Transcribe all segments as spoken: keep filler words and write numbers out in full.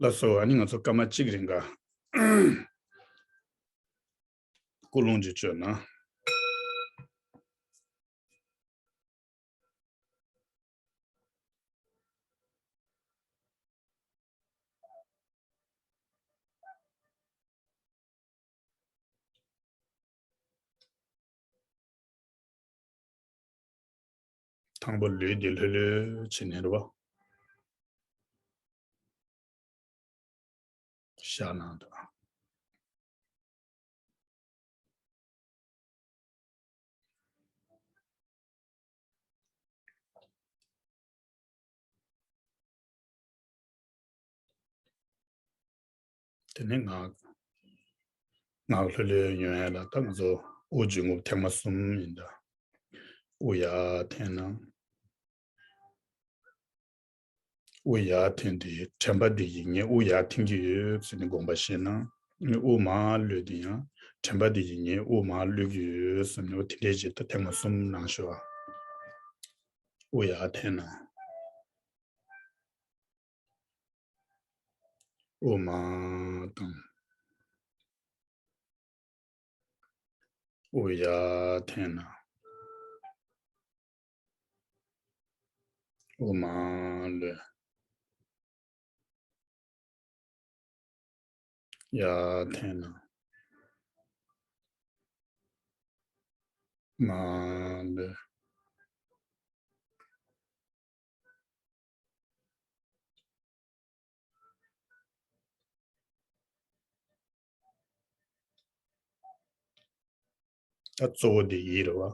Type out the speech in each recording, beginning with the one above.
ལགས་སོ། ཨ་ནི་ང་ཚོ་སྐར་མ་གཅིག་རིང་ག་ཀུན་སློང་ཅིག་བཅོས་ན། དང་པོ་ལུས་འདི་ལྷོད་ལྷོད་བྱས་ནས་རེད་པ། བཞག་གནང་དང་། དེ་ནས་ངག་ངག་ལྷོད་ལྷོད་ཡོང་ཡ་ལ་ད་ང་ཚོ་དབུགས་འབྱིན་རྔུབ་ཐེངས་མ་གསུམ་ཡིན་ད། དབུགས་ཡར་འཐེན་ན། དབུགས་ཡར་འཐེན་དུས་དྲན་པ་འདི་ཡིས་ངས་དབུགས་ཡར་འཐེན་གྱི་ཡོད་ཟེར་ནས་དགོངས་པ་བཞེས་ན། དབུགས་མར་གློད་དུས་ཡང་དྲན་པ་འདི་ཡིས་ངས་དབུགས་མར་གློད་ཀྱི་ཡོད་ཟེར་ནས་འོ་དེ་འདྲའི་ཅིག་ད་ཐེངས་མ་གསུམ་གནང་ཤོག་ཨ། དབུགས་ཡར་འཐེན་ན། དབུགས་མར་བཏང་། དབུགས་ཡར་འཐེན་ན། དབུགས་མར་གློད། ཡར་འཐེན་ན། མར་གློད། ད་གཙོ་བོ་དེ་ཡིད་རེད་བ།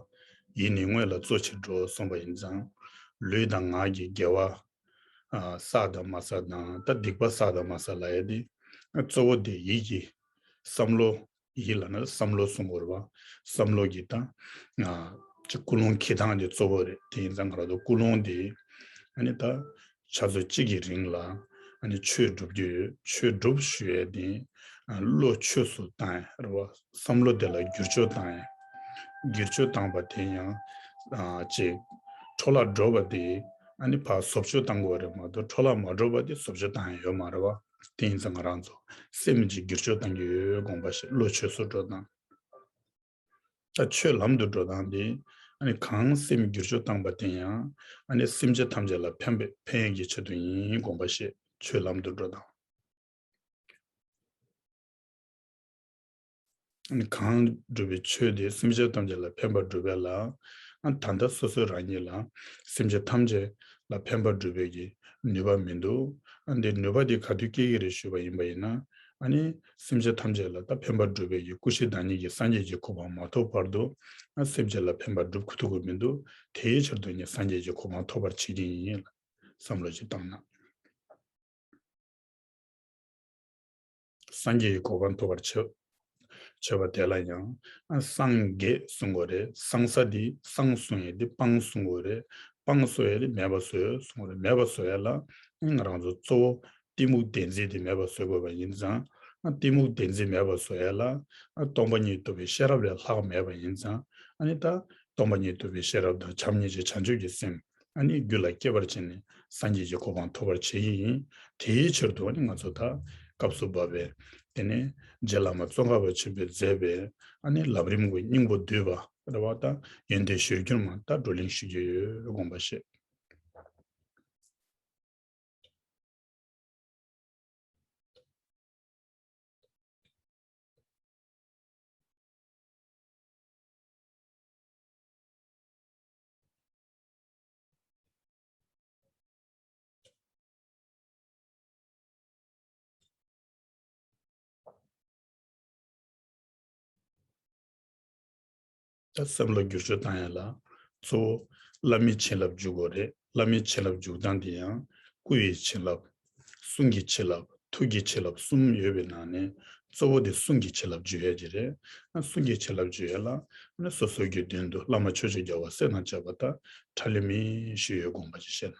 ཡིད་ནི་དངོས་ལ་གཙོ་ཆེར་འགྲོ་གསུངས་པ་ཡིན་ཙང་། ལུས་དང་ངག་གི་དགེ་བ་ཨ་བསགས་དང་མ་བསགས་དང་ད་སྡིག་པ་བསགས་དང་མ་བསགས་ལབ་ཡ་དེ། གཙོ་བོ་དེ་ཡིད་ཀྱི་བསམ་བློ། ཡིད་ལབ་ན་བསམ་བློ་གསུང་དགོས་རེད་བ། བསམ་བློ་གི་ད་ཨ་ཅིག་ཀུན་སློང་འཁྱེར་སྟངས་དེ་གཙོ་བོ་རེད། དེ་ཡིན་ཙང་ང་རང་ཚོ་ཀུན་སློང་དེ་ཨ་ནི་ད། ཆུ་ཚོད་གཅིག་གི་རིང་ལ་ཨ་ནི་ཆོས་སྒྲུབ་རྒྱུ་ཡོད། ཆོས་སྒྲུབ་ཞུ་ཡས་དེ་ཨ་བློ་ཆོས་སུ་བཏང་ཡས་རེད་བ། བསམ་བློ་དེ་ལ་བསྒྱུར་བཅོས་བཏང་ཡས། བསྒྱུར་བཅོས་བཏང་པ་དེ་ཡང་ཨ་ཅིག་འཕྲོ་བརླག་འགྲོ་བ་དེ་ཨ་ནི་ཕར་བཟོ་བཅོས་བཏང་དགོས་རེད་མ་གཏོགས་འཕྲོ་བརླག་མ་འགྲོ་བ་དེ་བཟོ་བཅོས་བཏང་ཡས་ཡོད་མ་རེད་བ། དེ་ཡིན་ཙང་ང་རང་ཚོ་སེམས་ཀྱི་བསྒྱུར་བཅོས་བཏང་གི་ཡོད་དགོངས་པ་བཞེས། བློ་ཆོས་སུ་འགྲོ་སྟངས། ད་ཆོས་ལམ་དུ་འགྲོ་སྟངས་དེ་ཨ་ནི་གང་སེམས་བསྒྱུར་བཅོས་བཏང་པ་དེ་ཡང་ཨ་ནི་སེམས་ཅན་ཐམས་ཅད་ལ་ཕན་པའི་ཕན་ཡོན་གྱི་ཆེད་དུ་ཡིན་དགོངས་པ་བཞེས། ཆོས་ལམ་དུ་འགྲོ་སྟངས། ཨ་ནི་གང་སྒྲུབ་པའི་ཆོས་དེ་སེམས་ཅན་ཐམས་ཅད་ལ་ཕན་པར་སྒྲུབ་པས་ལ། ཨ་ད་ལྟ་སོ་སོ་རང་ཉིད་ལ་སེམས་ཅན་ཐམས་ཅད་ལ་ཕན་པར་སྒྲུབ་པའི་གི་ནུས་པ་མི་འདུག་ཨ་འདི་ནུས་པ་དེ་ག་དུས་སྐྱེ་གི་རེད་ཞུས་པ་ཡིན་པ་ཡིན་ན། ཨ་ནི་སེམས་ཅན་ཐམས་ཅད་ལ་ད་ཕན་པར་སྒྲུབ་པའི་གི་སྐུ་བཞི་བདག་ཉིད་ཀྱི་སངས་རྒྱས་ཀྱི་གོ་འཕང་མ་ཐོབ་བར་དུ་ཨ་སེམས་ཅན་ལ་ཕན་པར་སྒྲུབ་ཐུབ་ཀྱི་མི་འདུག་དེའི་ཕྱིར་དུ་ངས་སངས་རྒྱས་ཀྱི་གོ་འཕང་ཐོབ་པར་བྱེད་ཀྱི་ཡིན་ལ་བསམ་བློ་ཞིག་བཏང་ན། སངས་རྒྱས་ཀྱི་གོ་འཕང་ཐོབ་པར་བྱེད། བྱེད་པ་དེ་ལ་ཡང་ཨ་སངས་རྒྱས་གསུང་དགོས་རེད། སངས་ས་འདི་སངས་གསུང་ཡས་འདི་སྤངས་གསུང་དགོས་རེད། སྤངས་གསུང་ཡས་འདི་མེད་པ་བཟོ་ཡས་གསུང་དགོས་རེད། མེད་པ་བཟོ་ཡས་ལ་ང་རང་ཚོ་གཙོ་བོ་གཏི་མུག་བདེན་འཛིན་འདི་མེད་པ་བཟོ་དགོས་པ་ཡིན་ཙང་། ཨ་གཏི་མུག་བདེན་འཛིན་མེད་པ་བཟོ་ཡས་ལ་ཨ་སྟོང་པ་ཉིད་རྟོགས་པའི་ཤེས་རབ་ལས་ལྷག་མེད་པ་ཡིན་ཙང་། ཨ་ནི་ད་སྟོང་པ་ཉིད་རྟོགས་པའི་ཤེས་རབ་དང་བྱམས་སྙིང་རྗེ་བྱང་ཆུབ་ཀྱི་སེམས་ཨ་ནི་རྒྱུད་ལ་སྐྱེ་བར་བྱས་ནས་སངས་རྒྱས་ཀྱི་གོ་འཕང་ཐོབ་པར་བྱེད་ཀྱི་ཡིན། དེའི་ཕྱིར་དུ་ཨ་ནི་ང་ཚོ་ད་སྐབས་སུ་བབ་པའི་དེ་ནས་རྗེ་བླ་མ་ཙོང་ཁ་པ་ཆེན་པོས་མཛད་པའི་ཨ་ནི་ལམ་རིམ་གྱི་སྙིང་པོ་བསྡུས་པ་རེད་བ། ད་ཡོན་ཏན་གཞིར་གྱུར་མ་ད་བགྲོ་གླེང་ཞུ་རྒྱུ་ཡོད་དགོངས་པ་བཞེས། ད་བསམ་བློ་བསྒྱུར་བཅོས་བཏང་ཡ་ལ་གཙོ་བོ་བླ་མའི་བྱིན་རླབས་འཇུག་དགོས་རེད། བླ་མའི་བྱིན་རླབས་འཇུག་སྟངས་དེ་ཡང་སྐུ་ཡི་བྱིན་རླབས། གསུང་གི་བྱིན་རླབས། ཐུགས་ཀྱི་བྱིན་རླབས་གསུམ་ཡོད་པའི་ནང་ནས་གཙོ་བོ་དེ་གསུང་གི་བྱིན་རླབས་འཇུག་ཡ་ཅིག་རེད། ཨ་གསུང་གི་བྱིན་རླབས་འཇུག་ཡ་ལ་ཨ་ནི་སོ་སོ་རྒྱུད་དོན་དུ་བླ་མ་ཆོས་ཀྱི་རྒྱལ་བ་སྲས་དང་བཅས་པ་དང་ཁྲ་ལེ་མི་ཞུ་ཡོད་དགོངས་པ་ཅིག་བཞེས་ན།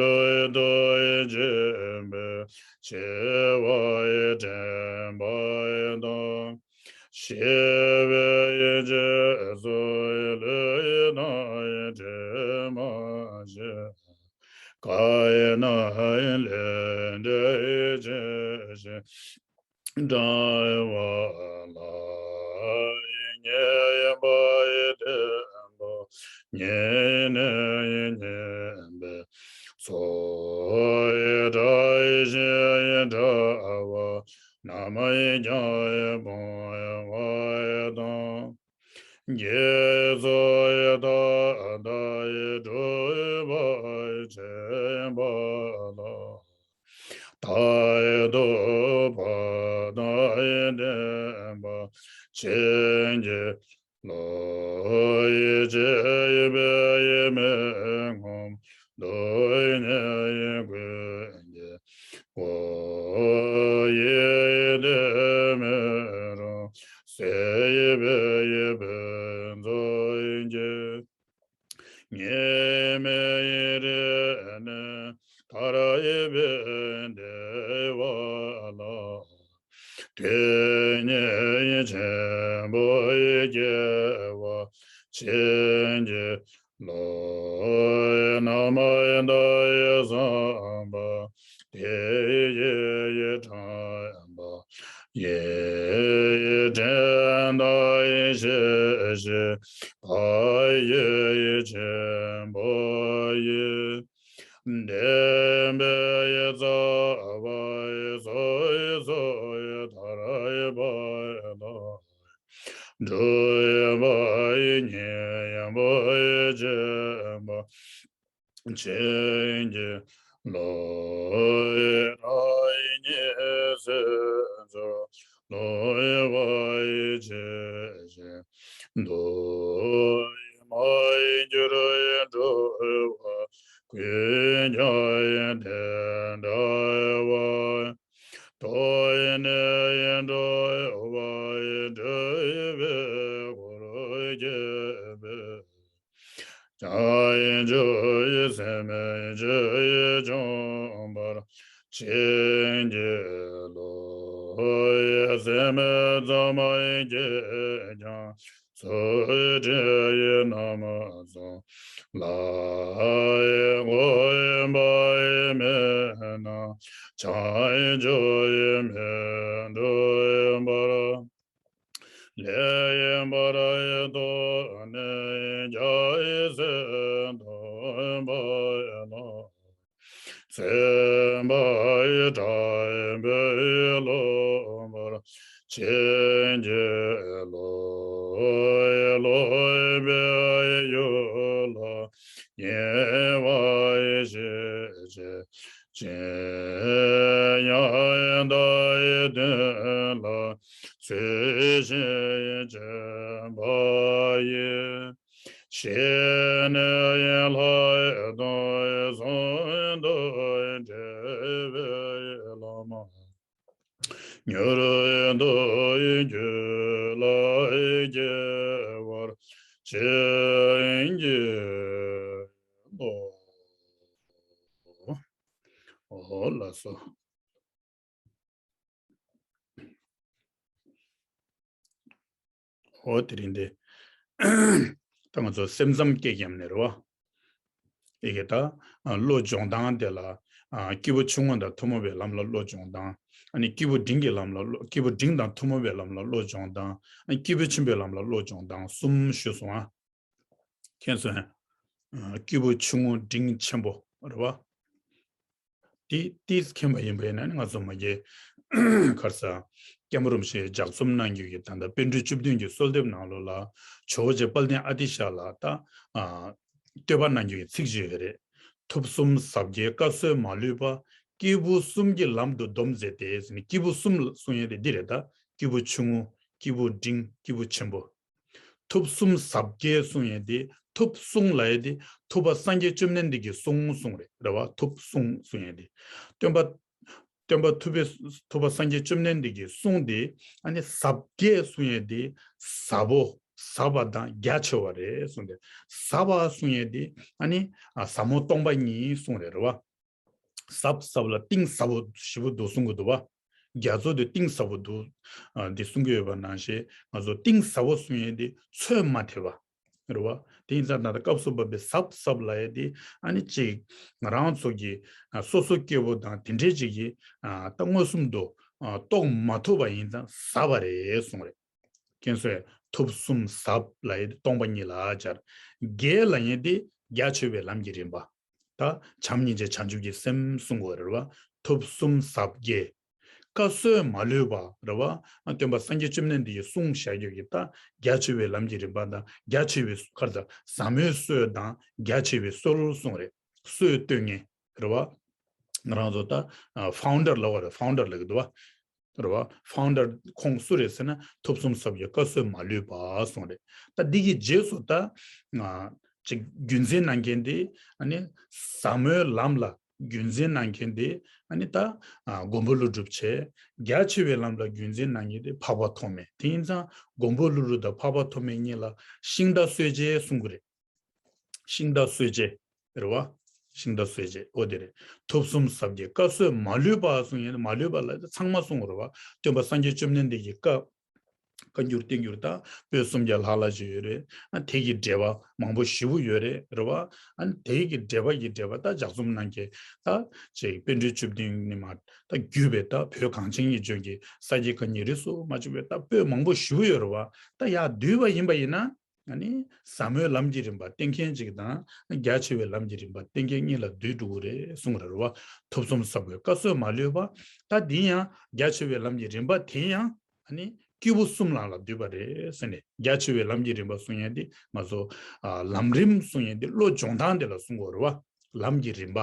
ལུས་དུ་བྱིན་པའི་བྱེ་བ་དྲན་པ་དང་། ཤི་བའི་རྗེས་སུ་ལུས་དང་དྲན་པ་བྱེད། གང་ན་ལས་འབྲས་ཆེ་ཞིང་འདྲ་བ་ལ། ཉེས་པའི་བསྟན་པ་ཉེས་ནས་ཉེས་པའི་ཚོགས། དགྲ་བཞིན་དགྲ་བོ་རྣམས་ཀྱང་སྤོང་བ་དང་། དགེ་ཚོགས་མཐའ་དག་སྒྲུབ་པར་བྱེད་པ་ལ། རྟག་ཏུ་བ་དན་བསྟེན་པར་བྱིན་གྱིས་རློབས། བྱིས་པའི་མི་ངོམས་སྡུག་བསྔལ་ཀུན་གྱི་སྒོ། ཡིད་བདེ་མི་རུང་སྲེད་པའི་ཕུན་ཚོགས་ཀྱི། ཉེས་དམིགས་རིགས་ནི་ཐར་པའི་བདེ་བ་ལ། དེ་ཉིད་ཆེན་པོའི་སྐྱེ་བ་བྱིན་གྱིས་རློབས། རྣམ་དག་བསམ་པ་དེ་ཡིས་དྲངས་པ་ཡི། དྲན་དང་ཤེས་བཞིན་བག་ཡོད་ཆེན་པོ་ཡི། བདེན་པའི་རྩ་བ་སོ་སོར་ཐར་པ་དང་། སྒྲུབ་པ་ཉིད་ཡངས་པོ་བྱེད་པ་བྱིན་གྱིས་རློབས། རང་ཉིད་སྲིད་མཚོར་ལུས་པ་ཡི་ཇི་བཞིན་དུ། མ་གྱུར་འགྲོ་བ་ཀུན་ཀྱང་དེ་འདྲ་བ། ཐོབ་ནས་འགྲོ་བ་སྒྲིབ་པའི་འཁོར་བསྐྱེད་པའི། བྱང་ཆུབ་སེམས་ཀྱིས་བསྐྱངས་པར་བྱིན་གྱིས་རློབས། སེམས་ཙམ་གྱིས་ཀྱང་ཚུལ་ཁྲིམས་རྣམ་གསུམ་ལ། གོམས་པ་མེད་ན་བྱང་ཆུབ་མི་འགྲུབ་པར། ལེགས་པར་རྟོགས་ནས་རྒྱལ་སྲས་ཐོབ་པ་ལ། སེམས་དཔའ་དྲག་པོས་རློབས་པར་བྱིན་གྱིས་རློབས། སློབ་པའི་ཡུལ་ལ་ཉེ་བར་ཞི་བྱེད་ཅིང་། ཡང་དག་དོན་ལ་ཚུལ་བཞིན་བྱེད་པ་ཡི། ཤེས་ནས་ལྷག་མཐོང་ཟུང་དུ་འབྲེལ་བའི་བླ་མ། མྱུར་དུ་རྒྱུད་ལ་སྐྱེ་བར་བྱིན་གྱིས་རློབས། ཨོ་ལགས་སོ། ཨོ་དེ་རིང་འདི་ད་ང་ཚོ་སེམས་ཙམ་སྐྱེས་ཉམས་ནས་རེད་བ། ཨེ་གེ་ད་བློ་སྦྱོང་སྟངས་དེ་ལ་སྐྱེས་བུ་ཆུང་ངུ་དང་ཐུན་མོང་བའི་ལམ་ལ་བློ་སྦྱོང་སྟངས། ཨ་ནི་སྐྱེས་བུ་འབྲིང་གི་ལམ་ལ་བློ། སྐྱེས་བུ་འབྲིང་དང་ཐུན་མོང་བའི་ལམ་ལ་བློ་སྦྱོང་སྟངས། ཨ་ནི་སྐྱེས་བུ་ཆེན་པོའི་ལམ་ལ་བློ་སྦྱོང་སྟངས་གསུམ་ཞུས་སོང་ཨ། མཁྱེན་སོང་ཨ། སྐྱེས་བུ་ཆུང་ངུ་འབྲིང་ཆེན་པོ་རེད་བ། དེ་ཏིས་མཁྱེན་པ་ཡིན་པ་ཡིན་ན་ནི་ང་ཚོ་མ་གི་ག་རེ་ཟ། སྐྱབས་མགོན་རིན་པོ་ཆེས་ལྗགས་རྩོམ་གནང་རྒྱུ་གི་ད་ལྟ་པཎ་གྲུབ་བཅུ་བདུན་གྱི་གསོལ་འདེབས་ནང་ལོགས་ལ་ཇོ་བོ་རྗེ་དཔལ་ལྡན་ཨ་ཏི་ཤ་ལ་ད་ཨ་བསྟོད་པ་གནང་རྒྱུ་གི་ཚིག་ཅིག་ཡོད་རེད། ཐུབ་གསུམ་ཟབ་རྒྱས་བཀའ་སྲོལ་མ་ལུས་པ། སྐྱེས་བུ་གསུམ་གྱི་ལམ་དུ་སྡོམ་མཛད་དེ་ཟེར་ནས། སྐྱེས་བུ་གསུམ་ལ་གསུང་ཡས་དེ་འདི་རེད་ད། སྐྱེས་བུ་ཆུང་ངུ། སྐྱེས་བུ་འབྲིང་། སྐྱེས་བུ་ཆེན་པོ། ཐུབ་གསུམ་ཟབ་རྒྱས་གསུང་ཡས་དེ། ཐུབ་གསུང་ལབ་ཡས་དེ་ཐུབ་པ་སངས་རྒྱས་བཅོམ་ལྡན་འདས་ཀྱི་གསུང་གསུང་རེད། རེད་བ། ཐུབ་གསུང་གསུང་ཡས་དེ། སྟོན་པ་སྟོན་པ་ཐུབ་པའི་ཐུབ་པ་སངས་རྒྱས་བཅོམ་ལྡན་འདས་ཀྱི་གསུང་དེ། ཨ་ནི་ཟབ་རྒྱས་གསུང་ཡས་དེ་ཟབ་པོ། ཟབ་པ་དང་རྒྱ་ཆེ་བ་རེད་གསུངས་ཏེ། ཟབ་པ་གསུང་ཡས་དེ་ཨ་ནི་ཟབ་མོ་སྟོང་པ་ཉིད་གསུང་རེད་རེད་བ། ཟབ་ཟབ་ལ་གཏིང་ཟབ་པོ་ཞེ་པོ་འདུག་གསུང་གི་འདུག་བ། རྒྱ་མཚོ་དེ་གཏིང་ཟབ་པོ་འདུག་འདི་གསུང་གི་ཡོད་པ་ནང་བཞིན་ང་ཚོ་གཏིང་ཟབ་པོ་གསུང་ཡས་དེ་ཚོད་མ་ཐེབས་པ་རེད་བ། དེ་ཡིན་ཙང་ད་ལྟ་སྐབས་སུ་བབས་པའི་ཟབ་ཟབ་ལབ་ཡས་དེ་ཨ་ནི་གཅིག་ང་རང་ཚོ་གི་སོ་སོ་སྐྱེ་བོ་དང་དེ་འདྲའི་གཅིག་གི་ད་མངོན་སུམ་དུ་རྟོགས་མ་ཐུབ་པ་ཡིན་ཙང་ཟབ་པ་རེད་གསུང་རེད། ཁྱེད་ཚོས་ཐུབ་གསུམ་ཟབ་ལབ་ཡས་དེ་སྟོང་པ་ཉིད་ལ་སྦྱར། རྒྱས་ལབ་ཡས་དེ་རྒྱ་ཆེ་བའི་ལམ་གྱི་རིམ་པ། ད་བྱམས་སྙིང་རྗེ་བྱང་ཆུབ་ཀྱི་སེམས་གསུང་དགོས་རེད་བ། ཐུབ་གསུམ་ཟབ་རྒྱས། བཀའ་སྲོལ་མ་ལུས་པ་རེད་བ། སྟོན་པ་སངས་རྒྱས་བཅོམ་ལྡན་འདས་ཀྱིས་གསུངས་བཞག་རྒྱུ་གི་ད་རྒྱ་ཆེ་བའི་ལམ་གྱི་རིམ་པ་དང་རྒྱ་ཆེ་བའི་ཁར་ད་ཟབ་མོའི་སྲོལ་དང་རྒྱ་ཆེ་བའི་སྲོལ་གསུང་རེད། སྲོལ་གཏོད་མཁན་རེད་བ། ང་རང་ཚོ་ད་ཕའུན་ཌར་ལབ་པ་རེད། ཕའུན་ཌར་ལབ་ཀྱི་འདུག་བ། རེད་བ། ཕའུན་ཌར་ཁོང་སུ་རེད་ཟེར་ན་ཐུབ་གསུམ་ཟབ་རྒྱས་བཀའ་སྲོལ་མ་ལུས་པ་གསུང་རེད། ད་འདི་གི་རྗེས་སུ་ད་ཅིག་རྒྱུན་འཛིན་གནང་མཁན་དེ་ཨ་ནི་ཟབ་མོའི་ལམ་ལ་རྒྱུན་འཛིན་གནང་མཁན་དེ་ཨ་ནི་ད་མགོན་པོ་ཀླུ་སྒྲུབ་བྱས། རྒྱ་ཆེ་བའི་ལམ་ལ་རྒྱུན་འཛིན་གནང་མཁན་དེ་འཕགས་པ་ཐོགས་མེད། དེ་ཡིན་ཙང་མགོན་པོ་ཀླུ་སྒྲུབ་དང་འཕགས་པ་ཐོགས་མེད་གཉིས་ལ་ཤིང་རྟ་གསོད་བྱེད་གསུང་གི་རེད། ཤིང་རྟ་གསོད་བྱེད་རེད་བ། ཤིང་རྟ་གསོད་བྱེད་འོ་དེ་རེད། ཐུབ་གསུམ་ཟབ་རྒྱས་བཀའ་སྲོལ་མ་ལུས་པ་གསུང་ཡས་མ་ལུས་པ་ལ་ཚང་མ་གསུང་རེད་བ། སྟོན་པ་སངས་རྒྱས་བཅོམ་ལྡན་འདས་ཀྱི་བཀའ། བཀའ་འགྱུར་བསྟན་འགྱུར་དང་པོད་སུམ་བརྒྱ་ལྷག་ལྷག་ཅིག་ཡོད་རེད། ཨ་དེ་གི་འགྲེལ་པ་མང་པོ་ཞེ་པོ་ཡོད་རེད་རེད་བ། ཨ་དེ་གི་འགྲེལ་པ་གི་འགྲེལ་པ་ད་ལྗགས་རྩོམ་གནང་མཁན་ད་ཅིག་པཎ་གྲུབ་བཅུ་བདུན་ནས་མར་ད་བརྒྱུད་པའི་ད་བོད་གངས་ཅན་གྱི་ལྗོངས་ཀྱི་ས་དགེ་བཀའ་རྙིང་རིས་སུ་མ་ཆད་པའི་ད་པོད་མང་པོ་ཞེ་པོ་ཡོད་རེད་བ། ད་ཡར་བསྡུས་པ་ཡིན་པ་ཡིན་ན། ཨ་ནི་ཟབ་མོའི་ལམ་གྱི་རིམ་པ་བསྟན་མཁན་ཅིག་དང་རྒྱ་ཆེ་བའི་ལམ་གྱི་རིམ་པ་བསྟན་མཁན་གཉིས་ལ་བསྡུས་འགྲོ་གི་རེད་གསུངས་རེད་བ། ཐུབ་གསུམ་ཟབ་པའི་བཀའ་སྲོལ་མ་ལུས་པ། ད་འདི་ཡང་རྒྱ་ཆེ་བའི་ལམ་གྱི་རིམ་པ་དེ་ཡང་ཨ་ནི་སྐྱེས་བུ་གསུམ་ལ་ལ་བསྡུས་པ་རེད་ཟེར་ནས། རྒྱ་ཆེ་བའི་ལམ་གྱི་རིམ་པ་གསུང་ཡས་འདི་ང་ཚོ་ཨ་ལམ་རིམ་གསུང་ཡས་འདི་བློ་སྦྱོང་སྟངས་དེ་ལ་གསུང་དགོས་རེད་བ། ལམ་གྱི་རིམ་པ།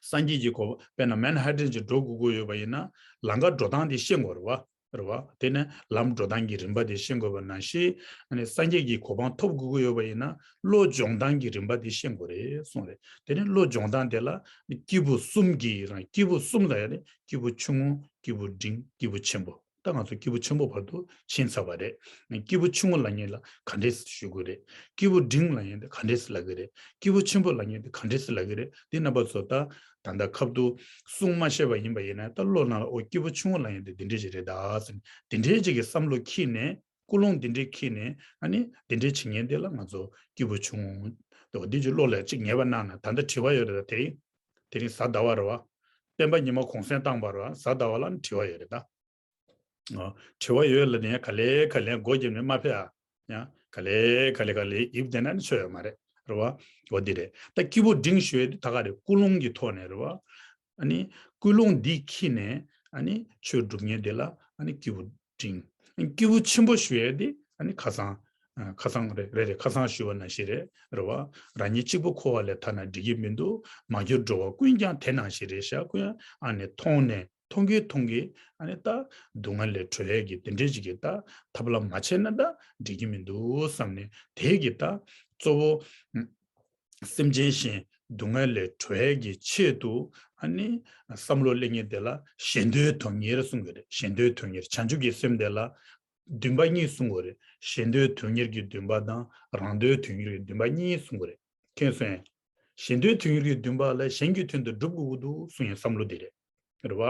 སངས་རྒྱས་ཀྱི་གོ་འཕང་དཔེར་ན་མན་ཧ་ཏན་ཅིག་འགྲོ་དགོས་ཀྱི་ཡོད་པ་ཡིན་ན་ལམ་ཁ་འགྲོ་སྟངས་དེ་ཤེས་དགོས་རེད་བ། རེད་བ། དེ་ནས་ལམ་འགྲོ་སྟངས་ཀྱི་རིམ་པ་དེ་ཤེས་དགོས་པ་ནང་བཞིན། ཨ་ནི་སངས་རྒྱས་ཀྱི་གོ་འཕང་ཐོབ་དགོས་ཀྱི་ཡོད་པ་ཡིན་ན་བློ་སྦྱོང་སྟངས་ཀྱི་རིམ་པ་དེ་ཤེས་དགོས་རེད་གསུངས་རེད། དེ་ནས་བློ་སྦྱོང་སྟངས་དེ་ལ་སྐྱེས་བུ་གསུམ་གྱི་རང་སྐྱེས་བུ་གསུམ་ལ་ཡང་ནི་སྐྱེས་བུ་ཆུང་ངུ། སྐྱེས་བུ་འབྲིང་། སྐྱེས་བུ་ཆེན་པོ། ད་ང་ཚོ་སྐྱེས་བུ་ཆེན་པོ་བར་དུ་ཕྱིན་ཚར་བ་རེད། སྐྱེས་བུ་ཆུང་ངུ་ལབ་མཁན་ལ་ག་འདྲས་ཞུ་དགོས་རེད། སྐྱེས་བུ་འབྲིང་ལབ་མཁན་དེ་ག་འདྲས་ལབ་ཀྱི་རེད། སྐྱེས་བུ་ཆེན་པོ་ལབ་མཁན་དེ་ག་འདྲས་ལབ་ཀྱི་རེད། འདི་རྣམ་པ་ཚོ་ད་ད་ལྟ་ཁ་ཐུག་གསུང་མ་ཤེས་པ་ཡིན་པ་ཡིན་ན་ད་བློ་ནང་ལ་ཨོ་སྐྱེས་བུ་ཆུང་ངུ་ལབ་མཁན་དེ་འདི་འདྲས་ཞིག་རེད་ད་ཟེར་ནས་འདི་འདྲས་ཅིག་གི་བསམ་བློ་འཁྱེར་ནས། ཀུན་སློང་འདི་འདྲས་འཁྱེར་ནས་ཨ་ནི་འདི་འདྲས་བྱེད་མཁན་དེ་ལ་ང་ཚོ་སྐྱེས་བུ་ཆུང་ངུ། འདི་ཅིག་བློ་ལ་ཅིག་ངེས་པ་གནང་ན། ད་ལྟ་དྲི་བ་ཡོད་རེད་ད། དེ་རིང་དེ་རིང་གཟའ་ཟླ་བ་རེད་བ། སྤེན་པ་ཉི་མ་གུང་སེང་བཏང་བ་རེད་བ། གཟའ་ཟླ་བ་ལ་ནི་དྲི་བ་ཡོད་རེད་ད། ཨོ། དྲི་བ་ཡོད་ལ་ནི་ག་ལེ་ག་ལེ་མགོ་བརྒྱབ་ནས་མ་ཕེབས་ཨ། ཡང་ག་ལེ་ག་ལེ་ག་ལེ་ཡིབ་བསྡད་ན་ནི་ཆོ་ཡོད་མ་རེད། རེད་བ། འོ་འདི་རེད། ད་སྐྱེས་བུ་འབྲིང་ཞུ་ཡས་དེ་ད་ག་རེད། ཀུན་སློང་གི་ཐོག་ནས་རེད་བ། ཨ་ནི་ཀུན་སློང་འདི་འཁྱེར་ནས་ཨ་ནི་ཆོས་སྒྲུབ་མཁན་དེ་ལ་ཨ་ནི་སྐྱེས་བུ་འབྲིང་། སྐྱེས་བུ་ཆེན་པོ་ཞུ་ཡས་དེ་ཨ་ནི་ཁ་སང་། ཁ་སང་རེད་རེད་རེད། ཁ་སང་ཞུ་བ་ནང་བཞིན་རེད་རེད་བ། རང་ཉིད་གཅིག་པུ་འཁོར་བ་ལས་ཐར་ན་འགྲིག་གི་མི་འདུག་མ་གྱུར་འགྲོ་བ་ཀུན་ཀྱང་དེ་ནང་བཞིན་རེད་ཤག་ཀུན་ཨ་ནི་མཐོང་ནས། མཐོང་གི་མཐོང་གི་ཨ་ནི་ད་སྡུག་བསྔལ་ལས་གྲོལ་ཡས་ཀྱི་དེ་འདྲས་ཅིག་གི་ད་ཐབས་ལམ་མ་བྱས་ན་ད་འགྲིག་གི་མི་འདུག་བསམ་ནས། དེ་གི་ད་གཙོ་བོ་སེམས་ཅན་གཞན་སྡུག་བསྔལ་ལས་གྲོལ་ཡས་ཀྱི་ཆེད་དུ་ཨ་ནི་བསམ་བློ་གླེང་མཁན་དེ་ལ་གཞན་དོན་དོན་གཉེར་གསུང་གི་རེད། གཞན་དོན་དོན་གཉེར། བྱང་ཆུབ་ཀྱི་སེམས་དེ་ལ་འདུན་པ་གཉིས་གསུང་གི་རེད། གཞན་དོན་དོན་གཉེར་གྱི་འདུན་པ་དང་རང་དོན་དོན་གཉེར་གྱི་འདུན་པ་གཉིས་གསུང་གི་རེད། མཁྱེན་སོང་ངས། གཞན་དོན་དོན་གཉེར་གྱི་འདུན་པ་ལ་གཞན་གྱི་དོན་དུ་སྒྲུབ་དགོས་ཀྱི་འདུག་གསུང་ཡས་བསམ་བློ་དེ་རེད། རེད་བ།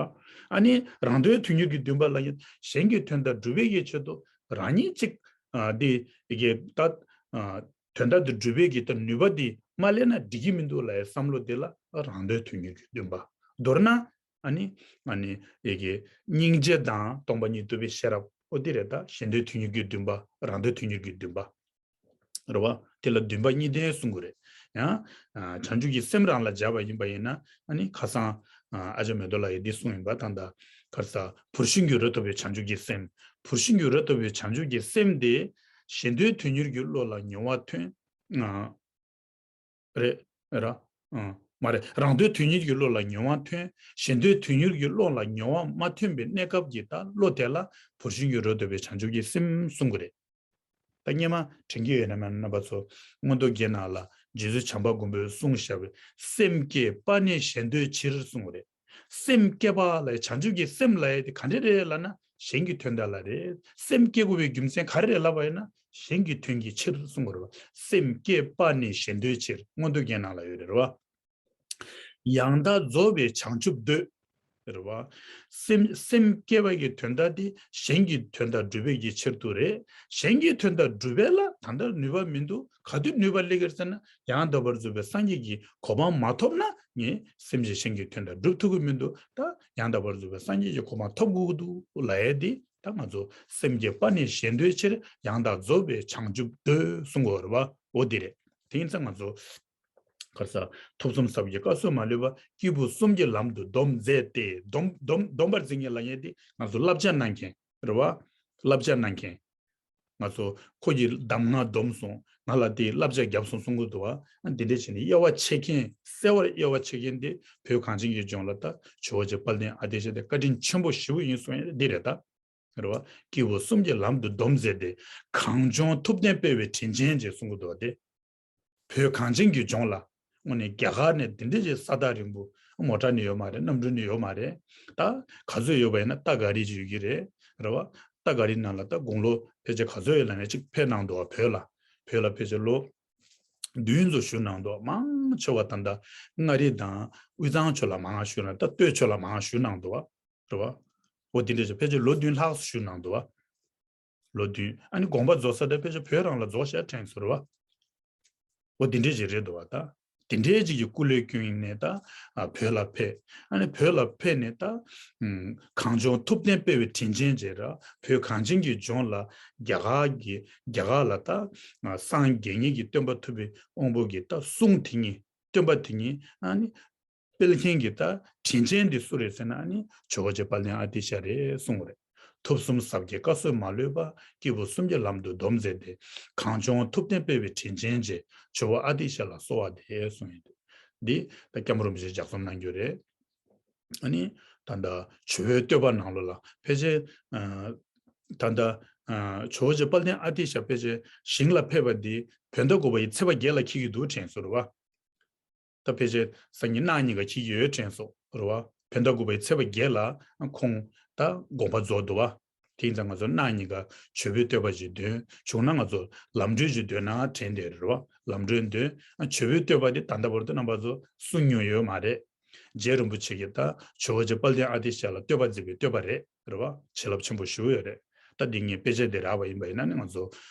ཨ་ནི་རང་དོན་དོན་གཉེར་གྱི་འདུན་པ་ལ་ཡང་གཞན་གྱི་དོན་དག་སྒྲུབ་པའི་ཡེ་ཆེད་དུ་རང་ཉིད་གཅིག་ཨ་དེ་ཡི་གེ་ད་ཨ་དོན་དག་དེ་སྒྲུབ་པའི་གི་ད་ནུས་པ་དེ་མ་སླེབས་ན་འགྲིག་གི་མི་འདུག་ལབ་ཡས་བསམ་བློ་དེ་ལ་རང་དོན་དོན་གཉེར་གྱི་འདུན་པ། མདོར་ན་ཨ་ནི་ཨ་ནི་ཡི་གེ་སྙིང་རྗེ་དང་སྟོང་པ་ཉིད་རྟོགས་པའི་ཤེས་རབ། ཨོ་དེ་རེད། ད་གཞན་དོན་དོན་གཉེར་གྱི་འདུན་པ། རང་དོན་དོན་གཉེར་གྱི་འདུན་པ། རེད་བ། དེ་ལ་འདུན་པ་གཉིས་ལྡན་གསུང་གི་རེད། ཡང་ཨ་བྱང་ཆུབ་ཀྱི་སེམས་རང་ལ་སྦྱར་བ་ཡིན་པ་ཡིན་ན་ཨ་ནི་ཁ་སང་ཨ་ཨ་ཅག་མེ་ཏོག་ལགས་ཀྱིས་འདི་གསུངས་ཡིན་པ། ད་ལྟ་ཁར་ས་བུར་ཤིང་གི་རོ་ཐོབ་པའི་བྱང་ཆུབ་ཀྱི་སེམས། བུར་ཤིང་གི་རོ་ཐོབ་པའི་བྱང་ཆུབ་ཀྱི་སེམས་དེ་གཞན་དོན་དོན་གཉེར་གྱི་བློ་ལ་མྱོང་བ་ཐོན། ཨ་རེད་ར། ཨ་མ་རེད། རང་དོན་དོན་གཉེར་གྱི་བློ་ལ་མྱོང་བ་ཐོན། གཞན་དོན་དོན་གཉེར་གྱི་བློ་ལ་མྱོང་བ་མ་ཐོན་པའི་གནས་སྐབས་ཀྱི་ད་བློ་དེ་ལ་བུར་ཤིང་གི་རོ་ཐོབ་པའི་བྱང་ཆུབ་ཀྱི་སེམས་གསུང་གི་རེད། ད་སྔོན་མ་དྲན་གྱི་ཡོད་ན་མེད་ན་རྣམ་པ་ཚོ། མངོན་རྟོགས་རྒྱན་ནང་ལ་རྗེ་བཙུན་བྱམས་པ་མགོན་པོས་གསུངས་བཞག་པའི་སེམས་བསྐྱེད་པ་ནི་གཞན་དོན་ཕྱིར་གསུངས་པ་རེད། སེམས་བསྐྱེད་པ་ལ་བྱང་ཆུབ་ཀྱི་སེམས་ལ་ཡ་དེ་ག་འདྲ་རེད་ལབ་ན་གཞན་གྱི་དོན་དག་ལ་རེད། སེམས་བསྐྱེད་དགོས་པའི་རྒྱུ་མཚན་ག་རེ་རེད་ལབ་པ་ཡིན་ན་ གཞན་གྱི་དོན་གྱི་ཕྱིར་གསུང་གི་རེད་བ། སེམས་བསྐྱེད་པ་ནི་གཞན་དོན་ཕྱིར། མངོན་མཐོ་རྒྱན་ནང་ལ་ཡོད་རེད་བ། ཡང་དག་རྫོགས་པའི་བྱང་ཆུབ་འདོད། རེད་བ། སེམས་སེམས་བསྐྱེད་པ་གི་དོན་དག་དེ་གཞན་གྱི་དོན་དག་སྒྲུབ་པའི་གི་ཕྱིར་དུ་རེད། གཞན་གྱི་དོན་དག་སྒྲུབ་པ་ལ་ད་ལྟ་ནུས་པ་མི་འདུག་ག་དུས་ནུས་པ་སླེབས་ཀྱི་རེད་ཟེར་ན། ཡང་དག་པར་རྫོགས་པའི་སངས་རྒྱས་ཀྱི་གོ་འཕང་མ་ཐོབ་ན་ངས་སེམས་ཅན་གཞན་གྱི་དོན་དག་སྒྲུབ་ཐུབ་ཀྱི་མི་འདུག་ད་ཡང་དག་པར་རྫོགས་པའི་སངས་རྒྱས་ཀྱི་གོ་འཕང་ཐོབ་དགོས་ཀྱི་འདུག་ལབ་ཡ་དེ། ད་ང་ཚོ་སེམས་བསྐྱེད་པ་ནི་གཞན་དོན་ཕྱིར། ཡང་དག་རྫོགས་པའི་བྱང་ཆུབ་འདོད་གསུང་གི་ཡོད་རེད་བ། འོ་དེ་རེད། དེ་ཡིན་ཙང་ང་ཚོ་ག་རེ་ཟ། ཐུགས་གསུམ་ཟབ་རྒྱས་བཀའ་སྲོལ་མ་ལུས་པ། སྐྱེས་བུ་གསུམ་གྱི་ལམ་དུ་སྡོམ་མཛད་དེ། སྡོམ་སྡོམ་སྡོམ་པར་འཛིན་མཁན་ལབ་མཁན་དེ་ང་ཚོ་བསླབ་བྱ་གནང་མཁན་རེད་བ། བསླབ་བྱ་གནང་མཁན། ང་ཚོ་ཁོ་གིས་གདམས་ངག་སྡོམ་སོང་། ང་ལ་དེའི་བསླབ་བྱ་བརྒྱབ་སོང་གསུང་གི་འདུག་བ། འདི་འདྲ་བྱས་ནས་དབྱེ་བ་ཕྱེ་མཁན། གསལ་བར་དབྱེ་བ་ཕྱེ་མཁན་དེ་བོད་གངས་ཅན་གྱི་ལྗོངས་ལ་ད་ཇོ་བོ་རྗེ་དཔལ་ལྡན་ཨ་ཏི་ཤ་དེ་བཀའ་དྲིན་ཆེན་པོ་ཞེ་པོ་ཡིན་གསུང་ཡ་འདི་རེད་ད། རེད་བ། སྐྱེས་བུ་གསུམ་གྱི་ལམ་དུ་སྡོམ་མཛད་དེ། གངས་ལྗོངས་ཐུབ་བསྟན་སྤེལ་བའི་དྲིན་ཅན་ཅེས་གསུང་གི་འདུག་བ་དེ། བོད་གངས་ཅན་གྱི་ལྗོངས་ལ། དངོས་གནས་རྒྱ་གར་ནས་འདི་འདྲ་ཅིག་ས་ཐག་རིང་པོ། མོ་ཊ་ནི་ཡོད་མ་རེད། གནམ་གྲུ་ནི་ཡོད་མ་རེད། ད་ག་ཚོད་ཡོད་པ་ཡིན་ན་རྟ་ག་རི་ཅིག་ཡོད་ཀྱི་རེད། རེད་བ། རྟ་ག་རི་ནང་ལ་ད་དགུང་ལོ་ཕལ་ཆེར་ག་ཚོད་ཡོད་ལབ་ན་ཅིག་ཕེབས་གནང་འདུག་བ། བོད་ལ། བོད་ལ་ཕལ་ཆེར་ལོ་བདུན་ཙམ་བཞུགས་གནང་འདུག་མང་ཆེ་བ་ད་ལྟ་མངའ་རིས་དང་དབུས་གཙང་ཕྱོགས་ལ་མང་བ་བཞུགས་གནང་། ད་སྟོད་ཕྱོགས་ལ་མང་བ་བཞུགས་གནང་འདུག་བ། རེད་བ། འོ་དེ་འདྲ་ཅིག་ཕལ་ཆེར་ལོ་བདུན་ལྷག་ཙམ་བཞུགས་གནང་འདུག་བ། ལོ་བདུན། ཨ་ནི་དགོངས་པ་རྫོགས་ས་དེ་ཕལ་ཆེར་བོད་རང་ལ་རྫོགས་ཤག་དྲན་སོང་རེད་བ། འོ་དེ་འདྲ་ཅིག་རེད་འདུག་བ་ད། དེ་འདྲ་ཅིག་གི་སྐུ་ལས་བསྐྱོན་ནས་ད། ཨ། བོད་ལ་ཕེབས། ཨ་ནི་བོད་ལ་ཕེབས་ནས་ད། ཨུམ། གངས་ལྗོངས་ཐུབ་བསྟན་སྤེལ་བའི་དྲིན་ཅན་ཅེས་ར། བོད་གངས་ཅན་གྱི་ལྗོངས་ལ་རྒྱ་གར་གྱི་རྒྱ་གར་ལ་ད། ཨ། སངས་རྒྱས་ཉིད་ཀྱི་སྟོན་པ་ཐུབ་པའི་དབང་པོ་གི་ད་གསུང་དེ་ཉིད། སྟོན་པ་དེ་ཉིད། ཨ་ནི་སྤེལ་མཁན་གྱི་ད་དྲིན་ཅན་དེ་སུ་རེད་ཟེར་ན། ཨ་ནི་ཇོ་བོ་རྗེ་དཔལ་ལྡན་ཨ་ཏི་ཤ་རེད་གསུངས་པ་རེད། ཐུགས་གསུམ་ཟབ་རྒྱས་བཀའ་སྲོལ་མ་ལུས་པ། སྐྱེས་བུ་གསུམ་གྱི་ལམ་དུ་སྡོམ་མཛད་དེ། གངས་ལྗོངས་ཐུབ་བསྟན་སྤེལ་བའི་དྲིན་ཅན་ཅེས། ཇོ་བོ་ཨ་ཏི་ཤ་ལ་གསོལ་བ་འདེབས་གསུངས་ཡོད་དེ། འདི་ད་སྐྱབས་མགོན་རིན་པོ་ཆེས་ལྗགས་རྩོམ་གནང་རྒྱུ་རེད། ཨ་ནི་ད་ལྟ་ཇོ་བོའི་བསྟོད་པ་ནང་ལོགས་ལ་ཕལ་ཆེར། ཨ། ད་ལྟ། ཨ། ཇོ་བོ་རྗེ་དཔལ་ལྡན་ཨ་ཏི་ཤ་ཕལ་ཆེར་ཞིང་ལ་ཕེབས་པ་འདི་བོད་ཟླ་དགུ་པ་ཡི་ཚེས་པ་བརྒྱད་ལ་འཁེལ་གྱི་འདུག་དྲན་སོང་རེད་བ། ད་ཕལ་ཆེར་སང་ཉིན་གནངས་ཉིན་ཀ་འཁེལ་གྱི་ཡོད་དྲན་སོང་རེད་བ། བོད་ཟླ་དགུ་པའི་ཚེས་པ་བརྒྱད་ལ་ཁོང་ད་དགོངས་པ་རྫོགས་འདུག་བ། དེ་ཡིན་ཙང་ང་ཚོ་གནངས་ཉིན་ཀ་ཇོ་བོའི་བསྟོད་པ་ཞིག་འདོན་བྱུང་ན། ང་ཚོ་ལམ་གྲོན་ཞིག་འདོན་ན་དྲན་བསྡད་རེད་བ། ལམ་གྲོན་འདོན། ཇོ་བོའི་བསྟོད་པ་དེ་ད་ལྟ་བར་དུ་རྣམ་པ་ཚོ་གསུང་མྱོང་ཡོད་མ་རེད། རྗེ་རིན་པོ་ཆེ་གིས་ད་ཇོ་བོ་རྗེ་དཔལ་ལྡན་ཨ་ཏི་ཤ་ལ་བསྟོད་པ་མཛད་པའི་བསྟོད་པ་རེད། རེད་བ། བྱིན་རླབས་ཆེན་པོ་ཞེ་པོ་ཡོད་རེད། ད་འདི་ངས་དཔེ་ཆ་དེ་རག་པ་ཡིན་པ་ཡིན་ན་ནི། ང་ཚོ་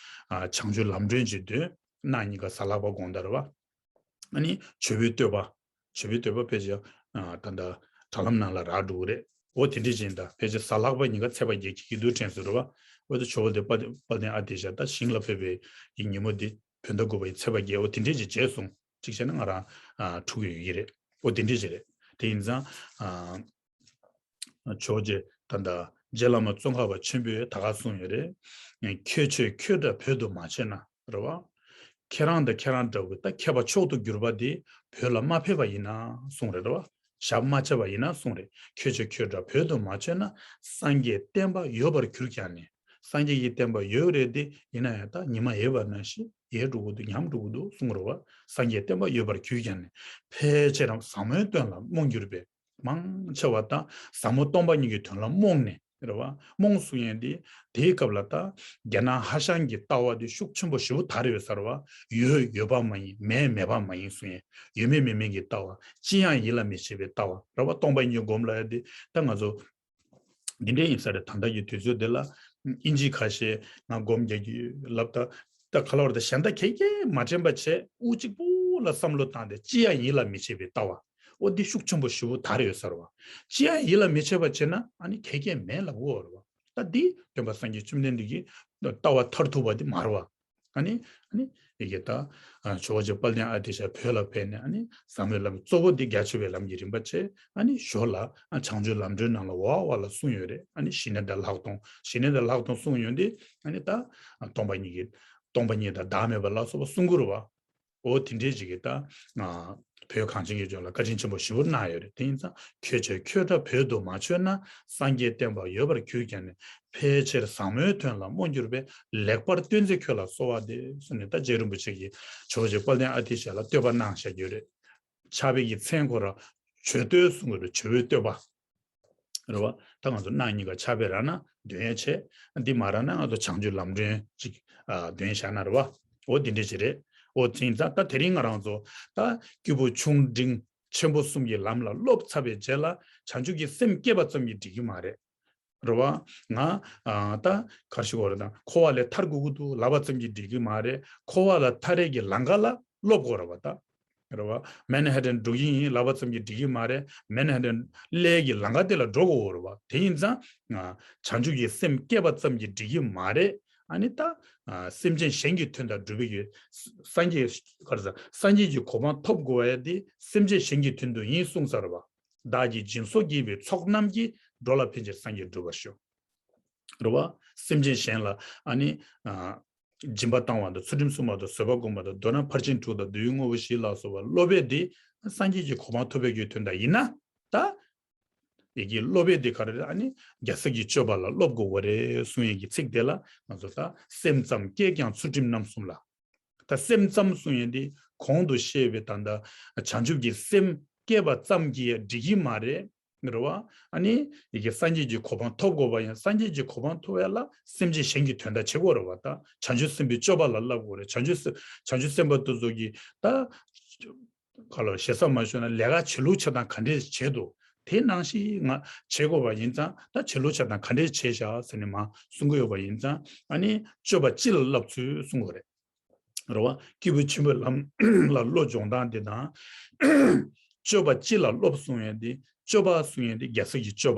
ཨ་བྱང་ཆུབ་ལམ་སྒྲོན་ཅིག་འདོན། གནངས་ཉིན་ཀ་གཟའ་ལྷག་པ་དགོང་དག་རེད་བ། ཨ་ནི་ཇོ་བོའི་བསྟོད་པ། ཇོ་བོའི་བསྟོད་པ་ཕལ་ཆེར་ཨ་ད་ལྟ་དྲ་ལམ་ནང་ལ་རག་འགྲོ་གི་རེད། འོ་དེ་འདྲ་ཅིག་ཡིན། ད་ཕལ་ཆེར་གཟའ་ལྷག་པ་ཉིན་ཀ་ཚེས་པ་བརྒྱད་འཁེལ་གྱི་འདུག་དྲན་སོང་རེད་བ། འོ་ད་ཇོ་བོ་རྗེ་དཔལ་ལྡན་ཨ་ཏི་ཤ་ད་ཞིང་ལ་ཕེབས་པའི་ཡི་ཉིན་མོ་འདི་བོད་ཟླ་དགུ་པ་ཡི་ཚེས་པ་བརྒྱད། འོ་དེ་འདྲ་ཅིག་བྱས་སོང་། གཅིག་བྱས་ན་ང་རང་ཨ་འཁྲུག་གི་ཡོད་ཀྱི་རེད། འོ་དེ་འདྲ་ཅིག་རེད། དེ་ཡིན་ཙང་ཨ་ཇོ་བོ་རྗེ་ད་ལྟ་རྗེ་བླ་མ་ཙོང་ཁ་པ་ཆེན་པོས་ད་ག་གསུངས་ཡོད་རེད། ཁྱོད་ཆོས་ཁྱོད་འདྲ་བོད་དུ་མ་ཆོད་ན། རེད་བ། ཁྱེད་རང་དང་ཁྱེད་རང་འདྲ་བོ་ད་མཁས་པ་མཆོག་ཏུ་གྱུར་པ་དེ་བོད་ལ་མ་ཕེབས་པ་ཡིན་ན་གསུངས་རེད། རེད་བ། ཞབས་མ་ཕྱི་བ་ཡིན་ན་གསུངས་རེད། ཁྱོད་ཆོས་ཁྱོད་འདྲ་བོད་དུ་མ་ཆོད་ན། སངས་རྒྱས་བསྟན་པ་ཡོད་པར་གྱུར་ཀྱང་ནི། སངས་རྒྱས་ཀྱི་བསྟན་པ་ཡོད་རེད་དེ། ཡིན་ན་ཡང་ད་ཉི་མ་ཡལ་བ་ནང་བཞིན་ཡལ་འགྲོ་གི་འདུག་ཉམས་འགྲོ་གི་འདུག་གསུངས་རེད་བ། སངས་རྒྱས་བསྟན་པ་ཡོད་པར་གྱུར་ཀྱང་ནི། ཕལ་ཆེར་ཟབ་མོའི་དོན་ལ་རྨོངས་གྱུར་པས། མང་ཆེ་བ་དང་ཟབ་མོ་སྟོང་པ་ཉིད་ཀྱི་དོན་ལ་རྨོངས་ནས། རེད་བ། རྨོངས་གསུང་ཡས་འདི། དེའི་སྐབས་ལ་ད་རྒྱ་ནག་ཧྭ་ཤང་གི་ལྟ་བ་འདི་ཤུགས་ཆེན་པོ་ཞེ་པོ་དར་ཡོད་ས་རེད་བ། ཡོད་ཡོད་པ་མ་ཡིན། མེད་མེད་པ་མ་ཡིན་གསུང་ཡས། ཡོད་མེད་མེད་མེད་ཀྱི་ལྟ་བ། ཅི་ཡང་ཡིད་ལ་མི་བྱེད་པའི་ལྟ་བ་རེད་བ། སྟོང་པ་ཉིད་སྒོམ་ལ་ཡ་འདི་ད་ང་ཚོ་འདི་འདྲ་ཡིན་ས་རེད། ད་ལྟ་གི་དུས་ཚོད་འདི་ལ་ཨིན་ཇི་ཁ་ཤས་ང་སྒོམ་རྒྱག་གི་ཡོད་ལབ། ད་ད་ག་ལ་བར་ད་གཞན་དག་གས་གས་མ་དྲན་པ་བྱས། དབུགས་གཅིག་པུ་ལ་བསམ་བློ་བཏང་སྟེ་ཅི་ཡང་ཡིད་ལ་མི་བྱེད་པའི་ལྟ་བ། འོ་འདི་ཤུགས་ཆེན་པོ་ཞེ་པོ་དར་ཡོད་ས་རེད་བ། ཅི་ཡང་ཡིད་ལ་མི་བྱེད་པ་བྱས་ན་ཨ་ནི་གས་གས་མེད་ལབ་དགོས་རེད་བ། ད་འདི་སྟོན་པ་སངས་རྒྱས་བཅོམ་ལྡན་འདས་ཀྱི་ལྟ་བ་མཐར་ཐུག་པ་འདི་མ་རེད་བ། ཨ་ནི་ཨ་ནི་ཡི་གེ་ད་ཇོ་བོ་རྗེ་དཔལ་ལྡན་ཨ་ཏི་ཤ་བོད་ལ་ཕེབས་ནས། ཨ་ནི་ཟབ་མོའི་ལམ་གཙོ་བོ་འདི་རྒྱ་ཆེ་བའི་ལམ་གྱི་རིམ་པ་བྱས། ཨ་ནི་ཞོར་ལ་ཨ་བྱང་ཆུབ་ལམ་སྒྲོན་ནང་ལ་འོག་འོག་ལ་གསུངས་ཡོད་རེད། ཨ་ནི་ཞི་གནས་དང་ལྷག་མཐོང་། ཞི་གནས་དང་ལྷག་མཐོང་གསུངས་ཡོད་འདི། ཨ་ནི་ད་སྟོང་པ་ཉིད་ཀྱི་སྟོང་པ་ཉིད་དང་བདག་མེད་པ་ལ་སོགས་པ་གསུང་གི་རེད་བ། འོ་དེ་འདྲའི་ཅིག་གིས་ད་ང་བོད་གངས་ཅན་གྱི་ལྗོངས་ལ་བཀའ་དྲིན་ཆེན་པོ་ཞེ་པོ་གནང་ཡོད་རེད། དེ་ཡིན་ཙང་ཁྱོད་ཆོས་ཁྱོད་འདྲ་བོད་དུ་མ་ཆོད་ན། སངས་རྒྱས་བསྟན་པ་ཡོད་པར་གྱུར་ཀྱང་ནི། ཕལ་ཆེར་ཟབ་མོའི་དོན་ལ་རྨོངས་གྱུར་པས། ལེགས་པར་སྟོན་མཛད་ཁྱོད་ལ་གསོལ་བ་འདེབས་གསུངས་ནས། ད་རྗེ་རིན་པོ་ཆེ་གིས་ཇོ་བོ་རྗེ་དཔལ་ལྡན་ཨ་ཏི་ཤ་ལ་བསྟོད་པ་གནང་བཞག་ཡོད་རེད། ཕྱག་དཔེ་གི་མཚན་ཁོ་ར་ཇོ་བསྟོད་གསུང་གི་རེད། ཇོ་བོའི་བསྟོད་པ། རེད་བ། ད་ང་ཚོ་སྣ་གཉིས་ཀ་ཆར་པས་རག་ན་འདོན་ཡས་བྱས། འདི་མ་རག་ན་ང་ཚོ་བྱང་ཆུབ་ལམ་སྒྲོན་ཅིག་ཨ་འདོན་བཞག་ན་རེད་བ། འོ་འདི་འདྲས་ཅིག་རེད། འོ་དེ་ཡིན་ཙང་ད་དེ་རིང་ང་རང་ཚོ་ད་སྐྱེས་བུ་ཆུང་འབྲིང་ཆེན་པོ་གསུམ་གྱི་ལམ་ལ་སློབ་ཚར་བའི་རྗེས་ལ་བྱང་ཆུབ་ཀྱི་སེམས་བསྐྱེད་པ་ཙམ་གྱིས་འགྲིག་གི་མ་རེད། རེད་བ། ང་ཨ་ད་ག་རེ་ཞུ་དགོས་རེད། ད་འཁོར་བ་ལས་ཐར་དགོས་ཀྱི་འདུག་ལབ་པ་ཙམ་གྱིས་འགྲིག་གི་མ་རེད། འཁོར་བ་ལས་ཐར་ཡས་ཀྱི་ལམ་ཁ་ལ་སློབ་དགོས་རེད་བ་ད། རེད་བ། མན་ཧ་ཏན་འགྲོ་གི་ཡིན་ལབ་པ་ཙམ་གྱིས་འགྲིག་གི་མ་རེད། མན་ཧ་ཏན་སླེབས་ཀྱི་ལམ་ཁ་དེ་ལ་འགྲོ་དགོས་རེད་བ། དེ་ཡིན་ཙང་ང་བྱང་ཆུབ་ཀྱི་སེམས་བསྐྱེད་པ་ཙམ་གྱིས་འགྲིག་གི་མ་རེད། ཨ་ནི་ད་ཨ་སེམས་ཅན་གཞན་གྱི་དོན་དག་སྒྲུབ་པའི་གི་སངས་རྒྱས་ག་རེ་ཟེར་སངས་རྒྱས་ཀྱི་གོ་འཕང་ཐོབ་དགོས་པ་ཡ་དེ་སེམས་ཅན་གཞན་གྱི་དོན་དུ་ཡིན་གསུངས་ས་རེད་བ། བདག་གིས་སྦྱིན་སོགས་བགྱིས་པའི་ཚོགས་རྣམས་ཀྱིས། འགྲོ་ལ་ཕན་ཕྱིར་སངས་རྒྱས་འགྲུབ་པར་ཤོག་རེད་བ། སེམས་ཅན་གཞན་ལ་ཨ་ནི་ཨ་སྦྱིན་པ་བཏང་བ་དང་ཚུལ་ཁྲིམས་སྲུང་བ་དང་བཟོད་པ་སྒོམ་པ་དང་མདོར་ན་ཕར་ཕྱིན་དྲུག་དང་བསྡུ་བའི་དངོས་པོ་བཞི་ལ་སོགས་པ་སློབ་པའི་དེ་སངས་རྒྱས་ཀྱི་གོ་འཕང་ཐོབ་པའི་གི་དོན་དག་ཡིན་ན་ད། ཡི་གེ་སློབ་པའི་དེ་ག་རེ་རེད། ཨ་ནི་རྒྱལ་སྲས་ཀྱི་སྤྱོད་པ་ལ་སློབ་དགོས་པ་རེད་གསུང་ཡས་ཀྱི་ཚིག་དེ་ལ་ང་ཚོ་ད་སེམས་ཙམ་བསྐྱེད་ཀྱང་ཚུལ་ཁྲིམས་རྣམ་གསུམ་ལ། ད་སེམས་ཙམ་གསུང་ཡས་འདི་གོང་དུ་བཤད་པའི་ད་ལྟ་བྱང་ཆུབ་ཀྱི་སེམས་བསྐྱེད་པ་ཙམ་གྱིས་འགྲིག་གི་མ་རེད། རེད་བ། ཨ་ནི་ཡི་གེ་སངས་རྒྱས་ཀྱི་གོ་འཕང་ཐོབ་དགོས་པ་ཡིན། སངས་རྒྱས་ཀྱི་གོ་འཕང་ཐོབ་ཡ་ལ་སེམས་ཅན་གཞན་གྱི་དོན་དག་བྱེད་དགོས་རེད་བ། ད་བྱང་ཆུབ་སེམས་དཔའི་སྤྱོད་པ་ལ་བསླབ་དགོས་རེད། བྱང་ཆུབ་སེམས་བྱང་ཆུབ་སེམས་དཔའ་དེ་ཚོ་གིས་ད་ག་ལ་ཞེ་ས་མ་ཞུས་ན་ལས་ཀ་བྱེད་ལུགས་བྱེད་སྟངས་ག་འདྲས་བྱེད་འདུག་དེ་ནང་བཞིན་ང་བྱེད་དགོས་པ་ཡིན་ཙང་ད་བྱེད་ལུགས་བྱེད་སྟངས་ག་འདྲས་བྱས་བཞག་ཟེར་ནས་མ་གསུང་གི་ཡོད་པ་ཡིན་ཙང་ཨ་ནི་སྤྱོད་པ་སྤྱི་ལ་བསླབ་ཚུལ་གསུང་དགོས་རེད། རེད་བ། སྐྱེས་བུ་ཆེན་པོའི་ལམ་ལ་བློ་སྦྱོང་སྟངས་དེ་དང་། སྤྱོད་པ་སྤྱི་ལ་སློབ་གསུང་ཡས་དེ་སྤྱོད་པ་གསུང་ཡས་དེ་རྒྱལ་སྲས་ཀྱི་སྤྱོད་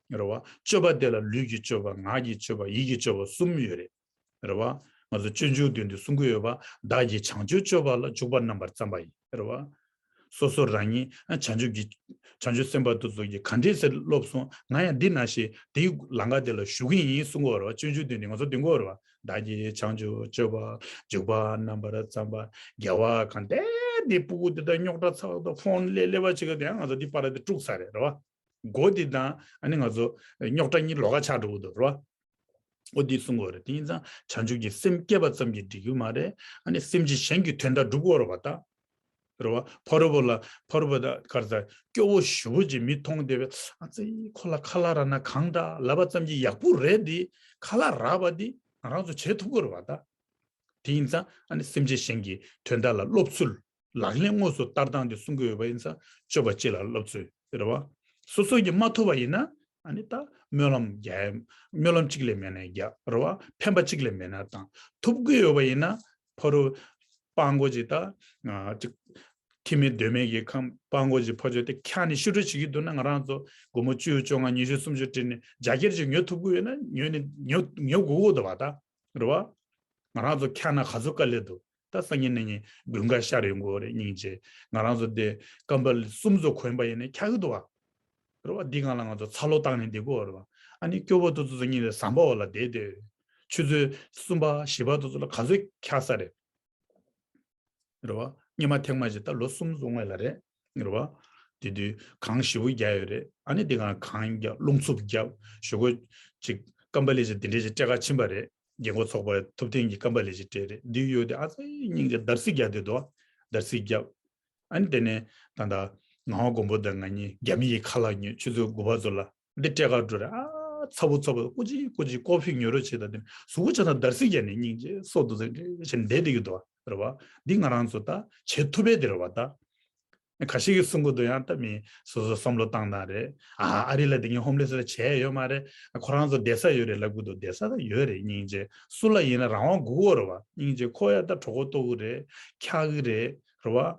པ། རེད་བ། སྤྱོད་པ་དེ་ལ་ལུས་ཀྱི་སྤྱོད་པ་ངག་གི་སྤྱོད་པ་ཡིད་ཀྱི་སྤྱོད་པ་གསུམ་ཡོད་རེད། རེད་བ། ང་ཚོ་སྤྱོད་འཇུག་དོན་དུ་གསུང་གི་ཡོད་པ་བདག་གིས་བྱང་ཆུབ་སྤྱོད་པ་ལ་འཇུག་པ་རྣམ་པར་བརྩམས་པ་ཡིན། རེད་བ། སོ་སོ་རང་ཉིད་ཨ་བྱང་ཆུབ་ཀྱི་བྱང་ཆུབ་སེམས་དཔའ་དེ་ཚོ་གིས་ག་འདྲས་སེ་སློབ་སོང་། ང་ཡང་འདི་ནང་བཞིན་དེའི་ལམ་ཁ་དེ་ལ་ཞུགས་ཀྱི་ཡིན་གསུང་གི་ཡོད་རེད་བ། སྤྱོད་འཇུག་དོན་དུ་ང་ཚོ་འདོན་གྱི་ཡོད་རེད་བ། བདག་གིས་བྱང་ཆུབ་སྤྱོད་པ་འཇུག་པ་རྣམ་པར་བརྩམས་པ་རྒྱལ་བ་གང་དེ་འདི་སྤུ་གུ་འདི་དག་རྙོག་དྲ་ཚ་བ་དང་ཕོན་ལས་ལས་པ་བྱེད་ཀྱི་དེ་ཡང་ང་ཚོ་འདི་པར་དེ་དཀྲུགས་ཚར་རེད་རེད་བ། མགོ་འདི་དང་ཨ་ནི་ང་ཚོ་རྙོག་དྲ་གཉིས་ལོགས་ཀ་ཆགས་འགྲོ་གི་འདུག་རེད་བ། ཨོ་འདི་གསུང་གི་ཡོད་རེད། དེ་ཡིན་ཙང་བྱང་ཆུབ་ཀྱི་སེམས་བསྐྱེད་པ་ཙམ་གྱིས་འགྲིག་གི་མ་རེད། ཨ་ནི་སེམས་ཅན་གཞན་གྱི་དོན་དག་སྒྲུབ་དགོས་རེད་བ་ད། རེད་བ། ཕ་རོལ་པོ་ལ་ཕ་རོལ་པོ་ད་ག་རེ་ཟེར་སྐྱོ་བོ་ཞེ་པོ་ཅིག་མི་མཐོང་བསྡད་པས་ཨ་ཙི་ཁོ་ལ་ཁ་ལག་རག་ན་གང་འདྲ་ལབ་པ་ཙམ་གྱིས་ཡག་པོ་རེད་དེ། ཁ་ལག་རག་པ་དེ་ང་རང་ཚོ་བྱེད་ཐུབ་ཀྱི་རེད་བ་ད། དེ་ཡིན་ཙང་ཨ་ནི་སེམས་ཅན་གཞན་གྱི་དོན་དག་ལ་སློབ་ཚུལ་ལག་ལེན་དངོས་སུ་བསྟར་སྟངས་དེ་གསུང་གི་ཡོད་པ་ཡིན་ཙང་སྤྱོད་པ་སྤྱི་ལ་སློབ་ཚུལ་རེད་བ། སོ་སོ་གིས་མ་ཐུབ་པ་ཡིན་ན་ཨ་ནི་ད་སྨོན་ལམ་རྒྱག་སྨོན་ལམ་གཅིག་ལས་མེད་ན་རྒྱག་རེད་བ། འཕེན་པ་གཅིག་ལས་མེད་ན་བཏང་། ཐུབ་ཀྱི་ཡོད་པ་ཡིན་ན་ཕ་རོལ་སྤྲང་པོ་ཅིག་ད་ཅིག་ཐེ་མི་དོན་མེད་ཀྱི་ཁམས་སྤྲང་པོ་ཅིག་ཕར་ཕྱོགས་དེ་འཁྱག་ནས་ཤི་འགྲོ་བྱེད་ཀྱི་འདུག་ན་ང་རང་ཚོ་སྒོར་མོ་བཅུ་བཅོ་ལྔ་ཉི་ཤུ་སུམ་ཅུ་སྤྲད་ནས་བརྒྱ་སྐྱེར་ཅིག་ཉོ་ཐུབ་ཀྱི་ཡོད་ན་ཉོ་ནས་ཉོ་ཉོ་དགོས་ཀྱི་འདུག་བ་ད། རེད་བ། ང་རང་ཚོ་འཁྱག་ན་ག་ཚོད་དཀའ་ལས་འདུག་ད་སང་ཉིན་གནངས་ཉིན་དགུན་ཁ་ཤར་ཡོང་གི་ཡོད་རེད་སྙིང་རྗེ། ང་རང་ཚོ་དེ་ཀམ་པ་ལི་གསུམ་ཚོ་གོན་པ་ཡིན་ན་འཁྱག་གི་འདུག་བ། རེད་བ། འདི་སྒང་ལ་ང་ཚོ་ཚ་ལོ་བཏང་ནས་བསྡད་ཀྱི་ཡོད་རེད་བ། ཨ་ནི་སྐྱོ་པོ་དེ་ཚོ་ཚོ་གཉིད་ལས་ཟམ་པ་འོག་ལ་བསྡད་བསྡད། ཆུ་ཚོད་གསུམ་པ་བཞི་པ་དེ་ཚོ་ལ་ག་ཚོད་འཁྱག་ས་རེད། རེད་བ། སྔོན་མ་ཐེངས་མ་ཞིག་ད་ལོ་གསུམ་བཟོ་སྔོན་ལ་རེད། རེད་བ། དེ་དུས་གངས་ཞེ་པོ་རྒྱག་ཡོད་རེད། ཨ་ནི་དེ་སྒང་གངས་རྒྱག་རླུང་འཚུབ་རྒྱབ་ཞོགས་པ་ཅིག་ཀམ་པ་ལི་ཅིག་དེ་འདྲས་ཅིག་སྤྲད་ག་ཕྱིན་པ་རེད། རྒན་འཁོགས་ཚོགས་པ་ཐུབ་བསྟན་གྱི་ཀམ་པ་ལི་ཅིག་སྤྲད་རེད། འདི་ཡོད་དེ་ཨ་ཙི་སྙིང་རྗེ་འདར་སིག་རྒྱག་དེ་འདུག་འདར་སིག་རྒྱབ། ཨ་ནི་དེ་ནས་ད་ལྟ་ངག་དབང་མགོན་པོ་དང་ང་གཉིས་རྒྱ་མི་ཡི་ཁ་ལག་ཉོས། ཆུ་ཚོད་དགུ་པ་ཚོ་ལ་འདི་སྤྲད་ག་འགྲོ་རེད། ཨ་ཚ་པོ་ཚ་པོ་ཀོ་ཅི་ཀོ་ཅི་ཀོ་ཕི་ཉོ་རོགས་བྱེད་ད་དེ་གཟུགས་པོ་ཆ་ཚང་འདར་སིག་རྒྱག་ནས་སྙིང་རྗེ་སོ་དུ་ཟེར་འདྲེ་བྱས་བསྡད་དེ་གི་འདུག་བ་རེད་བ། འདི་ང་རང་ཚོ་ད་བྱེད་ཐུབ་པས་དེ་རེད་བ་ད། ཁ་ཤས་ཀྱིས་གསུང་གི་འདུག་ཡང་ད་མི་སོ་སོ་བསམ་བློ་བཏང་ན་རེད། ཨ་ཨ་རི་ལ་དེ་ཉིན་ཧོམ་ལེ་སི་ལ་བྱས་ཡོད་མ་རེད། ཁོ་རང་ཚོ་བསྡད་ས་ཡོད་རེད་ལབ་གི་འདུག་བསྡད་ས་ད་ཡོད་རེད་སྙིང་རྗེ། སུ་ལ་ཡིན་ན་རང་དབང་དགོས་ཀྱི་རེད་བ། སྙིང་རྗེ་ཁོ་ཡ་ད་གྲོད་ཁོག་ལྟོགས་གི་རེད། འཁྱག་གི་རེད། རེད་བ།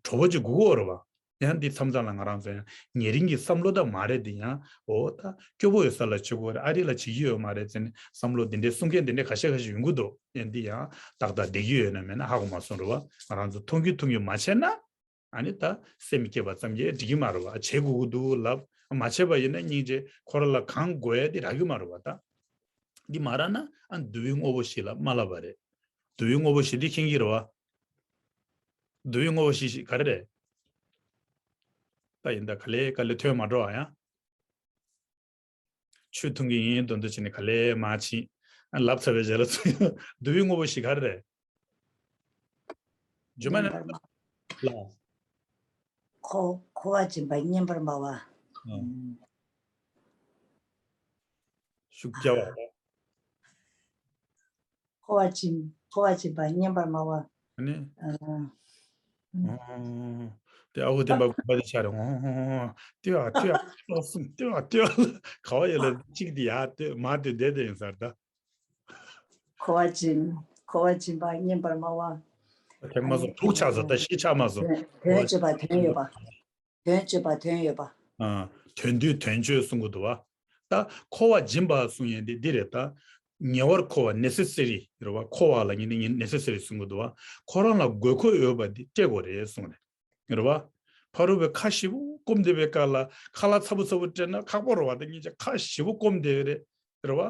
གྲོད་པ་ཅིག་སྒུག་དགོས་རེད་བ། ཡང་འདི་མཚམས་མཚམས་ལ་ང་རང་ཚོ་ཡང་ཉེ་རིང་གི་བསམ་བློ་དག་མ་རེད་དེ་ཡང་འོ་ད་སྐྱོ་པོ་ཡོད་ས་ལ་བྱེད་དགོས་རེད། ཨ་རི་ལ་བྱེད་ཀྱི་ཡོད་མ་རེད་ཟེར་ནས་བསམ་བློ་འདི་འདྲའི་གསུང་མཁན་འདི་འདྲའི་ཁ་ཤས་ཁ་ཤས་ཡོང་གི་འདུག་ཡང་འདི་ཡང་ཏག་ཏག་བསྡད་ཀྱི་ཡོད་ན་མེད་ན་ཧ་གོ་མ་སོང་རེད་བ། ང་རང་ཚོ་མཐོང་རྒྱུ་མཐོང་རྒྱུ་མ་བྱས་ན་ཨ་ནི་ད་སེམས་བསྐྱེད་པ་ཙམ་གྱིས་འགྲིག་གི་མ་རེད་བ། བྱེད་དགོས་ཀྱི་འདུག་ལབ་མ་བྱས་པ་ཡིན་ན་སྙིང་རྗེ་ཁོ་རང་ལ་གང་དགོས་ཡ་འདི་རག་གི་མ་རེད་བ་ད། འདི་མ་རག་ན་ཨ་བསྡུ་བའི་དངོས་པོ་བཞི་ལ་མ་ལབ་པ་རེད། བསྡུ་བའི་དངོས་པོ་བཞི་འདི་མཁྱེན་གྱི་རེད་བ། བསྡུ་བའི་དངོས་པོ་བཞི་ཞིག་ག་རེ་རེད། ད་ཡིན་ད་ག་ལེ་ག་ལེ་ཐོན་མ་འགྲོ་བ་ཡང་། ཆུ་འཐུང་གི་ཡིན་འདོན་འདོན་བྱས་ནས་ག་ལེ་མ་ཕྱིན། ལབ་ཚར་བའི་རྗེས་ལ་ཚུར་ཡང་བསྡུ་བའི་དངོས་པོ་བཞི་ག་རེ་རེད། སྒྱུ་མ་ནི་ལ། འཁོར་འཁོར་བ་འབྱིན་པ་སྙན་པར་སྨྲ་བ། ཨང་། ཤུགས་རྒྱབ་པ་དང་། འཁོར་བ་འབྱིན། འཁོར་བ་འབྱིན་པ་མཉམ་པར་སྨྲ་བ། ཨ་ནི། ཨ། ཨོ། དེ་ཨ་ཁུ་སྟོན་པ་དགོན་པ་དེ་ཆགས་རེད། ཨོ། ལྟོས་ཨ་ལྟོས་ཨ་ལྟོས་ཨ་ལྟོས་ཨ་ལྟོས་ཨ། ག་བ་ཡོད་ལ་གཅིག་དེ་ཡར་ལྟོས་མར་ལྟོས་བསྡད་བསྡད་ཡིན་ས་རེད་ད། འཁོར་བ་འབྱིན། འཁོར་བ་འབྱིན་པ་མཉམ་པར་སྨྲ་བ། ཐེག་མ་སོང་། དྲུག་ཆགས་སོང་། ད་བཞི་ཆགས་མ་སོང་། དོན་དོན་བརྗོད་པ་དོན་ཡོད་པ། དོན་བརྗོད་པ་དོན་ཡོད་པ། ཨ། དོན་བསྡུས་དོན་བརྗོད་གསུང་གི་འདུག་བ། ད་འཁོར་བ་འབྱིན་པ་གསུང་ཡས་འདི་འདི་རེད་ད། ཉེ་བར་འཁོར་བ་ནེ་སེ་སི་རི་རེད་བ། འཁོར་བ་ལ་ཉེ་ནི་ནེ་སེ་སི་རི་གསུང་གི་འདུག་བ། ཁོ་རང་ལ་དགོས་མཁོ་ཡོད་པ་འདི་སྤྲད་དགོས་རེད་གསུང་རེད། རེད་བ། ཕ་རོལ་པོའི་ཁ་ཞེ་པོ་སྐོམ་བསྡད་པའི་སྐབས་ལ་ཁ་ལག་ཚ་པོ་ཚ་པོ་སྤྲད་ན་ཁག་པོ་རེད་བ། ད་ཉིན་ཅིག་ཁ་ཞེ་པོ་སྐོམ་བསྡད་རེད། རེད་བ།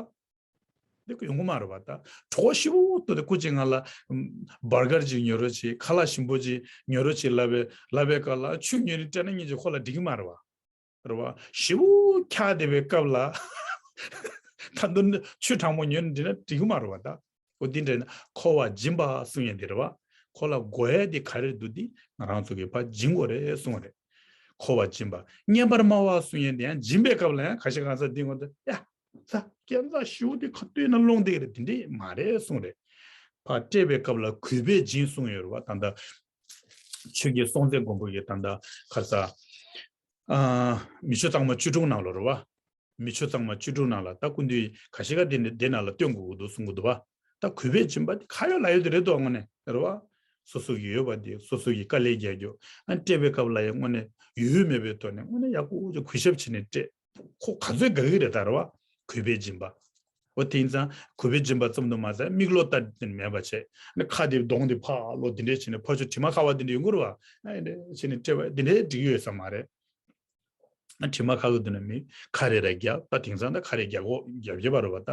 འདི་ཀུ་ཡོང་གི་མ་རེད་བ། ད་གྲོད་ཁོག་ཞེ་པོ་ལྟོགས་ཏེ་སྐུ་མཁྱེན་ང་ལ་ཨམ། བར་གར་ཅིག་ཉོ་རོགས་བྱེད། ཁ་ལག་ཞིམ་པོ་ཅིག་ཉོ་རོགས་བྱེད་ལབ་པའི་ལབ་པའི་སྐབས་ལ་ཆུ་ཉོ་ནི་སྤྲད་ན་ཉིན་ཅིག་ཁོ་ལ་འགྲིག་གི་མ་རེད་བ། རེད་བ། ཞེ་པོ་འཁྱག་བསྡད་པའི་སྐབས་ལ་ད་དུང་ཆུ་གྲང་མོ་ཉོས་ནས་འདྲི་ན་འགྲིག་གི་མ་རེད་བ་ད། འོ་འདི་འདྲ་ན་འཁོར་བ་འབྱིན་པ་གསུང་ཡས་འདི་རེད་བ། ཁོ་ལ་དགོས་ཡས་འདི་ག་རེ་འདུག་འདི་ང་རང་ཚོ་གིས་ཕར་སྦྱིན་དགོས་རེད་གསུང་རེད། འཁོར་བ་འབྱིན་པ་མཉམ་པར་སྨྲ་བ་གསུང་ཡས་འདི་ཡང་སྦྱིན་པའི་སྐབས་ལ་ཡང་ཁ་ཤས་གང་ཟག་འདི་ངོ་འདི་ཡ་ད་སྐྱེ་འཚར་ཞུ་འདི་ཁ་ལྟོས་ན་སློང་འདི་རེད་འདི་འདྲས་མ་རེད་གསུང་རེད། ཕར་སྤྲད་པའི་སྐབས་ལ་གུས་པས་སྦྱིན་གསུང་ཡོད་རེད་བ། ད་ལྟ་ཆོས་རྒྱལ་སྲོང་བཙན་སྒམ་པོ་ཡི་ད་ལྟ་ཁ་ས། ཨ། མི་ཆོས་གཙང་མ་བཅུ་དྲུག་ནང་ལོགས་རེད་བ། མི་ཆོས་གཙང་མ་བཅུ་དྲུག་ནང་ལ་ད་སྐུ་མདུན་ག་ཤི་ཀ་དེ་ནས་དེ་ནང་ལ་སྟོན་དགོས་ཀྱི་འདུག་གསུང་གི་འདུག་བ། ད་གུས་པས་སྦྱིན་པ་དེ་ཁ་ཡོད་ལག་ཡོད་དེ་རེད་འདུག་དངོས་གནས་རེད་བ། སོ་སོ་གི་ཡོད་པ་དེ་སོ་སོ་གི་དཀའ་ལས་རྒྱག་རྒྱུ། ཨ་ནི་སྤྲད་པའི་སྐབས་ལ་ཡང་དངོས་གནས་ཡོད་མེད་པའི་ཐོག་ནས་དངོས་གནས་ཡག་པོ་ཅིག་གུས་ཞབས་བྱས་ནས་སྤྲད། ཁོ་ག་ཚོད་དགའ་གི་རེད་ད་རེད་བ། གུས་པས་སྦྱིན་པ། འོ་དེ་ཡིན་ཙང་གུས་པས་སྦྱིན་པ་ཙམ་དུ་མ་ཟད་མིག་བློ་ལྟ་དེ་མེད་པ་བྱས། ཨ་ནི་ཁ་དེ་གདོང་དེ་ཕར་ལོག་དེ་འདྲས་བྱས་ནས་ཕར་ཕྱོགས་དྲི་མ་ཁ་བ་དེ་འདྲས་ཡོང་གི་རེད་བ། ཨ་ནི་འདྲས་བྱས་ནས་སྤྲད་པ་དེ་འདྲས་འགྲིག་གི་ཡོད་ས་མ་རེད། ཨ་དྲི་མ་ཁ་གི་དུས་ན་མི་ཁ་རེ་རེ་རྒྱབ། ད་དེང་སང་ད་ཁ་རེ་རྒྱག་གོ་རྒྱབ་རྒྱབ་པ་རེད་བ་ད།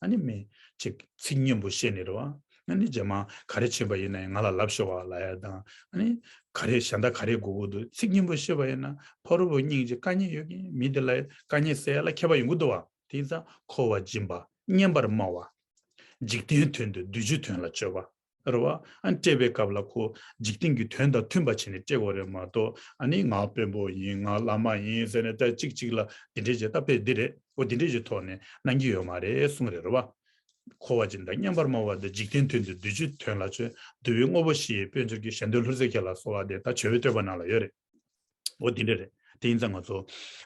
ཨ་ནི་མི་ཅིག་ཚིག་སྙན་པོ་བཤད་ནི་རེད་བ། ཨ་ནི་རྗེས་མ་ག་རེ་བྱེད་པ་ཡིན་ན་ཡང་ང་ལ་ལབ་ཤོག་ཨ་ལབ་ཡ་དང་། ཨ་ནི་ག་རེ་གཞན་དག་ག་རེ་དགོས་ཀྱི་འདུག་ཚིག་སྙན་པོ་བཤད་པ་ཡིན་ན་ཕ་རོལ་པོ་སྙིང་རྗེ་དཀའ་ངལ་ཡོད་མཁན་མི་དེ་ལ་དཀའ་ངལ་སེལ་ཡ་ལ་མཁས་པ་ཡོང་གི་འདུག་བ། དེང་སང་འཁོར་བ་སྦྱིན་པ་མཉམ་པར་སྨྲ་བ། འཇིག་རྟེན་དོན་དུ་བདུད་རྒྱུད་དོན་ལ་སྤྱོད་པ། རེད་བ། ཨ་ནི་སྤྲད་པའི་སྐབས་ལ་ཁོ་འཇིག་རྟེན་གྱི་དོན་དང་མཐུན་པ་བྱས་ནས་སྤྲད་དགོས་རེད་མ་གཏོགས། ཨ་ནི་ང་དཔོན་པོ་ཡིན་ང་བླ་མ་ཡིན་ཟེར་ནས་ད་གཅིག་གཅིག་ལ་འདི་འདྲས་བྱས་ད་དཔེ་འདི་རེད། འོ་འདི་འདྲས་ཀྱི་ཐོག་ནས་གནང་གི་ཡོད་མ་རེད་གསུངས་རེད། རེད་བ། འཁོར་བ་སྦྱིན་དང་མཉམ་པར་སྨྲ་བ་དེ་འཇིག་རྟེན་དོན་དུ་བདུད་རྒྱུད་དོན་ལ་སྤྱོད། འདུལ་བའི་དངོས་པོ་བཞི་ཡི་དཔལ་འབྱོར་གྱི་གཞན་དོན་ལྷུར་བྱེད་ཁྱེད་ལ་གསོལ་བ་འདེབས། ད་བྱོས་པའི་བསྟོད་པ་ནང་ལ་ཡོད་རེད། འོ་འདི་འདྲས་རེད། དེ་ཡིན་ཙང་ང་ཚོ།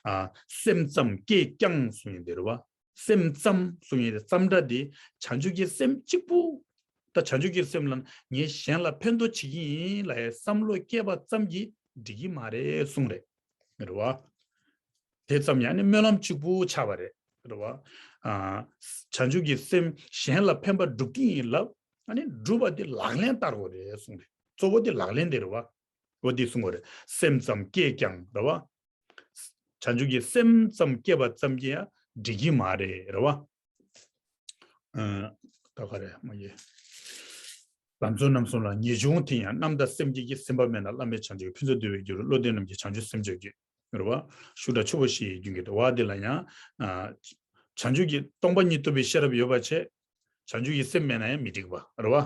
ཨ། སེམས་ཙམ་སྐྱེས་ཀྱང་གསུངས་ཡིན་འདི་རེད་བ། སེམས་ཙམ་གསུང་ཡས་ཙམ་སྒྲ་འདི་བྱང་ཆུབ་ཀྱི་སེམས་གཅིག་པུ། ད་བྱང་ཆུབ་ཀྱི་སེམས་ལ་ངས་གཞན་ལ་ཕན་ཐོགས་བྱེད་ཀྱི་ཡིན་ལབ་ཡས་བསམ་བློ་སྐྱེས་པ་ཙམ་གྱིས་འགྲིག་གི་མ་རེད་གསུངས་རེད། རེད་བ། དེ་ཙམ་ཡང་ནི་སྨོན་ལམ་གཅིག་པུ་ཆགས་པ་རེད། རེད་བ། ཨ། བྱང་ཆུབ་ཀྱི་སེམས་གཞན་ལ་ཕན་པ་སྒྲུབ་ཀྱི་ཡིན་ལབ། ཨ་ནི་སྒྲུབ་པ་དེ་ལག་ལེན་བསྟར་དགོས་རེད་གསུངས་རེད། གཙོ་བོ་དེ་ལག་ལེན་དེ་རེད་བ། འོ་འདི་གསུང་གི་རེད། སེམས་ཙམ་སྐྱེས་ཀྱང་རེད་བ། བྱང་ཆུབ་ཀྱི་སེམས་ཙམ་སྐྱེས་པ་ཙམ་གྱིས་ཡང་འགྲིག་གི་མ་རེད། རེད་བ། ཨ། ད་ག་རེ་མ་གི། ལམ་གཙོ་རྣམ་གསུམ་ལ་ངེས་འབྱུང་དེ་ཡང་རྣམ་དག་སེམས་བསྐྱེད་ཀྱི་སེམས་དཔའ་མེད་ན་བླ་མེད་བྱང་ཆུབ་ཀྱི་ཕུན་ཚོགས་འདུ་བའི་རྒྱུ་རུ་བློ་ལྡན་རྣམས་ཀྱི་བྱང་ཆུབ་སེམས་མཆོག་གི་རེད་བ། ཤུགས་དྲག་ཆུ་བོ་བཞི་ཡི་རྒྱུན་གྱི་བ་འདི་ལ་ཡང་། ཨ། བྱང་ཆུབ་ཀྱི་སྟོང་པ་ཉིད་རྟོགས་པའི་ཤེས་རབ་ཡོད་པ་བྱས། བྱང་ཆུབ་ཀྱི་སེམས་མེད་ན་ཡང་མི་འགྲིག་པ་རེད་བ།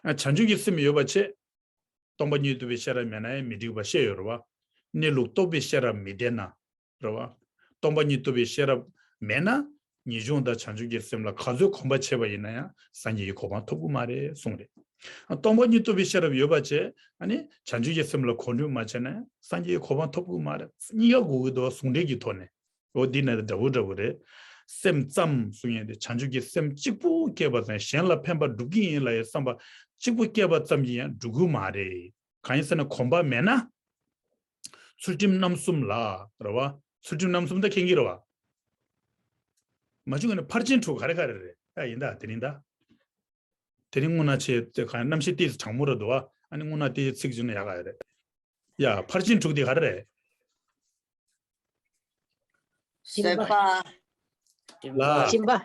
ཨ། བྱང་ཆུབ་ཀྱི་སེམས་ཡོད་པ་བྱས། སྟོང་པ་ཉིད་རྟོགས་པའི་ཤེས་རབ་མེད་ན་ཡང་མི་འགྲིག་པ་བཤད་ཡོད་རེད་བ། གནས་ལུགས་རྟོགས་པའི་ཤེས་རབ་མི་ལྡན་ན། རེད་བ། སྟོང་པ་ཉིད་རྟོགས་པའི་ཤེས་རབ་མེད་ན། ངེས་འབྱུང་དང་བྱང་ཆུབ་ཀྱི་སེམས་ལ་ག་ཚོད་གོམས་པ་བྱས་པ་ཡིན་ན་ཡང་སངས་རྒྱས་ཀྱི་གོ་འཕང་ཐོབ་ཀྱི་མ་རེད་གསུངས་རེད། སྟོང་པ་ཉིད་རྟོགས་པའི་ཤེས་རབ་ཡོད་པ་བྱས། ཨ་ནི་བྱང་ཆུབ་ཀྱི་སེམས་ལ་གོམས་འདྲིས་མ་བྱས་ན་ཡང་སངས་རྒྱས་ཀྱི་གོ་འཕང་ཐོབ་ཀྱི་མ་རེད། གཉིས་ཀ་དགོས་ཀྱི་འདུག་བ། ཟུང་འབྲེལ་གྱི་ཐོག་ནས། འོ་འདི་ནི་འདྲ་བོ་འདྲ་བོ་རེད། སེམས་ཙམ་གསུང་ཡས་དེ་བྱང་ཆུབ་ཀྱི་སེམས་གཅིག་པུ་སྐྱེས་པ་ཙམ་གཞན་ལ་ཕན་པ་སྒྲུབ་ཀྱི་ཡིན་ལབ་ཡས་བསམ་པ་གཅིག་པུ་སྐྱེས་པ་ཙམ་གྱིས་ཡང་འགྲུབ་ཀྱི་མ་རེད། གང་ཡིན་ཟེར་ན་གོམས་པ་མེད་ན། ཚུལ་ཁྲིམས་རྣམ་གསུམ་ལ་རེད་བ། ཚུལ་ཁྲིམས་རྣམ་གསུམ་ད་མཁྱེན་གྱི་རེད་བ། མ་བྱུང་ན་ཕར་ཕྱིན་དྲུག་ག་རེ་ག་རེ་རེད། ཨ་ཡིན་ད་དེ་རིང་ད། དེ་རིང་དངོས་གནས་ཆེ་དེ་ག་རྣམ་ཤེས་ཏིས་དྲང་མོ་ར་འདུག་ཨ་ནི་དངོས་གནས་དེ་ཚིག་བྱུང་ན་ཡག་ག་རེད། ཡ་ཕར་ཕྱིན་དྲུག་དེ་ག་རེ་རེད། བཟོད་པ། སྦྱིན་པ། སྦྱིན་པ། སྦྱིན་པ།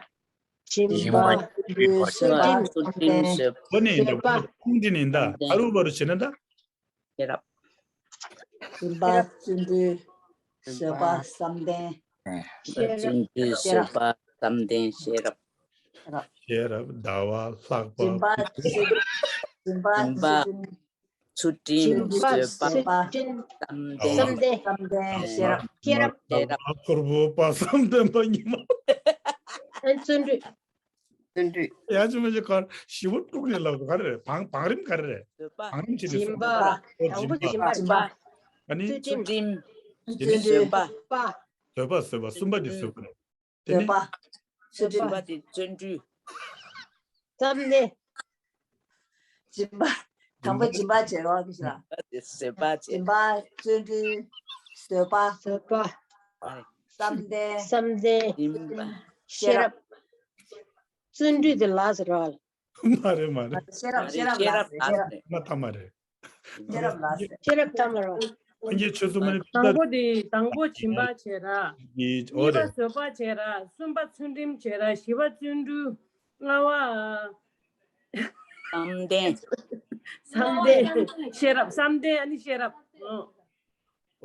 ཚུལ་ཁྲིམས། ཚུལ་ཁྲིམས། བཟོད་པ། ཁོ་ནི་ཡིན་ད་ཁོང་འདི་ནི་ཡིན་ད་ཨ་རུ་བ་རུ་བྱེད་ན་ད། ཤེས་རབ། སྦྱིན་པ། བརྩོན་འགྲུས། བཟོད་པ། བསམ་གཏན། བརྩོན་འགྲུས། བཟོད་པ། བསམ་གཏན། ཤེས་རབ། ཤེས་རབ། ཟླ་བ། ལྷག་པ། སྦྱིན་པ། སྦྱིན་པ། ཚུལ་ཁྲིམས། བཟོད་པ། བསམ་གཏན། བསམ་གཏན། ཤེས་རབ། ཤེས་རབ། ཤེས་རབ། ཕུར་བུ་དཔག་བསམ་ལྡན་པ་ཉི་མ། ཨ་བརྩོན་འགྲུས། བརྩོན་འགྲུས། ཡ་ཅི་མ་ཅི་གར་ཞི་བོ་དཀྲུག་ནས་ལབ་ག་རེ་རེད། བང་བང་རིམ་ག་རེ་རེད། བཟོད་པ། བང་རིམ་ཅི་རེད། སྦྱིན་པ། ཨོ་དང་པོ་སྦྱིན་པ། སྦྱིན་པ། ཨ་ནི་ཚུལ་ཁྲིམས། ཚུལ་ཁྲིམས། དེ་ནི་བཟོད་པ། བཟོད་པ། བཟོད་པ་བཟོད་པ་གསུམ་པ་དེ་བཟོད་པ་རེད། དེ་ནི་བཟོད་པ། ཚུལ་ཁྲིམས། བཟོད་པ་དེ་བརྩོན་འགྲུས། བསམ་གཏན། སྦྱིན་པ། དང་པོ་སྦྱིན་པ་བྱེད་རོགས་གྱིས་ལ། བཟོད་པ་བྱེད། སྦྱིན་པ། བརྩོན་འགྲུས། བཟོད་པ། བཟོད་པ། བསམ་གཏན། བསམ་གཏན། སྦྱིན་པ། ཤེས་རབ། བརྩོན་འགྲུས་དེ་ལ་ཟེར་བ། མ་རེད་མ་རེད། ཤེས་རབ། ཤེས་རབ་ལ་ཟེར། ཤེས་རབ། མ་ཐ་མ་རེད། ཤེས་རབ་ལ་ཟེར། ཤེས་རབ་ཐ་མ་རོ། སངས་རྒྱས་ཆོས་ཚོགས་མ་ནི་དང་པོ་དེ་དང་པོ་སྦྱིན་པ་བྱེད་ར། གཉིས་པ་བཟོད་པ་བྱེད་ར། གསུམ་པ་ཚུལ་ཁྲིམས་བྱེད་ར། བཞི་པ་བརྩོན་འགྲུས། ལྔ་པ། བསམ་གཏན། བསམ་གཏན། ཤེས་རབ། བསམ་གཏན། ཨ་ནི་ཤེས་རབ། ཨོ།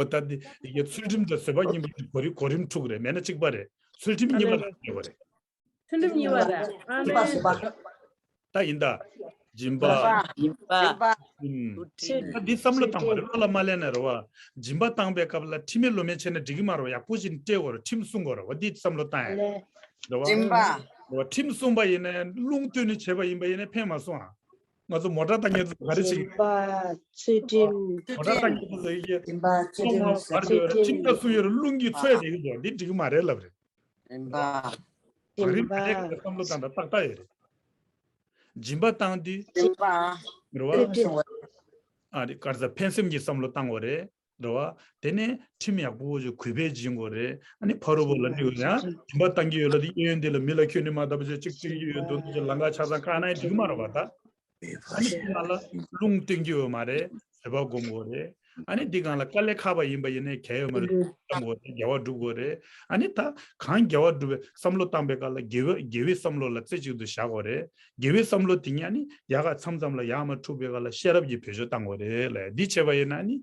ཨོ་ད་འདི་ཡི་གེ་ཚུལ་ཁྲིམས་དང་བཟོད་པ་གཉིས་པོ་གོ་རིམ་གོ་རིམ་དྲུག་རེད། མེད་ན་གཅིག་པ་རེད། ཚུལ་ཁྲིམས་གཉིས་པ་ལ་ཡོད་པ་རེད། ཚུལ་ཁྲིམས་གཉིས་པ་རེད། ཨ་ནི། ད་ཡིན་ད། སྦྱིན་པ། སྦྱིན་པ། ཨུམ། ཚུལ་ཁྲིམས། ད་འདི་བསམ་བློ་བཏང་བ་རེད། བློ་ལ་མ་ལེན་ན་རེད་བ། སྦྱིན་པ་བཏང་པའི་སྐབས་ལ་ཁྲིམས་མེད་ལུགས་མེད་བྱས་ན་འགྲིག་གི་མ་རེད་བ། ཡག་པོ་ཞིག་སྤྲད་དགོས་རེད། ཁྲིམས་སྲུང་དགོས་རེད་བ། འདི་བསམ་བློ་བཏང་ཡ་རེད་བ། སྦྱིན་པ། རེད་བ། ཁྲིམས་སྲུང་པ་ཡིན་ན་ཡང་རླུང་བཏོན་ནས་བྱས་པ་ཡིན་པ་ཡིན་ན་ཕན་མ་སོང་ཨ། ང་ཚོ་མོ་ཊ་བཏང་མཁན་ཚོ་ག་རེ་བྱེད་ཀྱི། སྦྱིན་པ། ཚུལ་ཁྲིམས། མོ་ཊ་བཏང་མཁན་ཚོ་ཡི་གེ། སྦྱིན་པ། ཚུལ་ཁྲིམས། ཁྲིམས་སྲུང་ཡོད་རེད། རླུང་གིས་འཚོ་ཡ་བསྡད་ཀྱི་འདུག་འདི་འགྲིག་གི་མ་རེད་ལབ་རེད། སྦྱིན་པ། བང་རིམ་ག་ལེ་ག་ལེ་བསམ་བློ་བཏང་ད་ཏག་ཏག་ཡོད་རེད། སྦྱིན་པ་བཏང་དུས། སྦྱིན་པ། རེད་བ། ཨ་རེ་ག་རེ་ཟ། ཕན་སེམས་ཀྱི་བསམ་བློ་བཏང་དགོས་རེད། རེད་བ། དེ་ནས་ཁྲིམས་ཡག་པོ་ཞིག་གུས་པས་སྦྱིན་དགོས་རེད། ཨ་ནི་ཕ་རོལ་པོ་ལ་འགྲིག་ཡོད་ཡང་སྦྱིན་པ་བཏང་གི་ཡོད་ལ་དེ་གཡས་གཡོན་འདི་ལ་མི་ལ་ཁྱོད་ནི་མ་ལྟ་བུ་ཅིག་ཅིག་ཅིག་ཡོད་དོན་དུ་ཅིག་ལང་ཀ་ཆ་ཚང་བཀག་ན་ཡང་འགྲིག་གི་མ་རེད་བ་ད། ཨ་ནི་དེ་ནང་ལ་རླུང་སྟོན་གྱི་ཡོད་མ་རེད། བཟོད་པ་སྒོམ་དགོས་རེད། ཨ་ནི་འདི་སྒང་ལ་དཀའ་ལས་ཁག་པ་ཡིན་པ་ཡིན་ནའི་གལ་ཡོད་མ་རེད། བསམ་དགོས་རེད། དགེ་བ་སྒྲུབ་དགོས་རེད། ཨ་ནི་ད་གང་དགེ་བ་སྒྲུབ་པའི་བསམ་བློ་བཏང་པའི་སྐབས་ལ་དགེ་བ་དགེ་བའི་བསམ་བློ་ལ་རྩེ་གཅིག་ཏུ་བཞག་དགོས་རེད། དགེ་བའི་བསམ་བློ་དེ་ཉིད་ཨ་ནི་ཡག་ག་མཚམས་མཚམས་ལ་ཡག་མ་འཁྲུག་པའི་སྐབས་ལ་ཤེས་རབ་ཀྱིས་བེད་སྤྱོད་བཏང་དགོས་རེད་ལ། འདི་བྱས་པ་ཡིན་ན་ཨ་ནི་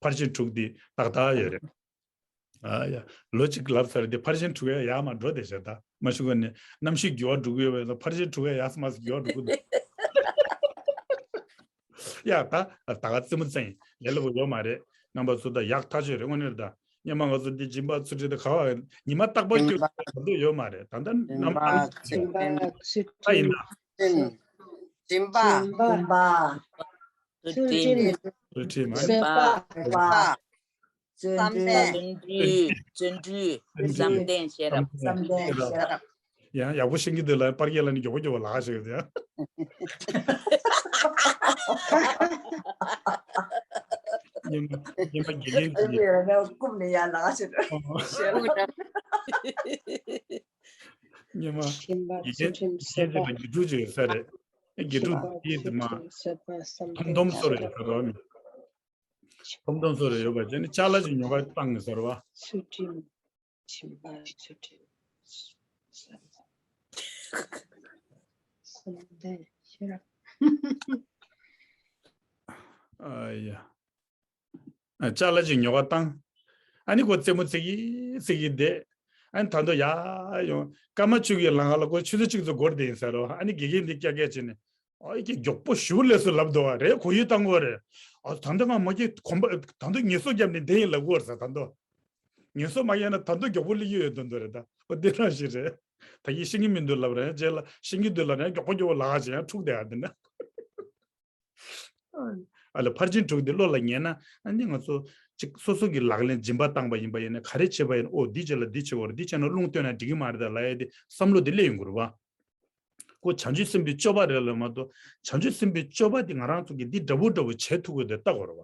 ཕར་ཕྱིན་དྲུག་འདི་ཏག་ཏག་ཡོད་རེད། ཨ་ཡ། ལོ་གཅིག་ལབ་ཚར་དེ་ཕར་ཕྱིན་དྲུག་ཡ་ཡག་མ་འགྲོ་དེ་བྱས་ད་མ་ཤུ་ག་ནས་རྣམ་ཤེས་འགྱུར་བ་འགྲོ་གི་ཡོད་པས་ལ་ཕར་ཕྱིན་དྲུག་ཡ་ཡག་སུ་མ་སུ་འགྱུར་བ་འགྲོ་གི་འདུག་ཡ་ད་ད་ག་རྩེད་མོ་རྩེ་ཡིན་ལས་སླ་པོ་ཡོད་མ་རེད། རྣམ་པ་ཚོ་ད་ཡག་ཐག་ཆོད་རེད་དངོས་གནས་ད། སྙེ་མ་ང་ཚོ་འདི་སྦྱིན་པ་ཚུལ་ཁྲིམས་དེ་ག་བ་ཉི་མ་རྟག་པར་སྐྱོད་ད་འདོད་ཡོད་མ་རེད། ད་ལྟ་རྣམ་པ་ཚུལ་ཁྲིམས། ད་ཡིན་ད། སྦྱིན་པ། སྦྱིན་པ། ཚུལ་ཁྲིམས། ཚུལ་ཁྲིམས། བཟོད་པ། བཟོད་པ། བརྩོན་འགྲུས། བརྩོན་འགྲུས། བརྩོན་འགྲུས། བསམ་གཏན། ཤེས་རབ། བསམ་གཏན། ཤེས་རབ། ཡང་ཡག་པོ་ཤེས་ཀྱི་འདུག་ལ་པར་རྒྱག་ལ་ནི་མགྱོགས་པོ་མགྱོགས་པོ་ལག་ཤེས་ཀྱི་འདུག་ཡ། ཉི་མ་ཉི་མ་དགེ་རྒན་གྱིས། རྐུབ་ནས་ཡར་ལག་ཤེས་ཤེས། ཉི་མ་དགེ་རྒན་དགེ་རྒན་ཚོས་ལ་དགེ་ཕྲུག་ཅིག་ཡོད་ས་རེད། དགེ་ཕྲུག་དེ་དེ་མ་ཐོམ་ཐོམ་སོ་རེད་ཟེར་རོ། ཐོམ་ཐོམ་སོ་རེ་ཡོད་པ་བྱས་ནས་ཅ་ལག་ཅིག་ཉོ་ག་བཏང་ནས་ཟེར་བ། ཚུལ་ཁྲིམས། སྦྱིན་པ། ཚུལ་ཁྲིམས། བསམ་གཏན། ཤེས་རབ། ཨ་ཡ། ཨ་ཅ་ལག་ཅིག་ཉོ་ག་བཏང་། ཨ་ནི་ཁོ་རྩེད་མོ་རྩེ་གི་རྩེ་གི་བསྡད། ཨ་ནི་ད་དུང་ཡར་ཡོང་སྐར་མ་བཅུ་གི་ལམ་ཁ་ལ་ཁོ་ཆུ་ཚོད་གཅིག་ཙམ་འགོར་བསྡད་ཡིན་ཟེར་རོ། ཨ་ནི་དགེ་རྒན་འདི་སྐྱག་སྐྱག་བྱས་ནས། ཨ་ཡི་ཀྱེ་མགྱོགས་པོ་ཞུ་ལས་སུ་ལབ་འདུག་བ་རེད། གོ་ཡུལ་བཏང་གོ་རེད། ཨ་ད་ལྟ་ང་མ་སྐྱེས་གོམ་པ་ད་ལྟ་ངལ་གསོ་བརྒྱབ་ནས་བསྡད་ཡིན་ལབ་གོ་རེད་ཟེར། ད་ལྟ་ངལ་གསོ་མ་བརྒྱབ་ན་ད་ལྟ་མགྱོགས་པོ་སླེབས་ཀྱི་ཡོད་དོན་དུ་རེད། ད་འོ་དེ་འདྲ་ཞིག་རེད། ད་ཡིན་ཤེས་ཀྱི་མི་འདུག་ལབ་རེད། རྗེས་ལ་ཤེས་ཀྱི་འདུག་ལབ་རེད། མགྱོགས་པོ་མགྱོགས་པོ་ལག་ཅིག་ཡང་འཁྲུག་བསྡད་ཡ་འདི་ན། ཨ་ལ་ཕར་ཕྱིན་དྲུག་འདི་བློ་ལ་ངེས་ན་ཨ་ནི་ང་ཚོ་གཅིག་སོ་སོ་གི་ལག་ལེན་སྦྱིན་པ་བཏང་པ་ཡིན་པ་ཡིན་ན་ག་རེ་བྱེད་པ་ཡིན་ཨོ་འདི་བྱེད་ལ་འདི་བྱེད་དགོས་རེད། འདི་བྱས་ན་རླུང་བཏོན་ན་འགྲིག་གི་མ་རེད་ད་ལབ་ཡ་དེ་བསམ་བློ་དེ་སླེབས་ཡོང་གི་རེད་བ། ཁོ་བྱང་ཆུབ་སེམས་དཔའི་སྤྱོད་པ་རེད་ལབ་མ་གཏོགས་བྱང་ཆུབ་སེམས་དཔའི་སྤྱོད་པ་དེ་ང་རང་ཚོ་གིས་འདི་འདྲ་པོ་འདྲ་པོ་བྱེད་ཐུབ་དགོས་དེ་ལྟ་དགོས་རེད་བ།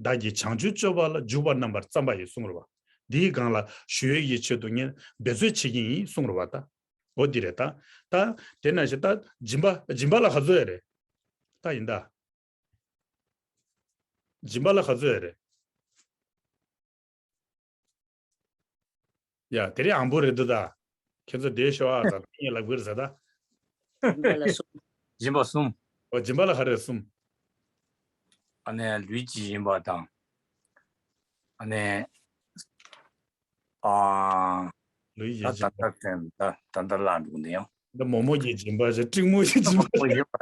བདག་གིས་བྱང་ཆུབ་སྤྱོད་པ་ལ། འཇུག་པ་རྣམ་པར་བརྩམ་པ་ཡིས་གསུངས་རེད་བ། འདིའི་སྒང་ལ་ཞི་བའི་ཡིད་ཆེད་དུ་ངས་འབད་རྩོལ་བྱེད་ཀྱི་ཡིན་གསུངས་རེད་བ་ད། འོ་འདི་རེད་ད། ད་དེ་ནང་བཞིན་ད་སྦྱིན་པ་སྦྱིན་པ་ལ་ག་ཚོད་ཡོད་རེད། ད་ཡིན་ད། སྦྱིན་པ་ལ་ག་ཚོད་ཡོད་རེད། ཡ་དེ་རིང་ཨང་པོ་རེད་འདུག་ད། ཁྱེད་ཚོ་བསྡད་ཤོག་ཨ་ཟེར་ངས་ལབ་གི་རེད་ཟེར་ད། སྦྱིན་པ་ལ་གསུམ། སྦྱིན་པ་གསུམ། ཨོ་སྦྱིན་པ་ལ་ག་རེ་གསུམ། ཨ་ནི་ལུས་ཀྱི་སྦྱིན་པ་དང་། ཨ་ནི། ཨ། ལུས་ཀྱི་ད་སྦྱིན་པ། ད་ད་ད་ད་ལ་འགྲོ་འདི་ཡང་། འདི་མོག་མོག་གི་སྦྱིན་པ་ཞིག་སྤྲིང་མོ་ཞིག་སྦྱིན་པ། མོག་མོག་སྦྱིན་པ་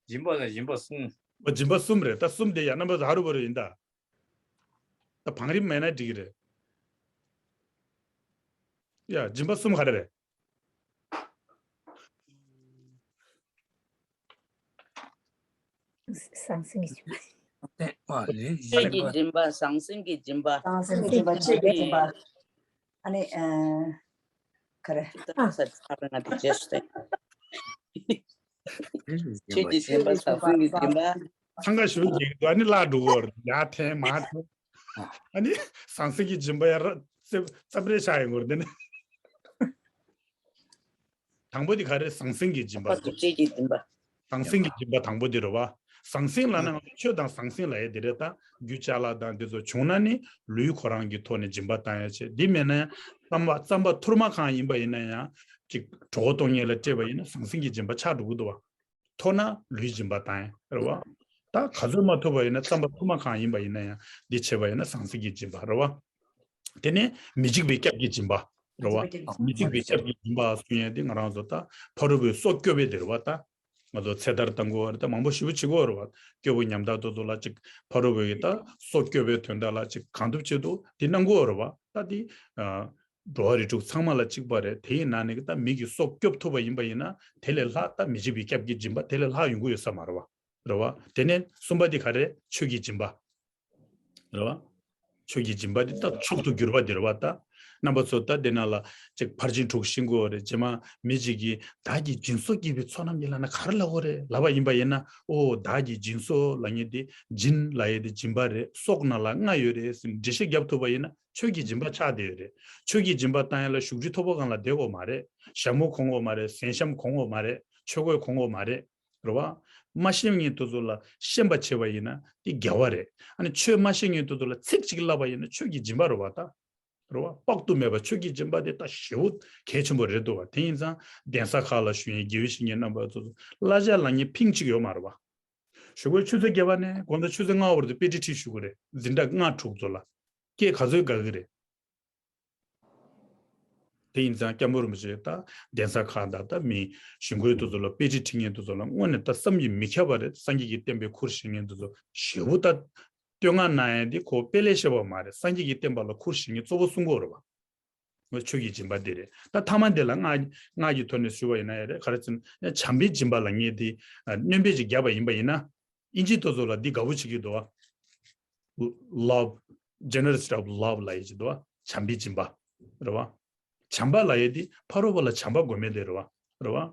སྦྱིན་པ་ལ་སྦྱིན་པ་གསུམ། ཨོ་སྦྱིན་པ་གསུམ་རེད། ད་གསུམ་དེ་ཡང་རྣམ་པ་ཧ་རུ་བ་རུ་ཡིན་ད། ད་བང་རིམ་མེད་ན་འགྲིག་གི་རེད། ཡ། སྦྱིན་པ་གསུམ་ག་རེ་རེད། ཟང་ཟིང་གི་སྦྱིན་པ། ཨ་ལེ། ཆོས་ཀྱི་སྦྱིན་པ། ཟང་ཟིང་གི་སྦྱིན་པ། ཟང་ཟིང་གི་སྦྱིན་པ། ཆོས་ཀྱི་སྦྱིན་པ། ཨ་ནི་ཨ། ག་རེ། ད་ས་ཚར་ན་དེ་རྗེས་སུ་བསྟན། ཆོས་ཀྱི་སྦྱིན་པ། ཟང་ཟིང་གི་སྦྱིན་པ། འཚང་ཁ་ཞུ་གི་འདུག་ཨ་ནི་བརླག་འགྲོ་གི་ཡོད་རེད། ཡར་འཐེན་མར་འཐེན། ཨ་ནི་ཟང་ཟིང་གི་སྦྱིན་པ་ཡར་རྩེ་རྩབ་རེ་ཆགས་ཡོང་གི་རེད། དེ་ནི། དང་པོ་དེ་ག་རེ། ཟང་ཟིང་གི་སྦྱིན་པ། ཐུགས་རྗེ་ཆེ་སྦྱིན་པ། ཟང་ཟིང་གི་སྦྱིན་པ་དང་པོ་དེ་རེད་བ། ཟང་ཟིང་ལབ་ན་ང་ཚོ་ཆོས་དང་ཟང་ཟིང་ལབ་ཡས་དེ་རེད། ད་རྒྱུ་ཅ་ལག་དང་དེ་ཚོ་བྱུང་ན་ནི་ལུས་ཁོ་རང་གི་ཐོག་ནས་སྦྱིན་པ་བཏང་ཡ་བྱེད། འདི་མེད་ན་ཡང་རྩམ་པ་རྩམ་པ་ཐུར་མ་གང་ཡིན་པ་ཡིན་ན་ཡང་ཅིག་གྲོད་ཁོག་ལྟོགས་ཉེན་ལ་སྤྲད་པ་ཡིན་ན་ཟང་ཟིང་གི་སྦྱིན་པ་ཆགས་འགྲོ་གི་འདུག་བ། མཐོ་ན་ལུས་སྦྱིན་པ་བཏང་ཡ་རེད་བ། ད་ག་ཚོད་མ་ཐུབ་པ་ཡིན་ན་རྩམ་པ་ཐུར་མ་གང་ཡིན་པ་ཡིན་ན་ཡང་འདི་བྱས་པ་ཡིན་ན་ཟང་ཟིང་གི་སྦྱིན་པ་རེད་བ། དེ་ནས་མི་འཇིགས་པའི་སྐྱབས་ཀྱི་སྦྱིན་པ་རེད་བ། མི་འཇིགས་པའི་སྐྱབས་ཀྱི་སྦྱིན་པ་གསུང་ཡས་དེ་ང་རང་ཚོ་ད་ཕ་རོལ་པོའི་སྲོག་སྐྱོབ་པའི་དེ་རེད་བ། ད་ང་ཚོ་ཚེ་ཐར་བཏང་དགོས་པ་རེད། ད་མང་པོ་ཞེ་པོ་བྱེད་དགོས་རེད་བ། སྐྱོ་པོ་ཉམ་ཐག་དེ་ཚོ་ལ་ཅིག་ཕ་རོལ་པོ་ཡི་ད་སྲོག་སྐྱོབ་པའི་དོན་དག་ལ་ཅིག་གང་ཐུབ་ཅི་ཐུབ་དེ་གནང་དགོས་རེད་བ། ད་དེ་འགྲོ་བ་རིགས་དྲུག་ཚང་མ་ལ་གཅིག་པ་རེད། དེ་ཡི་ནང་ནས་ད་མི་གི་སྲོག་སྐྱོབ་ཐུབ་པ་ཡིན་པ་ཡིན་ན་དེ་ལས་ལྷག་ད་མི་འཇིགས་པའི་སྐྱབས་ཀྱི་སྦྱིན་པ་དེ་ལས་ལྷག་ཡོང་གི་ཡོད་ས་མ་རེད་བ། རེད་བ། དེ་ནས་གསུམ་པ་དེ་ག་རེ། ཆོས་ཀྱི་སྦྱིན་པ། རེད་བ། ཆོས་ཀྱི་སྦྱིན་པ་དེ་ད་མཆོག་ཏུ་གྱུར་པ་དེ་རེད་བ། ད་རྣམ་པ་ཚོ་ད་དེ་ནང་ལ་ཅིག་ཕར་ཕྱིན་དྲུག་ཤེས་དགོས་རེད། རྗེས་མ་མི་གཅིག་གིས་བདག་གིས་སྦྱིན་སོགས་བགྱིས་པའི་ཚོགས་རྣམས་ཀྱིས་ལབ་ན་ག་རེ་ལབ་དགོས་རེད་ལབ་པ་ཡིན་པ་ཡིན་ན། ཨོ་བདག་གིས་སྦྱིན་སོགས་ལབ་མཁན་དེ་སྦྱིན་ལབ་ཡས་དེ་སྦྱིན་པ་རེད། སོགས་ནང་ལ་ལྔ་ཡོད་རེད་ཟེར་འགྲེལ་བཤད་བརྒྱབ་ཐུབ་པ་ཡིན་ན་ཆོས་ཀྱི་སྦྱིན་པ་ཆགས་བསྡད་ཡོད་རེད། ཆོས་ཀྱི་སྦྱིན་པ་བཏང་ཡ་ལ་བཞུགས་ཁྲི་མཐོ་པོ་སྒང་ལ་བསྡད་དགོས་མ་རེད། ཞྭ་མོ་གོན་དགོས་མ་རེད། གཟན་ཤམ་གོན་དགོས་མ་རེད། ཆོས་གོས་གོན་དགོས་མ་རེད། རེད་བ། མ་ཤེས་མཁན་དེ་ཚོ་ལ་ཤེས་པ་བྱེད་པ་ཡིན་ན་དེ་དགེ་བ་རེད། ཨ་ནི་ཆོས་མ་ཤེས་མཁན་དེ་ཚོ་ལ་ཚིག་གཅིག་བསླབ་པ་ཡིན་ན་ཆོས་ཀྱི་སྦྱིན་པ་རེད་བ་ད། རེད་བ། དཔག་ཏུ་མེད་པ་ཆོས་ཀྱི་སྦྱིན་པ་དེ་ད་ཞེ་པོ་གལ་ཆེན་པོ་རེད་འདུག་བ། དེ་ཡིན་ཙང་གདན་ས་ཁག་ལ་བཞུགས་མཁན་དགེ་བའི་བཤེས་གཉེན་རྣམ་པ་ཚོ་ཚོ་གླ་ཆ་ལེན་མཁན་ཕིང་གཅིག་ཡོད་མ་རེད་བ། ཞོགས་པའི་ཆུ་ཚོད་བརྒྱད་པ་ནས་དགོང་དག་ཆུ་ཚོད་ལྔ་བར་དུ་དཔེ་ཁྲིད་ཁྲིད་བཞུགས་ཀྱི་རེད། འཛིན་གྲྭ་ལྔ་དྲུག་ཚོ་ལ། སྐད་ག་ཚོད་དགའ་གི་རེད། དེ་ཡིན་ཙང་སྐྱབས་མགོན་རིན་པོ་ཆེ་ད་གདན་ས་ཁག་དང་ད་མི་ཞིང་ཁོའི་དེ་ཚོ་ལ་དཔེ་ཁྲིད་ཁྲིད་མཁན་དེ་ཚོ་ལ་དངོས་གནས་ད་བསམ་གྱིས་མི་ཁྱབ་པ་རེད། སངས་རྒྱས་ཀྱི་བསྟན་པའི་ཁུར་བཞེས་མཁན་དེ་ཚོ་ཞེ་པོ་ད་བསྟོད་བསྔགས་གནང་ཡ་དེ་ཁོ་དཔེ་ལས་བཤད་པ་མ་རེད། སངས་རྒྱས་ཀྱི་བསྟན་པ་ལ་ཁུར་བཞེས་མཁན་གཙོ་བོ་གསུང་གི་ཡོད་རེད་བ། ངོ་ཆོས་ཀྱི་སྦྱིན་པ་འདི་རེད། ད་ཐ་མ་འདི་ལ་སྔགས་སྔགས་ཀྱི་ཐོག་ནས་ཞུ་བ་ཡིན་ན་ཡ་རེད། ག་རེ་ཟེར་ན་བྱམས་པའི་སྦྱིན་པ་ལབ་མཁན་དེ་སྣོན་པ་ཅིག་བརྒྱབ་པ་ཡིན་པ་ཡིན་ན། ཨིན་ཇི་དེ་ཚོ་ལ་འདི་དགའ་པོ་བྱེད་ཀྱི་འདུག་བ། Love, generosity of love ལབ་ཡས་ཅིག་འདུག་བ། བྱམས་པའི་སྦྱིན་པ་རེད་བ། བྱམས་པ་ལབ་ཡས་དེ་ཕ་རོལ་པོ་ལ་བྱམས་པ་དགོས་མེད་དེ་རེད་བ། རེད་བ།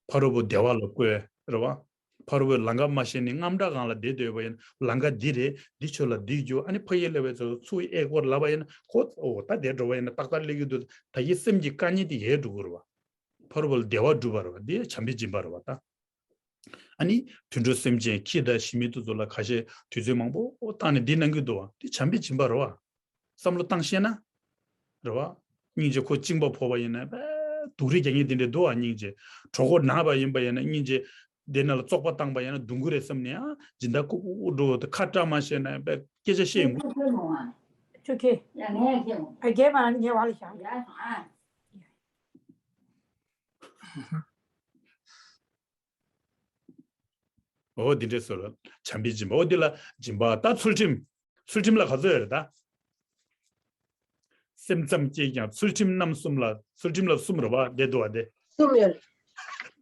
ཕ་རོལ་པོ་བདེ་བ་ལ་བཀོད་རེད་བ། ཕ་རོལ་པོའི་ལམ་ཁ་མ་ཤེས་ནས་དངངས་སྐྲག་སྒང་ལ་བསྡད་སྡོད་པ་ཡིན་ན་ལམ་ཁ་འདི་རེད། འདི་ཆོས་ལ་འདི་རྒྱུ། ཨ་ནི་ཕ་གིར་སླེབས་པའི་ཚོ་ཚུར་ཨེ་སྐོར་ལབ་པ་ཡིན་ན་ཁོ་ཨོ་ད་བསྡད་འགྲོ་བ་ཡིན་ན་ཏག་ཏག་སླེབས་ཀྱི་འདུག་ད་ཡི་སེམས་ཀྱི་དཀའ་ངལ་དེ་ཡལ་འགྲོ་གི་རེད་བ། ཕ་རོལ་པོ་ལ་བདེ་བ་སྒྲུབ་པ་རེད་བ། འདི་བྱམས་པའི་སྦྱིན་པ་རེད་བ་ད། ཨ་ནི་དུད་འགྲོ་སེམས་ཅན་ཁྱི་དང་ཞི་མི་དེ་ཚོ་ལ་ཁ་ཤས་དུས་ཚོད་མང་པོ་བཏང་ནས་འདི་གནང་གི་འདུག་བ། འདི་བྱམས་པའི་སྦྱིན་པ་རེད་བ། བསམ་བློ་བཏང་ཤེས་ན། རེད་བ། སྙིང་རྗེ་ཁོ་གཅིན་པ་ཕོག་པ་ཡིན་ན་དཔེ་སྡུག་རུས་རྒྱག་མཁན་དེ་འདྲས་འདུག་བ། སྙིང་རྗེ། གྲོད་ཁོག་ན་བ་ཡིན་པ་ཡིན་ན་སྙིང་རྗེ། དེ་ན་ལ་བཙོག་པ་བཏང་པ་ཡིན་ན་སྡུག་གུ་རེད་བསམ་ནས་ཨ་སྦྱིན་བདག་ཀུ་ཀུ་ཀུ་འགྲོ་དེ་ཁ་བཀྲ་མ་ཤེས་ན་དཔེ་སྐད་ཆ་བཤད་ཡོང་གི། ཆུ་ཁྱི། ཡ་ངས་ཁྱེད་ངོ་། ཨ་རྒྱས་པ་ང་ངས་བ་ལ་བཞག་ཡ་སོང་ཨ། འོ་འདི་འདྲས་སོ་ལ་བྱམས་པའི་སྦྱིན་པ། འོ་འདི་ལ་སྦྱིན་པ། ད་ཚུལ་ཁྲིམས། ཚུལ་ཁྲིམས་ལ་ག་ཚོད་ཡོད་རེད་ད། སེམས་ཙམ་སྐྱེས་ཀྱང་ཚུལ་ཁྲིམས་རྣམ་གསུམ་ལ། ཚུལ་ཁྲིམས་ལ་གསུམ་རེད་བ། འདི་འདུག་བ་འདི། གསུམ་ཡོད།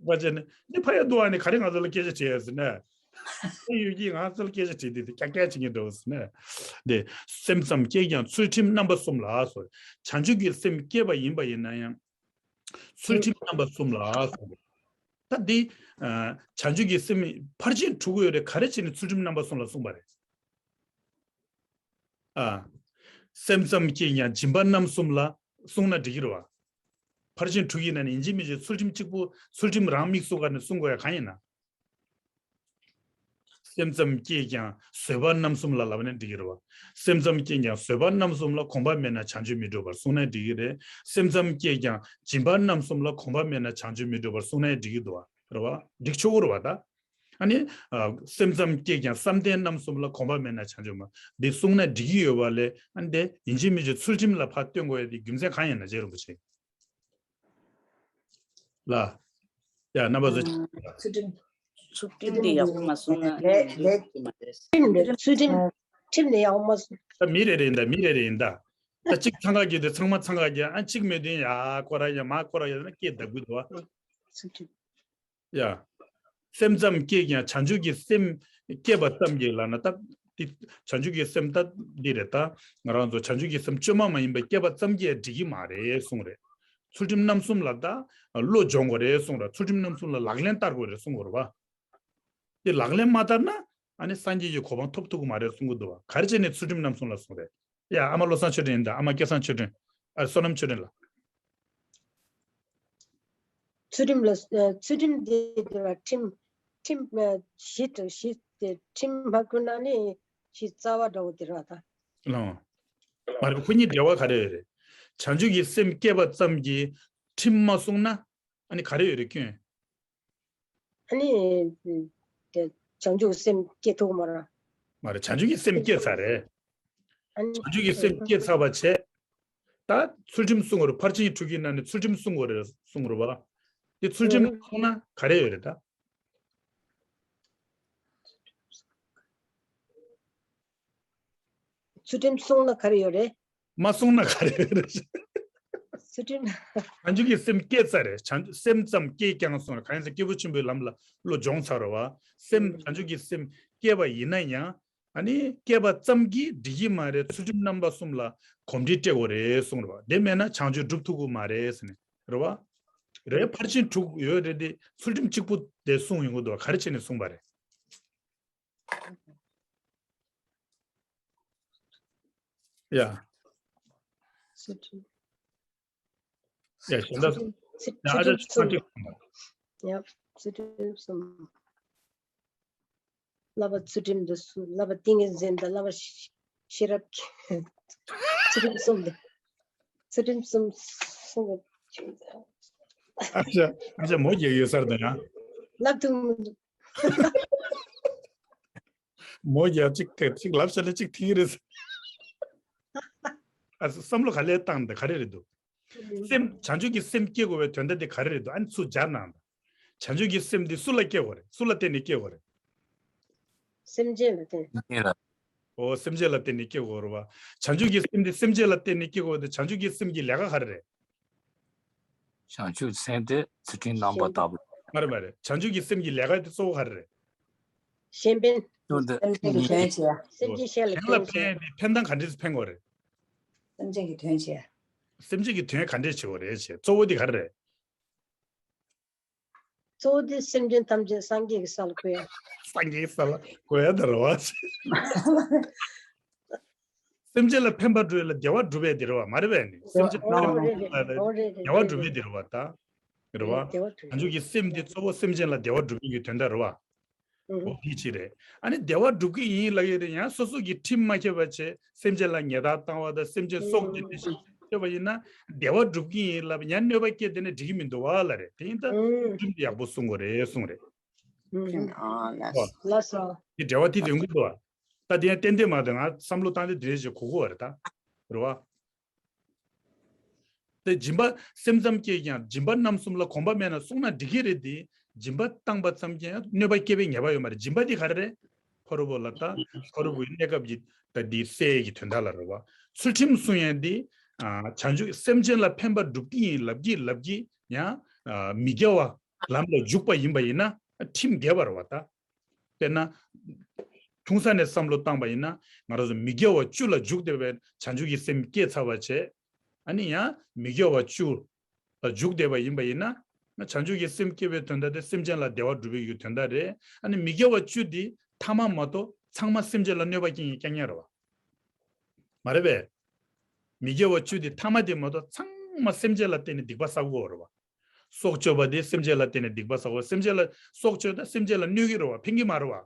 བ་ཅན་ནི་འདི་ཕ་ཡ་འདུག་བ་ནི་ག་རེ་ང་ཚོ་ལ་སྐད་ཆ་དྲིས་ཡོད་ཟེར་ན། ཨེ་ཡོད་ཀྱི་ང་ཚོ་ལ་སྐད་ཆ་དྲིས་འདི་འདི་ཀྱག་ཀྱག་བྱེད་ཀྱི་འགྲོ་ཟེར་ན། འདི་སེམས་ཙམ་སྐྱེས་ཀྱང་ཚུལ་ཁྲིམས་རྣམ་པ་གསུམ་ལ་སོ། བྱང་ཆུབ་ཀྱི་སེམས་སྐྱེས་པ་ཡིན་པ་ཡིན་ན་ཡང་། ཚུལ་ཁྲིམས་རྣམ་པ་གསུམ་ལ་གསུངས། ད་འདི་ཨ་བྱང་ཆུབ་ཀྱི་སེམས་ཕར་ཕྱིན་དྲུག་ཡོད་རེད། ག་རེ་བྱས་ནས་ཚུལ་ཁྲིམས་རྣམ་པ་གསུམ་ལ་གསུངས་པ་རེད། ཨ། སེམས་ཙམ་སྐྱེས་ཀྱང་སྦྱིན་པ་རྣམ་གསུམ་ལ་གསུངས་ན་འགྲིག་གི་རེད་བ། ཕར་ཕྱིན་དྲུག་ཡིན་ན་ནི་ཡིན་གཅིག་མིན་གཅིག་ཚུལ་ཁྲིམས་གཅིག་པུ་ཚུལ་ཁྲིམས་རང་དམིགས་སུ་བཀར་ནས་གསུང་དགོས་ཡ་གང་ཡིན་ན། སེམས་ཙམ་སྐྱེས་ཀྱང་བཟོད་པ་རྣམ་གསུམ་ལ་ལབ་ན་འགྲིག་གི་རེད་བ། སེམས་ཙམ་སྐྱེས་ཀྱང་བཟོད་པ་རྣམ་གསུམ་ལ་གོམས་པ་མེད་ན་བྱང་ཆུབ་མི་འགྲུབ་པར་གསུངས་ན་འགྲིག་གི་རེད། སེམས་ཙམ་སྐྱེས་ཀྱང་སྦྱིན་པ་རྣམ་གསུམ་ལ་གོམས་པ་མེད་ན་བྱང་ཆུབ་མི་འགྲུབ་པར་གསུངས་ན་འགྲིག་གི་འདུག་བ། རེད་བ། འགྲིག་ཆོག་གི་རེད་བ་ད། ཨ་ནི། ཨ། སེམས་ཙམ་སྐྱེས་ཀྱང་བསམ་གཏན་རྣམ་གསུམ་ལ་གོམས་པ་མེད་ན་བྱང་ཆུབ་མ། འདི་གསུངས་ན་འགྲིག་གི་ཡོད་པ་ལས་ཨ་ནི་དེ་ཡིན་གཅིག་མིན་གཅིག་ཚུལ་ཁྲིམས་ལ་ཕར་སྟོན་དགོས་ཡ་དེ་རྒྱུ་མཚན་གང་ཡིན་ན་རྗེ་རིན་པོ་ཆེ། ལ། ཡ་རྣམ་པ་ཚོ། ཚུལ་ཁྲིམས། ཚུལ་ཁྲིམས་དེ་ཡག་པོ་མ་གསུངས་ན་ལས་ལས་ཁྲིམས་དེ་ཚུལ་ཁྲིམས་ཁྲིམས་དེ་ཡག་པོ་མ་གསུངས། ད་མི་རེ་རེ་ཡིན་ད། མི་རེ་རེ་ཡིན་ད། ད་གཅིག་འཚང་ཁ་རྒྱག་དུས་ཚང་མ་འཚང་ཁ་རྒྱག་ཨ་གཅིག་མེད་དུས་ཡ་ཁོ་ར་ཡ་མ་ཁོ་ར་ཡ་ན་སྐད་བརྡབ་དགོས་འདུག་བ། ཚུལ་ཁྲིམས། ཡ། སེམས་ཙམ་བསྐྱེད་ཀྱང་བྱང་ཆུབ་ཀྱི་སེམས་བསྐྱེད་པ་ཙམ་གྱིས་ལབ་ན་ད་འདི་བྱང་ཆུབ་ཀྱི་སེམས་ད་འདི་རེད་ད། ང་རང་ཚོ་བྱང་ཆུབ་ཀྱི་སེམས་བཅོས་མ་མ་ཡིན་པ་བསྐྱེད་པ་ཙམ་གྱིས་འགྲིག་གི་མ་རེད་གསུངས་རེད། ཚུལ་ཁྲིམས་རྣམ་གསུམ་ལ་ད་བློ་སྦྱོང་དགོས་རེད་གསུངས་ར། ཚུལ་ཁྲིམས་རྣམ་གསུམ་ལ་ལག་ལེན་བསྟར་དགོས་རེད་གསུངས་དགོས་རེད་བ། དེ་ལག་ལེན་མ་བསྟར་ན་ཨ་ནི་སངས་རྒྱས་ཀྱི་གོ་འཕང་ཐོབ་ཐུབ་ཀྱི་མ་རེད་གསུང་གི་འདུག་བ། ག་རེ་བྱས་ནས་ཚུལ་ཁྲིམས་རྣམ་གསུམ་ལ་གསུངས་རེད། ཡ་ཨ་མ་བློ་བཟང་ཆོས་སྒྲོན་ཡིན་ད་ཨ་མ་སྐལ་བཟང་ཆོས་སྒྲོན། ཨ་བསོད་ནམས་ཆོས་སྒྲོན་ལ། ཚུལ་ཁྲིམས་ལ་ཨ་ཚུལ་ཁྲིམས་དེ་དེ་ལ་ཁྲིམས་ཁྲིམས་ཨ་བཞི་དང་བཞི་དེ་ཁྲིམས་མ་བསྐུར་ན་ནི་བཞི་རྩ་བ་འདྲ་བོ་དེ་རེད་བ་ད། ལོ། མ་རེད་ཁོ་གཉིས་འབྲེལ་བ་ག་རེ་ཡོད་རེད། བྱང་ཆུབ་ཀྱི་སེམས་བསྐྱེད་པ་ཙམ་གྱིས་ཁྲིམས་མ་བསྲུངས་ན་ཨ་ནི་ག་རེ་ཡོད་རེད་སྐྱོན། ཨ་ནི་དེ་བྱང་ཆུབ་སེམས་སྐྱེ་ཐུབ་མ་རེད། མ་རེད་བྱང་ཆུབ་ཀྱི་སེམས་སྐྱེ་ཚར་རེད། ཨ་ནི་བྱང་ཆུབ་ཀྱི་སེམས་སྐྱེ་ཚར་བ་བྱས། ད་ཚུལ་ཁྲིམས་སྲུང་དགོས་རེད། ཕར་ཕྱིན་དྲུག་གི་ནང་ནས་ཚུལ་ཁྲིམས་སྲུང་དགོས་རེད་གསུང་དགོས་རེད་བ། དེ་ཚུལ་ཁྲིམས་སྲུང་ན་ག་རེ་ཡོད་རེད་ད། ཚུལ་ཁྲིམས་སྲུང་ན་ག་རེ་ཡོད་རེད། མ་སྲུང་ན་ག་རེ་ཡོད་རེད། ཚུལ་ཁྲིམས། བྱང་ཆུབ་ཀྱི་སེམས་སྐྱེ་ཚར་རེད། བྱང་ཆུབ་སེམས་ཙམ་སྐྱེས་ཀྱང་གསུངས་རེད། གང་ཡིན་ཟེར་སྐྱེས་བུ་ཆེན་པོའི་ལམ་ལ་བློ་སྦྱོང་ཚར་རེད་བ། སེམས་བྱང་ཆུབ་ཀྱི་སེམས་སྐྱེས་པ་ཡིན་ན་ཡང་ཨ་ནི་སྐྱེས་པ་ཙམ་གྱིས་འགྲིག་གི་མ་རེད། ཚུལ་ཁྲིམས་རྣམ་པ་གསུམ་ལ་གོམས་འདྲིས་སྤྲད་དགོས་རེད་གསུངས་རེད་བ། དེ་མེད་ན་བྱང་ཆུབ་སྒྲུབ་ཐུབ་ཀྱི་མ་རེད་ཟེར་ནས་རེད་བ། རེད་ཕར་ཕྱིན་དྲུག་ཡོད་རེད་དེ་ཚུལ་ཁྲིམས་གཅིག་པུ་དེ་སྲུང་ཡོང་གི་འདུག་བ། ག་རེ་བྱས་ནས་སྲུང་པ་རེད། ཡ། ཚུལ་ཁྲིམས། ཡ་གཞན་དག་ཚུལ་ཁྲིམས་ཡ་ཨ་ཅག་ཚུལ་ཁྲིམས་ཁྲིམས་གསུམ། ཡ་ཚུལ་ཁྲིམས་གསུམ། བསླབ་པ་ཚུལ་ཁྲིམས་དང་གསུམ། བསླབ་པ་ཏིང་ངེ་འཛིན་དང་བསླབ་པ་ཤེས་རབ་ཀྱི་ཚུལ་ཁྲིམས་གསུམ་དེ། ཚུལ་ཁྲིམས་གསུམ་གསུམ་གྱི་ཨ་ཅག་ཨ་ཅག་མོ་རྒྱག་ཡོད་སར་དང་ཡང་། བསླབ་ཐུབ་མི་འདུག་མོ་ཡ་གཅིག་ཐེ་གཅིག་ལབ་བྱ་ལ་གཅིག་ཐིག་རེད། ཨ་བསམ་བློ་ག་ལེ་བཏང་འདི་ག་རེ་རེད་འདུག་སེམས་བྱང་ཆུབ་ཀྱི་སེམས་སྐྱེ་དགོས་པའི་དོན་དག་དེ་ག་རེ་རེད་འདུག་ཨ་ནི་ཚུར་སྦྱར་གནང་དང་། བྱང་ཆུབ་ཀྱི་སེམས་འདི་སུ་ལ་སྐྱེ་དགོས་རེད། སུ་ལ་བརྟེན་ནས་སྐྱེ་དགོས་རེད། སེམས་ཅན་ལ་བརྟེན། ཨོ་སེམས་ཅན་ལ་བརྟེན་ནས་སྐྱེ་དགོས་རེད་བ། བྱང་ཆུབ་ཀྱི་སེམས་འདི་སེམས་ཅན་ལ་བརྟེན་ནས་སྐྱེ་དགོས་དེ་བྱང་ཆུབ་ཀྱི་སེམས་ཀྱི་ལས་ཀ་ག་རེ་རེད། བྱང་ཆུབ་སེམས་དེ་ཚུལ་ཁྲིམས་རྣམ་པར་དག་པ། མ་རེད་མ་རེད། བྱང་ཆུབ་ཀྱི་སེམས་ཀྱི་ལས་ཀ་དེ་གཙོ་བོ་ག་རེ་རེད། གཞན་ཕན། ཀུན་ཏུ། སེམས་ཅན་གྱི་དོན་བྱེད་ཡ། སེམས་ཅན་གཞན་ལ་གཞན་ལ་ཕན་ཕན་ཡ་དེ་ཕན་སྟངས་ག་འདྲས་སུ་ཕན་དགོས་རེད། སེམས་ཅན་གྱི་དོན་བྱེད་ཡ། སེམས་ཅན་གྱི་དོན་ག་འདྲས་བྱེད་དགོས་རེད་ཅེས་གཙོ་བོ་དེ་ག་རེ་རེད། གཙོ་བོ་དེ་སེམས་ཅན་ཐམས་ཅད་སངས་རྒྱས་ཀྱི་ས་ལ་འགོད་ཡ། སངས་རྒྱས་ཀྱི་ས་ལ་འགོད་ཡ་དེ་རེད་བ། སེམས་ཅན་ལ་ཕན་པ་སྒྲུབ་ཡ་ལ་བདེ་བ་སྒྲུབ་པའི་དེ་རེད་བ་མ་རེད་པས་ནི། སེམས་ཅན་ལ་ཕན་པ་སྒྲུབ་ཡ་ལ་བདེ་བ་སྒྲུབ་པའི་དེ་རེད་བ་ད། རེད་བ། བདེ་བ་སྒྲུབ་བྱང་ཆུབ་ཀྱི་སེམས་དེ་གཙོ་བོ་སེམས་ཅན་ལ་བདེ་བ་སྒྲུབ་པའི་གི་དོན་དག་རེད་བ། ཨོ་དེ་གཅིག་རེད། ཨ་ནི་བདེ་བ་སྒྲུབ་ཀྱི་ཡིན་ལབ་ཡོད་རེད། ཡང་སོ་སོ་གི་ཁྲིམས་མ་ཁྱབ་པ་བྱས་སེམས་ཅན་ལ་ཉེས་རྡུང་བཏང་བ་དང་སེམས་ཅན་སྲོག་བཅད་དེ་ཤི་བཅད་པ་ཡིན་ན་བདེ་བ་སྒྲུབ་ཀྱི་ཡིན་ལབ་ཡང་གནོད་པ་སྐྱེལ་དེ་ནི་འགྲིག་གི་མི་འདུག་བ་ལ་རེད། དེ་ཡིན་ད་ཁྲིམས་དེ་ཡག་པོ་སྲུང་དགོས་རེད་གསུངས་རེད། ཨོ་ལགས་སོ། དེ་འབྲེལ་བ་དེ་ཡོང་གི་འདུག་བ། ད་དེ་ཡང་ཏན་ཏན་མ་རེད། ང་བསམ་བློ་བཏང་དེ་དེ་རེད་ཅེས་གོ་གོ་བ་རེད་ད། རེད་བ། དེ་སྦྱིན་པ་སེམས་ཙམ་སྐྱེས་ཀྱང་སྦྱིན་པ་རྣམ་གསུམ་ལ་གོམས་པ་མེད་ན་བསྲུང་ན་འགྲིག་གི་རེད་དེ། སྦྱིན་པ་བཏང་པ་ཙམ་གྱིས་ཡང་གནོད་པ་སྐྱེལ་བའི་ངེས་པ་ཡོད་མ་རེད། སྦྱིན་པ་དེ་ག་རེ་རེད། ཕ་རོལ་པོ་ལ་ལྟ། ཕ་རོལ་པོའི་གནས་སྐབས་ཀྱི་ད་འདི་སའི་གི་དོན་དག་ལ་རེད་བ། ཚུལ་ཁྲིམས་སྲུང་ཡས་འདི་ཨ་བྱང་ཆུབ་སེམས་ཅན་ལ་ཕན་པ་སྒྲུབ་ཀྱི་ཡིན་ལབ་ཀྱི་ལབ་ཀྱི་ཡང་ཨ་མི་དགེ་བ་ལམ་ལ་འཇུག་པ་ཡིན་པ་ཡིན་ན་ཁྲིམས་འགལ་བ་རེད་བ་ད། དཔེར་ན། ཐུང་ས་ནས་བསམ་བློ་བཏང་པ་ཡིན་ན་ང་རང་ཚོ་མི་དགེ་བ་བཅུ་ལ་འཇུག་བསྡད་པའི་བྱང་ཆུབ་ཀྱི་སེམས་སྐྱེས་ཚར་བ་བྱས། ཨ་ནི་ཡང་མི་དགེ་བ་བཅུ་ལ་འཇུག་བསྡད་པ་ཡིན་པ་ཡིན་ན། བྱང་ཆུབ་ཀྱི་སེམས་སྐྱེ་བའི་དོན་དག་དེ་སེམས་ཅན་ལ་བདེ་བ་སྒྲུབ་པའི་ཡུལ་དོན་དག་རེད། ཨ་ནི་མི་དགེ་བ་བཅུ་དེ་ཐ་མ་མ་གཏོགས་ཚང་མ་སེམས་ཅན་ལ་གནོད་པ་སྐྱེལ་མཁན་རྐྱང་རྐྱང་རེད་བ། མ་རེད་པས། མི་དགེ་བ་བཅུ་དེ་ཐ་མ་དེ་མ་གཏོགས་ཚང་མ་སེམས་ཅན་ལ་བརྟེན་ནས་སྡིག་པ་བསགས་དགོས་རེད་བ། སྲོག་གཅོད་པ་དེ་སེམས་ཅན་ལ་བརྟེན་ནས་སྡིག་པ་བསགས་པ། སེམས་ཅན་ལ་སྲོག་གཅོད་ད་སེམས་ཅན་ལ་གནོད་ཀྱི་རེད་བ། ཕན་གྱི་མ་རེད་བ།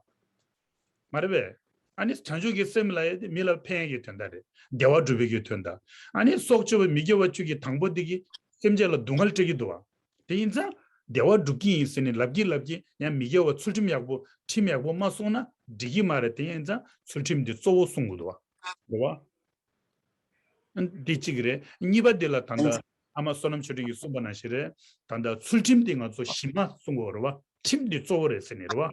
མ་རེད་པས། ཨ་ནི་བྱང་ཆུབ་ཀྱི་སེམས་ལ་ཡ་དེ་མི་ལ་ཕན་ཡ་གི་དོན་དག་རེད། བདེ་བ་སྒྲུབ་པའི་གི་དོན་དག་ཨ་ནི་སྲོག་གཅོད་པ་མི་དགེ་བ་བཅུ་གི་དང་པོ་དེ་གིས་སེམས་ཅན་ལ་སྡུག་བསྔལ་སྤྲད་ཀྱི་འདུག་བ། དེ་ཡིན་ཙང་བདེ་བ་སྒྲུབ་ཀྱི་ཡིན་ཟེར་ནས་ལབ་ཀྱི་ལབ་ཀྱི་ཡང་མི་དགེ་བ་ཚུལ་ཁྲིམས་ཡག་པོ་ཁྲིམས་ཡག་པོ་མ་སྲུང་ན་འགྲིག་གི་མ་རེད། དེ་ཡིན་ཙང་ཚུལ་ཁྲིམས་འདི་གཙོ་བོ་སྲུང་དགོས་འདུག་བ། རེད་བ། འདི་གཅིག་རེད། གཉིས་པ་འདི་ལ་ད་ལྟ་ཨ་མ་བསོད་ནམས་ཆོས་སྒྲོན་གྱིས་གསུངས་པ་ནང་བཞིན་རེད། ད་ལྟ་ཚུལ་ཁྲིམས་འདི་ང་ཚོ་གཞི་མ་གསུང་གི་ཡོད་རེད་བ། ཁྲིམས་འདི་གཙོ་བོ་རེད་ཟེར་ནས་རེད་བ།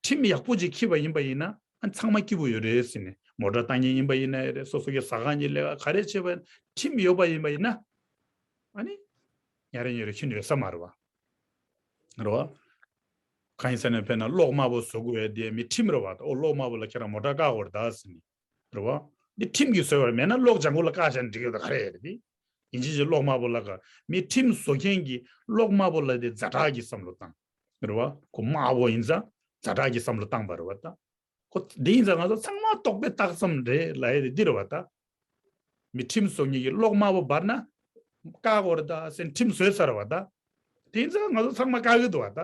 ཁྲིམས་ཡག་པོ་ཅིག་འཁྱེར་བ་ཡིན་པ་ཡིན་ན་ཨ་ཚང་མ་སྐྱིད་པོ་ཡོད་རེད་ཟེར་ནས་ མོ་ཊ་བཏང་མཁན་ཡིན་པ་ཡིན་ན་རེད། སོ་སོ་གི་ཟ་ཁང་གི་ལས་ཀ་ག་རེ་བྱེད་པ་ཡིན་ན་ཁྲིམས་ཡོད་པ་ཡིན་པ་ཡིན་ན། ཨ་ནི་ཉ་རེ་ཉོ་རེ་ཁྱོན་ཡོད་ས་མ་རེད་བ། རེད་བ། གང་ཡིན་ཟེར་ན་དཔེར་ན་གློག་དམར་པོ་བཟོ་དགོས་ཡ་དེ་མི་ཁྲིམས་རེད་བ། ཨོ་གློག་དམར་པོ་ལ་ཁྱེད་རང་མོ་ཊ་བཀག་དགོས་རེད་ད་ཟེར་ནི། རེད་བ། འདི་ཁྲིམས་ཀྱིས་བཟོས་པ་རེད། མེད་ན་གློག་ལྗང་གུ་ལ་བཀག་བཞག་ན་འགྲིག་གི་རེད། ག་རེ་ཡ་རེད་དེ། ཡིན་གཅིག་གཅིག་གློག་དམར་པོ་ལ་བཀག་མི་ཁྲིམས་བཟོ་མཁན་གྱིས་གློག་དམར་པོ་ལ་དེ་ཛ་དྲག་གི་བསམ་བློ་བཏང་། རེད་བ། ཁོ་དམར་པོ་ཡིན་ཙང་ཛ་དྲག་གི་བསམ་བློ་བཏང་པ་རེད་བ་ད། ཁོ་དེ་ཡིན་ཙང་ང་ཚོ་ཚང་མ་རྟོག་པས་བཏགས་ཙམ་རེད་ལབ་ཡ་དེ་འདི་རེད་བ་ད། མི་ཁྲིམས་བཟོ་མཁན་གྱིས་གློག་དམར་པོ་འབར་ན་བཀག་དགོས་རེད་ད་ཟེར་ཁྲིམས་བཟོས་ཚར་བ་ད། དེ་ཡིན་ཙང་ང་ཚོ་ཚང་མ་བཀག་གི་འདུག་བ་ད།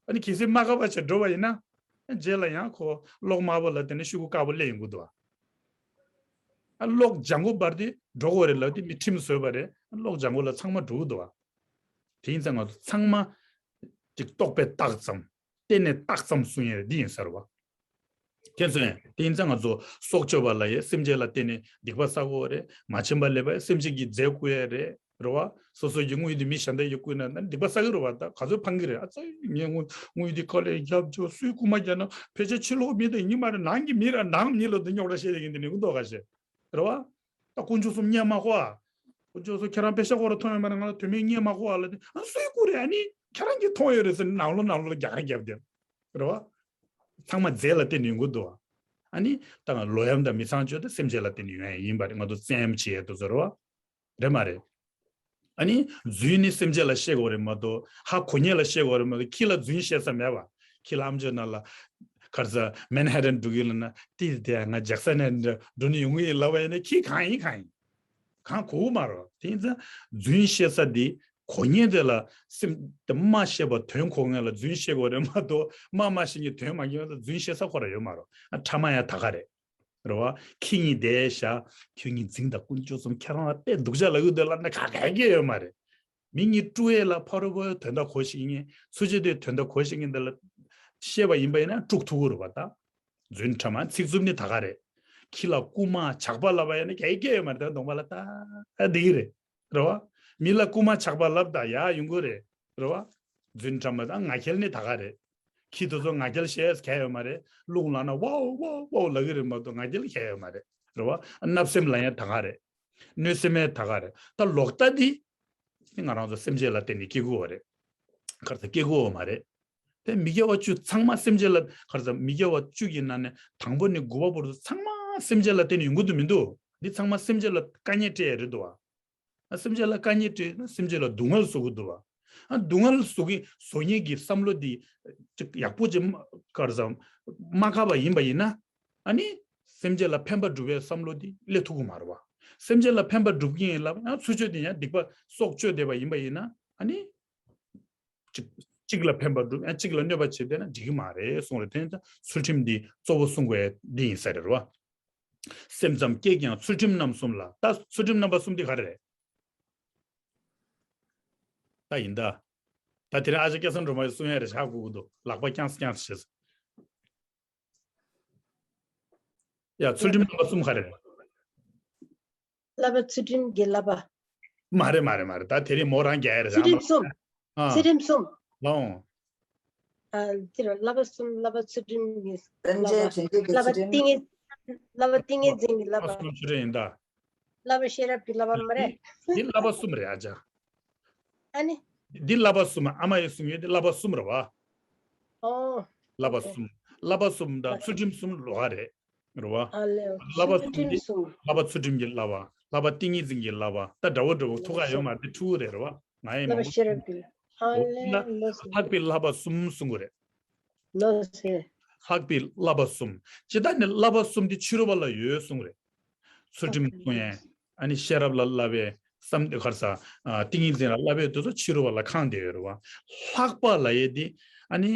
ཨ་ནི་གལ་སྲིད་མ་བཀག་པ་བྱས་འགྲོ་བ་ཡིན་ན། རྗེས་ལ་ཡང་ཁོ་གློག་དམར་པོ་ལ་བརྟེན་ནས་ཤོག་གུ་དཀར་པོ་སླེབས་ཡོང་གི་འདུག་བ། ཨ་གློག་ལྗང་གུ་འབར་ཏེ་འགྲོ་དགོས་རེད་ལབ་དེ་མི་ཁྲིམས་བཟོས་པ་རེད། གློག་ལྗང་གུ་ལ་ཚང་མ་འགྲོ་གི་འདུག་བ། དེ་ཡིན་ཙང་ང་ཚོ་ཚང་མ་ཅིག་རྟོག་པས་བཏགས་ཙམ། གཏན་ནས་བཏགས་ཙམ་གསུང་ཡས་འདི་ཡིན་ས་རེད་བ། ཁྱེད་ཚོས་དེ་ཡིན་ཙང་ང་ཚོ་སྲོག་གཅོད་པ་ལ་ཡང་སེམས་ཅན་ལ་བརྟེན་ནས་སྡིག་པ་བསགས་དགོས་རེད། མ་བྱིན་པ་ལེན་པ་ཡང་སེམས་ཅན་གྱི་རྫས་རྐུ་ཡས་རེད། རེད་བ། སོ་སོ་ཡི་དངུལ་འདི་མི་གཞན་དག་གིས་རྐུས་ན་ད་སྡིག་པ་བསགས་ཀྱི་རེད་བ། ད་ག་ཚོད་ཕངས་ཀྱི་རེད། ཨ་ཙི། ངས་དངུལ་དངུལ་འདི་ཁ་ལས་རྒྱབ་འཇོག་སུས་རྐུ་མ་རྒྱག་ན་ཕལ་ཆེར་ཕྱི་ལོགས་མི་དང་ཡིན་མ་རེད། ནང་གི་མི་ར་ནང་མི་ལ་འདི་རྙོག་དྲ་བཤད་ཡིན་འདི་ནི་ཀུན་རྟོག་ག་ཤེས། རེད་བ། ད་དཀོན་མཆོག་གསུམ་བརྙས་མ་ཁོ་ཨ། དཀོན་མཆོག་གསུམ་ཁྱེད་རང་པེ་ཤ་ཁོ་ར་མཐོང་ཡོད་མ་རེད། ང་ལ་དོན་མེད་བརྙས་མ་ཁོ་ཨ་ལ་དེ་ཨ་སུས་རྐུ་རེད། ཨ་ནི་ཁྱེད་རང་གིས་མཐོང་ཡོད་རེད་ཟེར་ནང་ལོགས་ནང་ལོགས་ལ་རྒྱག་རེས་རྒྱབ་བསྡད། རེད་བ། ཚང་མ་རྫས་ལ་བརྟེན་ནས་ཡོང་གི་འདུག་བ། ཨ་ནི་ད་ང་ལོ་ཡམ་དང་མི་ཚངས་སྤྱོད་དེ་སེམས་ཅན་ལ་བརྟེན་ནས་ཡོང་ཡ་ཡིན་པ་རེད། ང་ཚོ་བཙན་གཡེམ་བྱེད་ཡ་དེ་ཚོ་རེད་བ། རེད་མ་རེད། ཨ་ནི་རྫུན་ནི་སེམས་ཅན་ལ་བཤད་དགོས་རེད་མ་གཏོགས། ཧ་གོ་མཁན་ལ་བཤད་དགོས་རེད་མ་གཏོགས། ཁྱི་ལ་རྫུན་བཤད་ས་མེད་པ། ཁྱི་ལ་ཨམ་ཅོག་ནང་ལ་གར་ས་མན་ཧ་ཏན་འགྲོ་གི་ལ་ན་ཏི་དེ་ང་ཇག་ས་ནས་འགྲོ་ནི་ཡོང་གི་ཡིན་ལབ་པ་ཡིན་ན་ཁྱི་གང་ཡིན་གང་ཡིན། གང་གོ་གི་མ་རེད། དེ་ཡིན་ཙང་རྫུན་བཤད་ས་འདི་གོ་མཁན་དེ་ལ་སེམས་དེ་མ་བཤད་པ་དོན་གོ་མཁན་ལ་རྫུན་བཤད་དགོས་རེད་མ་གཏོགས། མ་མ་བཤད་མཁན་དོན་མ་མཁན་ལ་རྫུན་བཤད་ས་ཁོ་ར་ཡོད་མ་རེད། ཨ་ཕྲ་མ་ཡང་ད་ག་རེད། རེད་བ། ཁྱི་གཉིས་བསྡད་བཞག་ཁྱོད་གཉིས་འཛིང་དང་དཀོན་མཆོག་གསུམ་ཁྱེད་རང་ལ་དཔེ་སྡུག་ཅག་ལབ་ཀྱི་འདུག་ལབ་ན་ག་གེ་གེ་ཡོད་མ་རེད། མི་གཉིས་དཀྲུག་ཡས་ལ་ཕ་རོལ་པོའི་དོན་དག་གོ་ཤེས་མཁན། ཚུར་ཕྱོགས་དེའི་དོན་དག་གོ་ཤེས་མཁན་དེ་ལ་བཤད་པ་ཡིན་པ་ཡིན་ན་དཀྲུག་ཐུབ་ཀྱི་རེད་བ་ད། རྫུན་ཕྲ་མ་ཚིག་རྩུབ་ནི་ད་ག་རེད། ཁྱི་ལ་རྐུ་མ་ཇག་པ་ལབ་པ་ཡིན་ན་ག་གེ་གེ་ཡོད་མ་རེད། ད་གདོང་པ་ལ་ད་འདི་གི་རེད། རེད་བ། མི་ལ་རྐུ་མ་ཇག་པ་ལབ་ད་ཡག་ཡོང་གི་རེད། རེད་བ། རྫུན་ཕྲ་མ་དང་ང་རྒྱལ་ནི་ད་ག་རེད། ཁྱི་དེ་ཚོ་ང་རྒྱལ་བཤད་ཡས་གང་ཡོད་མ་རེད། རླུང་ལངས་ན་ཝའོ་ཝའོ་ཝའོ་ལབ་ཀྱི་རེད་མ་གཏོགས་ང་རྒྱལ་གང་ཡོད་མ་རེད། རེད་བ། བརྣབ་སེམས་ལངས་ཡས་ད་ག་རེད། གནོད་སེམས་ཡས་ད་ག་རེད། ད་ལོག་ལྟ་འདི་ང་རང་ཚོ་སེམས་ཅན་ལ་བརྟེན་ནས་སྐྱེ་དགོས་པ་རེད། ག་རེ་ཟེར་སྐྱེ་དགོས་པ་མ་རེད། དེ་མི་དགེ་བ་བཅུ་ཚང་མ་སེམས་ཅན་ལ། ག་རེ་ཟེར། མི་དགེ་བ་བཅུ་གི་ནང་ནས་དང་པོ་ནས་དགུ་པ་བར་དུ་ཚང་མ་སེམས་ཅན་ལ་བརྟེན་ནས་ཡོང་གི་འདུག་མི་འདུག་འདི་ཚང་མ་སེམས་ཅན་ལ་དཀའ་ངལ་སྤྲད་ཡས་རེད་འདུག་བ། ཨ་སེམས་ཅན་ལ་དཀའ་ངལ་སྤྲད་ན་སེམས་ཅན་ལ་སྡུག་བསྔལ་བཟོ་གི་འདུག་བ། ཨ་སྡུག་བསྔལ་བཟོ་གི་བཟོ་མཁན་གྱི་བསམ་བློ་འདི་ཅིག་ཡག་པོ་ཅིག་མ་ག་རེ་ཟེར་མ་བཀག་པ་ཡིན་པ་ཡིན་ན། ཨ་ནི་སེམས་ཅན་ལ་ཕན་པ་སྒྲུབ་པའི་བསམ་བློ་འདི་སླེབས་ཐུབ་ཀྱི་མ་རེད་བ། སེམས་ཅན་ལ་ཕན་པ་སྒྲུབ་ཀྱི་ཡིན་ལབ་ཡང་ཚུར་ཕྱོགས་དེ་ཡང་སྡིག་པ་སྲོག་གཅོད་བསྡད་པ་ཡིན་པ་ཡིན་ན། ཨ་ནི་གཅིག་གཅིག་ལ་ཕན་པ་སྒྲུབ་ཡང་གཅིག་ལ་གནོད་པ་བྱེད་བསྡད་ན་འགྲིག་གི་མ་རེད་གསུངས་རེད། དེ་ཡིན་ཙང་ཚུལ་ཁྲིམས་འདི་གཙོ་བོ་སྲུང་དགོས་འདི་ཡིན་ས་རེད་བ། སེམས་ཙམ་སྐྱེས་ཀྱང་ཚུལ་ཁྲིམས་རྣམ་གསུམ་ལ། ད་ཚུལ་ཁྲིམས་རྣམ་པ་གསུམ་འདི་ག་རེ་རེད། ད་ཡིན་ད། ད་དེ་རིང་ཨ་ཅག་སྐལ་བཟང་སྒྲོལ་མ་ཡིས་གསུང་ཡ་རེད་ཤག་གུ་གུ་འདུག་ལག་པ་བརྐྱངས་བརྐྱངས་བྱས། ཡ་ཚུལ་ཁྲིམས་རྣམ་པ་གསུམ་ག་རེ་རེད། བསླབ་པ་ཚུལ་ཁྲིམས་ཀྱི་བསླབ་པ། མ་རེད་མ་རེད་མ་རེད། ད་དེ་རིང་མོ་རང་རྒྱག་ཡ་རེད། ཚུལ་ཁྲིམས་གསུམ། ཨ། ཚུལ་ཁྲིམས་གསུམ། ལའོ། ཨ་དེ་རུ་བསླབ་པ་གསུམ། བསླབ་པ་ཚུལ་ཁྲིམས་ཀྱི་བསླབ་པ། སེམས་ཅན་བྱེད་ཀྱི་བསླབ་པ་ཚུལ་ཁྲིམས། ཏིང་ངེ་། བསླབ་པ་ཏིང་ངེ་འཛིན་གྱི་བསླབ་པ། གསུམ་ཚུལ་ཁྲིམས་ཡིན་ད། བསླབ་པ་ཤེས་རབ་ཀྱི་བསླབ་པ་མ་རེད། འདི་བསླབ་པ་གསུམ་རེད་ཨ་ཅག་ཨ་ནི། འདི་བསླབ་པ་གསུམ། ཨ་མ་ཡིས་གསུང་ཡོད་འདི་བསླབ་པ་གསུམ་རེད་བ། ཨོ། བསླབ་པ་གསུམ། བསླབ་པ་གསུམ་དང་ཚུལ་ཁྲིམས་གསུམ་ལོགས་ཀ་རེད། རེད་བ། ཨ་ལེ། བསླབ་པ་ཚུལ་གསུམ་འདི་ཁྲིམས་གསུམ། བསླབ་པ་ཚུལ་ཁྲིམས་ཀྱི་བསླབ་པ། བསླབ་པ་ཏིང་ངེ་འཛིན་གྱི་བསླབ་པ། ད་འདྲ་བོ་འདྲ་བོ་ཐུག་ག་ཡོད་མ་རེད། འདི་ཕྲུ་གུ་རེད། རེད་བ། ང་ཡི་མ་བསླབ་པ་ཤེས་རབ་ཀྱི། ཨ་ལེ། ལགས་སོ། ལྷག་པའི་བསླབ་པ་གསུམ་གསུང་གི་རེད། ལགས་སོ། ལྷག་པའི་བསླབ་པ་གསུམ། ཇི་ལྟར་ནི་བསླབ་པ་གསུམ་དེ་ཕྱི་རོལ་པ་ལ་ཡོད་གསུངས་རེད། ཚུལ་ཁྲིམས་སྲུང་ཡས། ཨ་ནི་ཤེས་རབ་ལ་བསླབ་པའི་བསམ་གཏན་ག་རེ་ཟ། ཨ་ཏིང་ངེ་འཛིན་ལ་བསླབ་པའི་དེ་ཚོ་ཕྱི་རོལ་པ་ལ་ཁེངས་བསྡད་ཡོད་རེད་བ། ལྷག་པ་ལབ་ཡས་དེ་ཨ་ནི་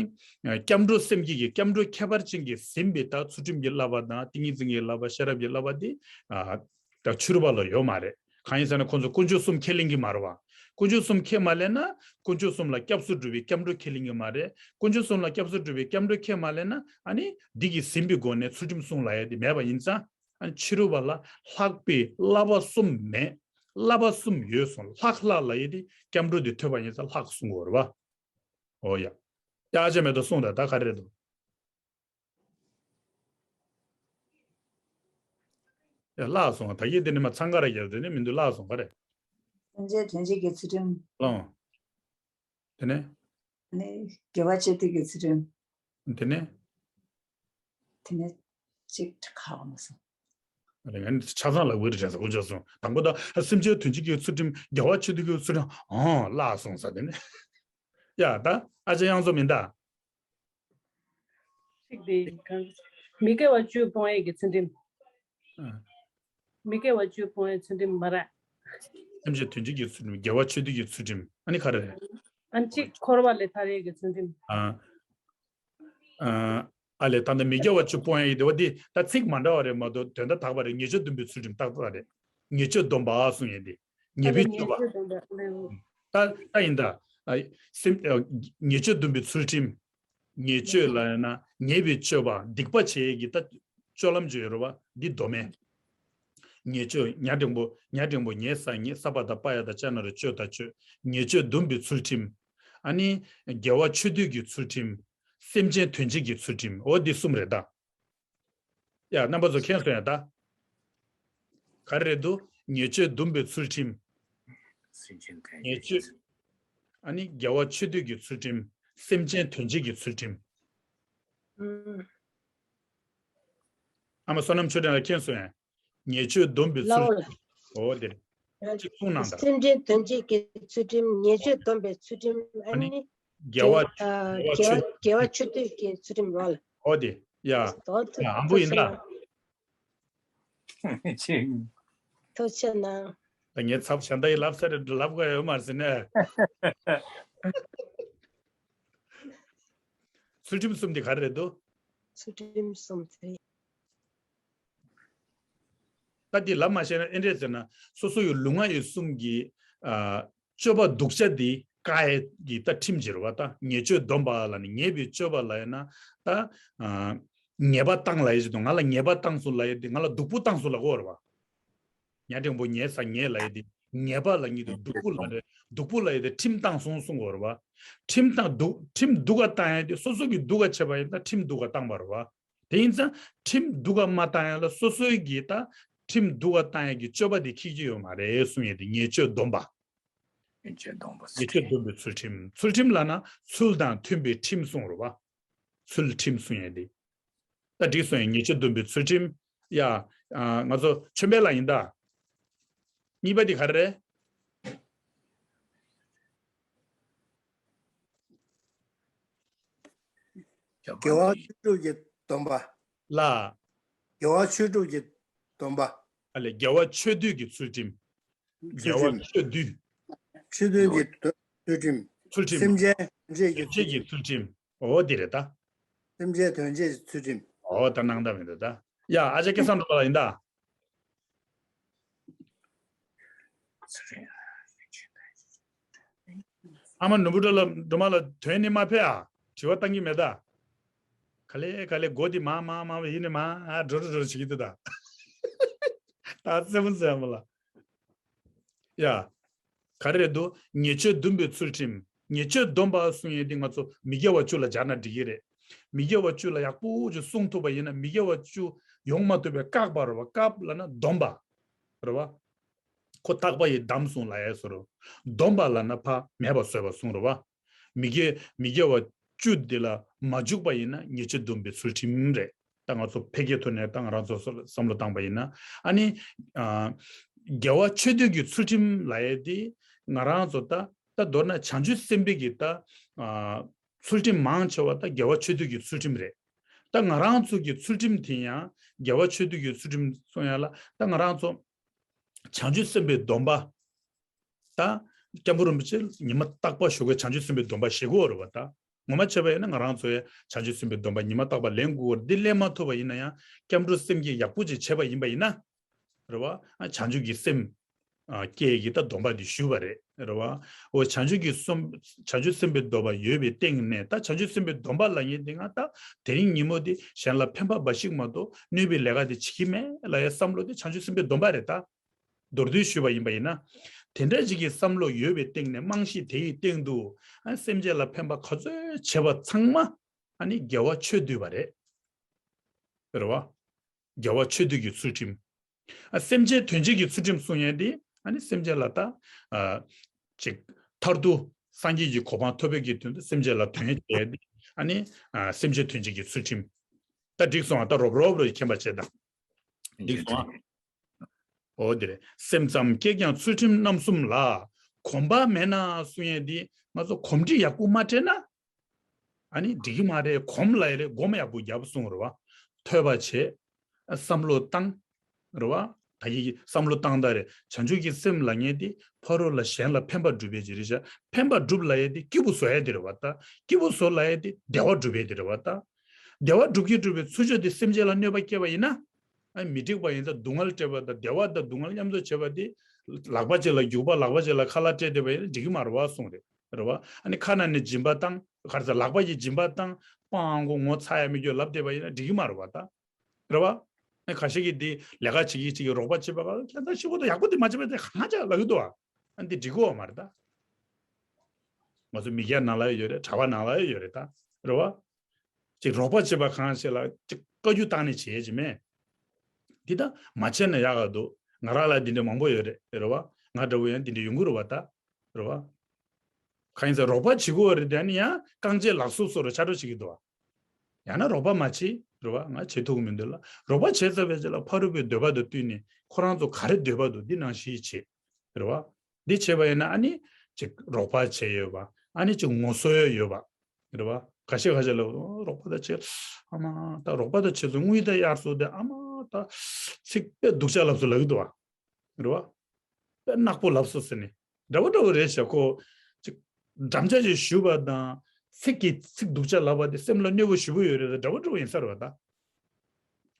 སྐྱབས་འགྲོ་སེམས་བསྐྱེད་ཀྱི་སྐྱབས་འགྲོ་ཁྱད་པར་ཅན་གྱིས་ཟིན་པའི་ད་ཚུལ་ཁྲིམས་ཀྱི་བསླབ་པ་དང་ཏིང་ངེ་འཛིན་གྱི་བསླབ་པ། ཤེས་རབ་ཀྱི་བསླབ་པ་དེ་ཨ། ད་ཕྱི་རོལ་པ་ལ་ཡོད་མ་རེད། གང་ཡིན་ཟེར་ན་ཁོང་ཚོ་དཀོན་མཆོག་གསུམ་ཁས་ལེན་གྱི་མ་རེད་བ། དཀོན་མཆོག་གསུམ་ཁས་མ་ལེན་ན་དཀོན་མཆོག་གསུམ་ལ་སྐྱབས་སུ་འགྲོ་བའི་སྐྱབས་འགྲོ་ཁས་ལེན་གྱི་མ་རེད། དཀོན་མཆོག་གསུམ་ལ་སྐྱབས་སུ་འགྲོ་བའི་སྐྱབས་འགྲོ་ཁས་མ་ལེན་ན་ཨ་ནི་འདི་གིས་ཟིན་པའི་སྒོ་ནས་ཚུལ་ཁྲིམས་སྲུང་ལབ་ཡ་དེ་མེད་པ་ཡིན་ཙང་། ཨ་ནི་ཕྱི་རོལ་པ་ལ་ལྷག་པའི་བསླབ་པ་གསུམ་མེད། བསླབ་པ་གསུམ་ཡོད་གསུངས། ལྷག་ལྷག་ལབ་ཡ་དེ་སྐྱབས་འགྲོ་དེ་ཐོས་པ་ཡིན་ཙང་ལྷག་གསུང་དགོས་རེད་བ། ཨོ་ཡ། ཡ་ཨ་ཅག་མེ་ཏོག་གསུངས་དང་ད་ག་རེ་རེད་འདུག་ཡ་བརླག་སོང་། ད་གིན་དེ་ནི་མ་འཚང་ཁ་ར་རྒྱབ་དེ་ནི་མི་འདུག་བརླག་སོང་ག་རེ། སེམས་ཅན་དོན་བྱེད་ཀྱི་ཚུལ་ཁྲིམས། ལོང་། དེ་ནས། ནི་དགེ་བ་ཆོས་སྡུད་ཀྱི་ཚུལ་ཁྲིམས། དེ་ནས། དེ་ནས་གཅིག་ཁ་བ་མ་སོང་། ང་ནི་ཆ་ཚང་ལ་འུར་རེ་རེ་ཟ་དགོས་བྱུང་སོང་། དང་པོ་ད་སེམས་ཅན་དོན་བྱེད་ཀྱི་ཚུལ་ཁྲིམས། དགེ་བ་ཆོས་སྡུད་ཀྱི་ཚུལ་ཁྲིམས། ཨང་བརླག་སོང་ས་དེ་ནས། ཡ་ད་ཨ་ཅེ་དབྱངས་མཚོ་མིན་ད། གཅིག་དེ་གང་། མི་དགེ་བ་བཅུ་སྤོང་ཡས་ཀྱི་ཚུལ་ཁྲིམས། ཨ། མི་དགེ་བ་བཅུ་སྤོང་ཡས་ཚུལ་ཁྲིམས་མ་རེད། སེམས་ཅན་དོན་བྱེད་ཀྱི་ཚུལ་ཁྲིམས། དགེ་བ་ཆོས་སྡུད་ཀྱི་ཚུལ་ཁྲིམས། ཨ་ནི་ག་རེ་རེད། ཨ་ནི་གཅིག་འཁོར་བ་ལས་ཐར་ཡས་ཀྱི་ཚུལ་ཁྲིམས། ཨ། ཨ། ཨ་ལས་ད་ལྟ་མི་དགེ་བ་བཅུ་སྤོང་ཡས་ཀྱི་དེ་བ་དེ་ད་ཚིག་མ་འདྲ་བ་རེད་མ་གཏོགས་དོན་དག་དག་པ་རེད། ཉེས་སྤྱོད་སྡོམ་པའི་ཚུལ་ཁྲིམས་ཏག་ཏག་རེད། ཉེས་སྤྱོད་སྡོམ་པ་གསུང་ཡས་དེ། ཨ་ཉེས་པའི་ལས་ཉེས་སྤྱོད་པ། སྤྱོད་སྡོམ་པ་ལས། ད་ད་ཡིན་ད། ཨ། སེམས་ཨ། ཉེས་སྤྱོད་སྡོམ་པའི་ཚུལ་ཁྲིམས། ཉེས་སྤྱོད་ལ་ཡང་ན་ཉེས་པའི་སྤྱོད་པ། སྡིག་པ་བྱེད་ཀྱི་ད་སྤྱོད་ལམ་བརྗོད་ཡོད་རེད་བ། འདི་སྡོམ་མེད། ཉེས་སྤྱོད་ཉ་འགྲེང་བུ་ཉ་འགྲེང་བུ་ཉེ་ས་ཉེ་ས་པ་ད་པ་ཡ་ད་ཅ་ན་རོ་སྤྱོད་ད་སྤྱོད། ཉེས་སྤྱོད་སྡོམ་པའི་ཚུལ་ཁྲིམས། ཨ་ནི་དགེ་བ་ཆོས་སྡུད་ཀྱི་ཚུལ་ཁྲིམས། སེམས་ཅན་དོན་བྱེད་ཀྱི་ཚུལ་ཁྲིམས། འོ་འདི་གསུམ་རེད་ད། ཡ་རྣམ་པ་ཚོ་མཁྱེན་སོང་ཡ་ད། ག་རེ་རེད་འདུག་ཉེས་སྤྱོད་སྡོམ་པའི་ཚུལ་ཁྲིམས། སེམས་ཅན་དོན་ཉེས་བྱེད་སྤྱོད། ཀྱི་ཚུལ། ཨ་ནི་དགེ་བ་ཆོས་སྡུད་ཀྱི་ཚུལ་ཁྲིམས། སེམས་ཅན་དོན་བྱེད་ཀྱི་ཚུལ་ཁྲིམས། ཨུམ། ཨ་མ་བསོད་ནམས་ཆོས་སྒྲོན་ལ་མཁྱེན་སོང་ཡ། ཉེས་སྤྱོད་སྡོམ་པའི་ཚུལ་ལའོ། ཁྲིམས། འོ་དེ་རེད། གཅིག་གསུངས་གནང་དང་། སེམས་ཅན་དོན་བྱེད་ཀྱི་ཚུལ་ཁྲིམས། ཉེས་སྤྱོད་སྡོམ་པའི་ཚུལ་ཁྲིམས། ཨ་ཨ་ནི་ནི་དགེ་བ། དགེ་བ་དགེ་བ་ཆོས། དགེ་བ་ཆོས་སྡུད་ཀྱི་ཚུལ་ཁྲིམས་རོལ། འོ་དེ། ཡ། དོ་ཡ་ཨམ་བུ་ཡིན་ད། ཐུགས་རྗེ་གནང་། ད་ངའི་ཚབ་བྱ་ད་ཡི་ལབ་ས་རེད་ལབ་དགོས་ཡོད་མ་རེད་ཟེར་ནས། ཚུལ་ཁྲིམས་གསུམ་དེ་ག་རེ་རེད་འདུག་ཚུལ་ཁྲིམས་གསུམ་དེ། ད་འདི་ལབ་མ་ཤེས་ན་ཨེ་འདྲས་ཟེར་ན། སོ་སོ་ཡི་ལུས་ངག་ཡིད་གསུམ་གྱི། ཨ། སྤྱོད་པ་སྡུག་ཅག་འདི་བཀག་ཡས་ཀྱི་ད་ཁྲིམས་ཅིག་རེད་བ། ད་ཉེས་སྤྱོད་སྡོམ་པ་ལ་ནི་ཉེས་པའི་སྤྱོད་པ་ལ་ཡིན་ན་ད། ཨ། ཉེས་པ་བཏང་ལབ་ཡས་ཅིག་འདུག་ང་ལ་ཉེས་པ་བཏང་སོང་ལབ་ཡས་དེ་ང་ལ་སྡུག་པོ་བཏང་སོང་ལབ་དགོས་རེད་བ། ཉ་འགྲེང་བུ་ཉེ་ས་ཉེ་ལབ་ཡས་དེ་ཉེས་པ་ལབ་ཉེས་དེ་སྡུག་པོ་ལབ་རེད། སྡུག་པོ་ལབ་ཡས་དེ་ཁྲིམས་བཏང་སོང་གསུང་དགོས་རེད་བ། ཁྲིམས་བཏང་སྡུག་ཁྲིམས་སྡུག་ག་བཏང་ཡས་དེ་སོ་སོ་གི་སྡུག་ག་བྱས་པ་ཡིན་ན་ཁྲིམས་སྡུག་ག་བཏང་པ་རེད་བ། དེ་ཡིན་ཙང་ཁྲིམས་སྡུག་ག་མ་བཏང་ཡ་ལ་སོ་སོའི་གི་ད་ཁྲིམས་སྡུག་ག་བཏང་ཡ་གི་སྤྱོད་པ་དེ་འཁྱེར་གྱི་ཡོད་མ་རེད་གསུང་ཡས་དེ་ཉེས་སྤྱོད་སྡོམ་པ། ཉེས་སྤྱོད་སྡོམ་པ་ཉེས་སྤྱོད་སྡོམ་པའི་ཚུལ་ཁྲིམས། ཚུལ་ཁྲིམས་ལབ་ན་ཚུལ་དང་མཐུན་པའི་ཁྲིམས་གསུང་རེད་བ། ཚུལ་ཁྲིམས་གསུང་ཡས་དེ། ད་འགྲིག་སོང་ཡ། ཉེས་སྤྱོད་སྡོམ་པའི་ཚུལ་ཁྲིམས། ཡ། ཨ། ང་ཚོ་ཆོས་འཕེལ་ལགས་ཡིན་ད། གཉིས་པ་དེ་ག་རེ་རེད། དགེ་བ་ཆོས་དྲུག་གི་སྡོམ་པ། ལ། དགེ་བ་ཆོས་དྲུག་གི་སྡོམ་པ། ཨ་ལས་དགེ་བ་ཆོས་སྡུད་ཀྱི་ཚུལ་ཁྲིམས། དགེ་བ་ཆོས་སྡུད། ཆོས་སྡུད་ཀྱི་ཚུལ་ཁྲིམས། ཚུལ་ཁྲིམས། སེམས་ཅན་དོན་བྱེད་ཀྱི་ཚུལ་ཁྲིམས། ཚུལ་ཁྲིམས། འོ་དེ་རེད་ད། སེམས་ཅན་དོན་བྱེད་ཀྱི་ཚུལ་ཁྲིམས། འོ་ད་སྣང་དག་མི་འདུག་ད། ཡ་ཨ་ཅག་སྐལ་བཟང་འགྲོ་ལ་ཡིན་ད། ཨ་མ་ནོར་བུ་སྒྲོལ་ལ་སྒྲོལ་མ་ལ་དོན་ནི་མ་ཕེ་ཨ། དྲི་བ་བཏང་གི་མེད་ད། ག་ལེ་ག་ལེ་མགོ་དེ་མ་མ་མ་བ་ཡིན་ནི་མ་ཨ་འགྲོ་འགྲོ་འགྲོ་བྱེད་ཀྱི་འདུག་ད། ད་རྩེད་མོ་རྩེ་ཡ་མ་ལ། ཡ། ག་རེ་རེད་འདུག་ཉེས་སྤྱོད་སྡོམ་པའི་ཚུལ་ཁྲིམས། ཉེས་སྤྱོད་སྡོམ་པ་གསུང་ཡས་དེ་ང་ཚོ་མི་དགེ་བ་བཅུ་ལ་སྦྱར་ན་འགྲིག་གི་རེད། མི་དགེ་བ་བཅུ་ལ་ཡག་པོ་ཅིག་སྲུང་ཐུབ་པ་ཡིན་ན་མི་དགེ་བ་བཅུ་ཡོང་མ་ཐུབ་པའི་བཀག་པ་རེད་བ། བཀག་ལབ་ན་སྡོམ་པ་རེད་བ། ཁོ་བརྟག་པ་ཡིས་བསྡམས་སོང་ལབ་ཡས་བཟོ་འདྲ། སྡོམ་པ་ལབ་ན་ཕ་མེད་པ་བཟོས་པ་གསུང་རེད་བ། མི་དགེ་མི་དགེ་བ་བཅུ་འདི་ལ་མ་འཇུག་པ་ཡིན་ན་ཉེས་སྤྱོད་སྡོམ་པའི་ཚུལ་ཁྲིམས་རེད། ད་ང་ཚོ་ཕལ་སྐད་ཐོག་ནས་ད་ང་རང་ཚོ་བསམ་བློ་བཏང་པ་ཡིན་ན། ཨ་ནི། ཨ། དགེ་བ་ཆོས་སྡུད་ཀྱི་ཚུལ་ཁྲིམས་ལབ་ཡས་དེ་ང་རང་ཚོ་ད་ད་མདོར་ན་བྱང་ཆུབ་སེམས་དཔའི་གི་ད། ཨ། ཚུལ་ཁྲིམས་མང་ཆེ་བ་ད་དགེ་བ་ཆོས་སྡུད་ཀྱི་ཚུལ་ཁྲིམས་རེད། ད་ང་རང་ཚོ་གི་ཚུལ་ཁྲིམས་དེ་ཡང་དགེ་བ་ཆོས་སྡུད་ཀྱི་ཚུལ་ཁྲིམས་གསུང་ཡ་ལ་ད་ང་རང་ཚོ་བྱང་ཆུབ་སེམས་དཔའི་སྡོམ་པ། ད་སྐྱབས་མགོན་རིན་པོ་ཆེ་ཉི་མ་རྟག་པར་ཞུ་དགོས་བྱང་ཆུབ་སེམས་དཔའི་སྡོམ་པ་ཞུ་དགོས་རེད་བ། ད་ངོ་མ་བྱས་པ་ཡིན་ན་ང་རང་ཚོ་ཡང་བྱང་ཆུབ་སེམས་དཔའི་སྡོམ་པ་ཉི་མ་རྟག་པར་ལེན་དགོས་རེད། འདི་ལེན་མ་ཐུབ་པ་ཡིན་ན་ཡང་སྐྱབས་འགྲོ་སེམས་བསྐྱེད་ཡག་པོ་ཅིག་བྱས་པ་ཡིན་པ་ཡིན་ན། རེད་བ། བྱང་ཆུབ་ཀྱི་སེམས་སྐྱེ་གི་ད་སྡོམ་པ་འདི་ཞུས་པ་རེད། རེད་བ། འོ་བྱང་ཆུབ་ཀྱི་སོམ་བྱང་ཆུབ་སེམས་དཔའི་སྡོམ་པ་ཡོད་པའི་སྟེང་ནས་ད་བྱང་ཆུབ་སེམས་དཔའི་སྡོམ་པ་ལབ་མཁན་དེ་ང་ད་དེ་རིང་ཉིན་མོ་འདི་གཞན་ལ་ཕན་པ་འབའ་ཞིག་མ་གཏོགས་གནོད་པའི་ལས་ཀ་དེ་བྱེད་ཀྱི་མེད་ལབ་ཡ་བསམ་བློ་དེ་བྱང་ཆུབ་སེམས་དཔའི་སྡོམ་པ་རེད་ད། མདོར་བསྡུས་ཞུས་པ་ཡིན་པ་ཡིན་ན། དེ་འདྲ་ཅིག་གི་བསམ་བློ་ཡོད་པའི་སྟེང་ནས་རྨང་གཞི་དེ་ཡི་སྟེང་དུ་ཨ་སེམས་ཅན་ལ་ཕན་པ་ག་ཚོད་བྱས་པ་ཚང་མ་ཨ་ནི་དགེ་བ་ཆོས་སྡུད་པ་རེད། རེད་བ། དགེ་བ་ཆོས་སྡུད་ཀྱི་ཚུལ་ཁྲིམས། ཨ་སེམས་ཅན་དོན་བྱེད་ཀྱི་ཚུལ་ཁྲིམས་སྲུང་ཡས་དེ་ཨ་ནི་སེམས་ཅན་ལ་ད་ཨ་ཅིག་མཐར་ཐུག་སངས་རྒྱས་ཀྱི་གོ་འཕང་ཐོབ་པའི་གི་དོན་དུ་སེམས་ཅན་ལ་དོན་བྱས་ཏེ་ཨ་ནི་ཨ་སེམས་ཅན་དོན་བྱེད་ཀྱི་ཚུལ་ཁྲིམས། ད་འགྲིག་སོང་ཨ། ད་རོབ་རོབ་རོ་མཁྱེན་པ་བྱེད་དང་། འགྲིག་སོང་ཨ། འོ་དེ་རེད། སེམས་ཙམ་སྐྱེས་ཀྱང་ཚུལ་ཁྲིམས་རྣམ་གསུམ་ལ། གོམས་པ་མེད་ན་གསུང་ཡས་འདི་ང་ཚོ་གོམས་འདྲིས་ཡག་པོ་མ་སྤྲད་ན། ཨ་ནི་འགྲིག་གི་མ་རེད། གོམས་ལ་ཡ་རེད། སྒོམ་ཡག་པོ་རྒྱབ་གསུང་རེད་བ། ཐོས་པ་བྱེད། བསམ་བློ་བཏང་། རེད་བ། ད་ཡིག་བསམ་བློ་བཏང་ད་རེད། བྱང་ཆུབ་ཀྱི་སེམས་ལ་ངེས་ཏེ་ཕ་རོལ་ལ་གཞན་ལ་ཕན་པ་སྒྲུབ་པའི་ཅི་རེད་བྱ། ཕན་པ་སྒྲུབ་ལ་ཡ་དེ་སྐྱིད་པོ་བཟོ་ཡ་དེ་རེད་བ་ད། སྐྱིད་པོ་བཟོ་ལ་ཡ་དེ་བདེ་བ་སྒྲུབ་པའི་དེ་རེད་བ་ད། བདེ་བ་སྒྲུབ་ཀྱི་སྒྲུབ་པའི་ཚུལ་འཆོས་དེ་སེམས་ཅན་ལ་གནོད་པ་སྐྱེལ་བ་ཡིན་ན། ཨ་མི་འགྲིག་པ་ཡིན་ཙང་སྡུག་བསྔལ་སྤྲད་པ་དང་བདེ་བ་དང་སྡུག་བསྔལ་མཉམ་དུ་བྱེད་པ་དེ། ལག་པ་གཅིག་ལ་རྒྱུག་པ་ལག་པ་གཅིག་ལ་ཁ་ལག་སྤྲད་བསྡད་པ་ཡིན་ན་འགྲིག་གི་མ་རེད་བ་གསུངས་རེད། རེད་བ། ཨ་ནི་ཁ་ནང་ནས་སྦྱིན་པ་བཏང་ག་རེ་ཟེར་ལག་པ་ཡིས་སྦྱིན་པ་བཏང་སྤང་མགོ་ངོ་ཚ་ཡ་མི་སྐྱོ་ལབ་བསྡད་པ་ཡིན་ན་འགྲིག་གི་མ་རེད་བ་ད། རེད་བ། ཨ་ཁ་ཤས་ཀྱིས་འདི་ལས་ཀ་བྱེད་ཀྱི་བྱེད་ཀྱི་རོགས་པ་བྱེད་པ་ག་ལ་ཁྱད་མཚར་ཞིག་པོ་ད་ཡག་པོ་འདི་མ་བྱེད་པ་དེ་གང་ཅག་ལབ་ཀྱི་འདུག་བ། ཨ་འདི་འགྲིག་གི་ཡོད་མ་རེད་ད། ང་ཚོ་མི་སྐྱ་ནང་ལ་ཡོད་རེད། གྲྭ་པ་ནང་ལ་ཡོད་རེད་ད། རེད་བ། ཅིག་རོགས་པ་བྱེད་པ་གང་ཞིག་ལ་ཅིག་བཀའ་བཀྱོན་བཏང་ནས་བྱེད་ཀྱི་མེད། འདི་ད་མ་བྱས་ན་ཡག་ག་འདུག་ང་རང་ལ་འདི་འདྲ་མང་པོ་ཡོད་རེད། རེད་བ། ང་འདྲ་བོ་ཡང་འདི་འདྲ་ཡོང་གི་རེད་བ་ད། རེད་བ། གང་ཡིན་ཟེར་རོགས་པ་བྱེད་དགོས་རེད་དེ་ནི་ཡང་རྐང་རྗེས་ལག་སོབ་སོ་རུ་ཆ་འགྲོ་བྱེད་ཀྱི་འདུག་བ། ཡང་ན་རོགས་པ་མ་བྱེད། རེད་བ། ང་བྱེད་ཐུབ་ཀྱི་མི་འདུག་ལ། རོགས་པ་བྱས་ཚར་བའི་རྗེས་ལ་ཕ་རོལ་པོའི་འདོད་པ་དང་བསྟུན་ནས་ཁོ་རང་ཚོ་ག་རེ་འདོད་པ་འདུག་འདི་ནང་བཞིན་བྱེད། རེད་བ། འདི་བྱས་པ་ཡིན་ན་ཨ་ནི་ཅིག་རོགས་པ་བྱས་ཡོད་པ། ཨ་ནི་ཅིག་ངོ་སོ་ཡོད་ཡོད་པ། རེད་བ། ཁ་ཤས་ཁ་ཤས་ལ་རོགས་པ་དང་བྱས་ཨ་མ་ད་རོགས་པ་དང་བྱས་ཚོ་དངུལ་ད་གཡར་སོ་དེ་ཨ་མ་ད་ཚིག་དཔེ་སྡུག་ཅག་ལབ་སོ་ལབ་ཀྱི་འདུག་བ། རེད་བ། དཔེ་ནག་པོ་ལབ་སོ་ཟེར་ནས་འདྲ་བོ་འདྲ་བོ་རེད་ཤག་ཁོ་ཅིག་འགྲམ་ལྕག་ཅིག་གཞུས་པ་དང་ཚིག་གི་ཚིག་སྡུག་ཅག་ལབ་པ་དེ་སེམས་ལ་གནོད་པོ་ཞེ་པོ་ཡོད་རེད་འདྲ་བོ་འདྲ་བོ་ཡིན་ས་རེད་བ་ད།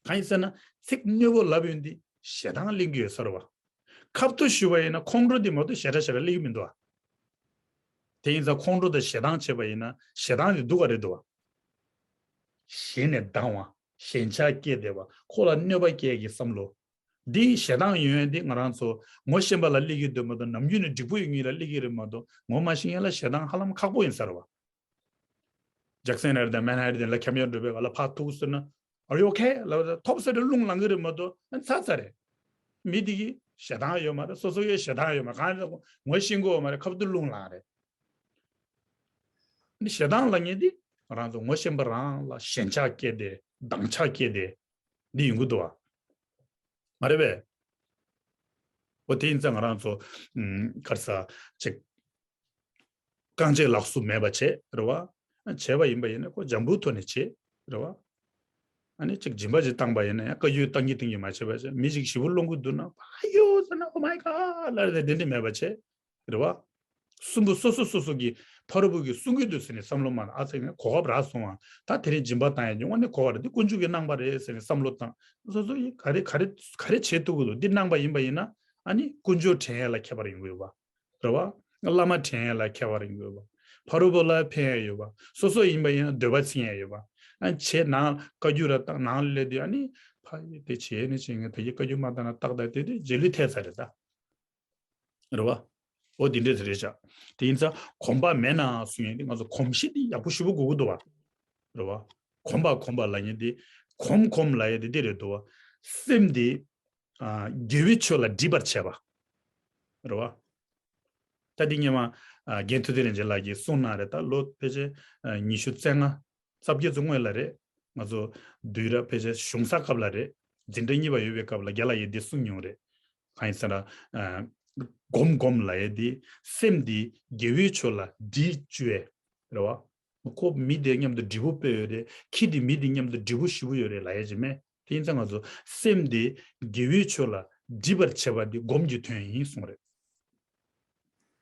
གང་ཡིན་ཟེར་ན་ཚིག་གནོད་པོ་ལབ་ཡོང་དུས་ཞེ་སྡང་གླེང་གི་ཡོད་ས་རེད་བ། ཁ་ཐུག་ཞུས་པ་ཡིན་ན་ཁོང་ཁྲོ་འདི་མ་གཏོགས་ཞེ་དྲག་ཞེ་དྲག་སླེབས་ཀྱི་མི་འདུག་ཨ། དེ་ཡིན་ཙང་ཁོང་ཁྲོ་དང་ཞེ་སྡང་བྱས་པ་ཡིན་ན་ཞེ་སྡང་འདི་སྡུག་ག་རེད་འདུག་ཨ། གཞན་ནས་སྡང་བ། ཞེན་ཆགས་སྐྱེས་བསྡད་པ། ཁོ་ལ་གནོད་པ་སྐྱེལ་གྱི་བསམ་བློ། འདི་ཞེ་སྡང་ཡོད་ཡོད་འདི་ང་རང་ཚོ་ངོ་ཤེས་པ་ལ་སླེབས་ཀྱི་འདུག་མ་གཏོགས་ནམ་རྒྱུན་ནས་འགྲིག་པོ་ཡོད་མཁན་ལ་སླེབས་ཀྱི་རེད་མ་གཏོགས་ངོ་མ་ཤེས་མཁན་ལ་ཞེ་སྡང་ཧ་ལམ་ཁག་པོ་ཡིན་ས་རེད་བ། ཇེག་སན་ཧེ་རི་དང་མན་ཧེ་རི་དེ་ལ་ཁྱམས་ཡར་འགྲོ་བའི་ག་ལ་ཕར་ཐུག་ཟེར་ན། Are you okay? ལབ་ད་ཐོབ་ས་རེ་རླུང་ལངས་གི་རེད་མ་གཏོགས་ཨ་ཚ་ཚ་རེད། མི་དེ་གི་ཞེ་སྡང་ཡོད་མ་རེད། སོ་སོ་ཡོད་ཞེ་སྡང་ཡོད་མ་རེད། གང་རེད་ངོ་ཤེས་གི་ཡོད་མ་རེད། ཁ་ཐུག་རླུང་ལངས་རེད། ནི་ཞེ་སྡང་ལབ་མཁན་དེ་ང་རང་ཚོ་ངོ་ཤེས་པ་རང་ལ་ཞེན་ཆགས་སྐྱེས་ཏེ་སྡང་ཆགས་སྐྱེས་ཏེ་འདི་ཡོང་གི་འདུག་བ། མ་རེད་པས། འོ་དེ་ཡིན་ཙང་ང་རང་ཚོ་ཨུམ་ག་རེ་ཟེར་ཅིག་རྐང་རྗེས་ལག་སོབ་མེད་པ་བྱེད་རེད་བ། བྱས་པ་ཡིན་པ་ཡིན་ན་ཁོ་འཇམ་པོའི་ཐོག་ནས་བྱེད་རེད་བ། ཨ་ནི་ཅིག་སྦྱིན་པ་ཅིག་བཏང་པ་ཡིན་ན་ཡང་བཀའ་བཀྱོན་བཏང་གི་བཏང་གི་མ་བྱེད་པ་བྱེད། མི་ཞིག་ཞེ་པོ་སློང་གི་འདུག་ན་ཕ་ཡོ་ཟེར་ན་Oh my God ལབ་རེད་དེ་འདྲ་མེད་པ་བྱེད་རེད་བ། གསུམ་པོ་སོ་སོ་སོ་སོ་གི་ཕ་རོལ་པོ་གི་གསུང་གི་འདུག་ཟེར་ནས་བསམ་བློ་མ་ཨ་ཙི་ངས་གོ་སྐབས་རག་སོང་བ། ད་དེ་རིང་སྦྱིན་པ་བཏང་ཡ་ཉུང་བ་ནི་གོ་བ་རེད། འདི་དཀོན་མཆོག་གི་གནང་པ་རེད་ཟེར་ནས་བསམ་བློ་བཏང་། སོ་སོ་ཡིས་ག་རེ་ག་རེ་ག་རེ་བྱེད་ཐུབ་ཀྱི་འདུག་འདི་གནང་པ་ཡིན་པ་ཡིན་ན་ཨ་ནི་དཀོན་མཆོག་དྲན་ཡ་ལ་ཁྱད་པར་ཡོང་གི་ཡོད་བ། རེད་བ། བླ་མ་དྲན་ཡ་ལ་ཁྱད་པར་ཡོང་གི་ཡོད་བ། ཕ་རོལ་པོ་ལ་ཕན་ཡ་ཡོད་བ། སོ་སོ་ཡིན་པ་ཡིན་ན་འདོད་པ་ཚིམ་ཡ་ཡོད་བ། ཨ་བྱས་ནང་བཀའ་བཀྱོན་ར་བཏང་ནང་སླེབས་དུས་ཨ་ནི་ཕ་ཡི་དེ་བྱས་ནི་བྱས་ངས་ད་ཡི་བཀའ་བཀྱོན་མ་བཏང་ན་ཏག་ཏག་དེ་དུས་རྗེས་ལུས་ཐེབས་ཚར་རེད་ད། རེད་བ། འོ་དེ་འདྲས་དེ་རེད་ཤག་དེ་ཡིན་ཙང་གོམས་པ་མེད་ན་གསུང་ཡས་དེ་ང་ཚོ་གོམས་གཤིས་དེ་ཡག་པོ་ཞེ་པོ་དགོས་ཀྱི་འདུག་བ། རེད་བ། གོམས་པ་གོམས་པ་ལབ་མཁན་དེ་གོམས་གོམས་ལབ་ཡས་དེ་འདི་རེད་འདུག་བ། སེམས་དེ་ཨ་དགེ་བའི་ཆོས་ལ་སྒྲིབ་པར་བྱེད་པ། རེད་བ། ད་འདི་སྔོན་མ་ཨ་རྒན་ཐུབ་བསྟན་རིན་ཆེན་ལགས་ཀྱིས་གསུངས་གནང་རེད། ད་ལོ་ཕལ་ཆེར་ཨ་ཉི་ཤུ་རྩ་ལྔ་རྩ་བརྒྱད་ཙམ་སྔོན་ལ་རེད། ང་ཚོ་བསྡུས་ར་ཕལ་ཆེར་གཞུང་ས་སྐབས་ལ་རེད། འཛིན་གྲྭ་གཉིས་པ་ཡོད་པའི་སྐབས་ལ་རྒན་ལགས་ཀྱིས་འདི་གསུངས་མྱོང་རེད། གང་ཡིན་ཟེར་ན། ཨ་སྒོམ་སྒོམ་ལབ་ཡས་འདི་སེམས་འདི་དགེ་བའི་ཕྱོགས་ལ་སྒྲིབ་བཅུག་ཡས་རེད་བ། ཁོ་མི་དེ་མཉམ་དུ་འབྲས་བུ་སྤེལ་ཡོད་རེད། ཁྱི་དེ་མི་དེ་མཉམ་དུ་འབྲས་བུ་ཞེ་པོ་ཡོད་རེད་ལབ་ཡས་ཅིག་མེད། དེ་ཡིན་ཙང་ང་ཚོ་སེམས་དེ་དགེ་བའི་ཕྱོགས་ལ་སྒྲིབ་པར་བྱེད་པ་འདི་སྒོམ་གྱི་དོན་ཡིན་གསུངས་རེད།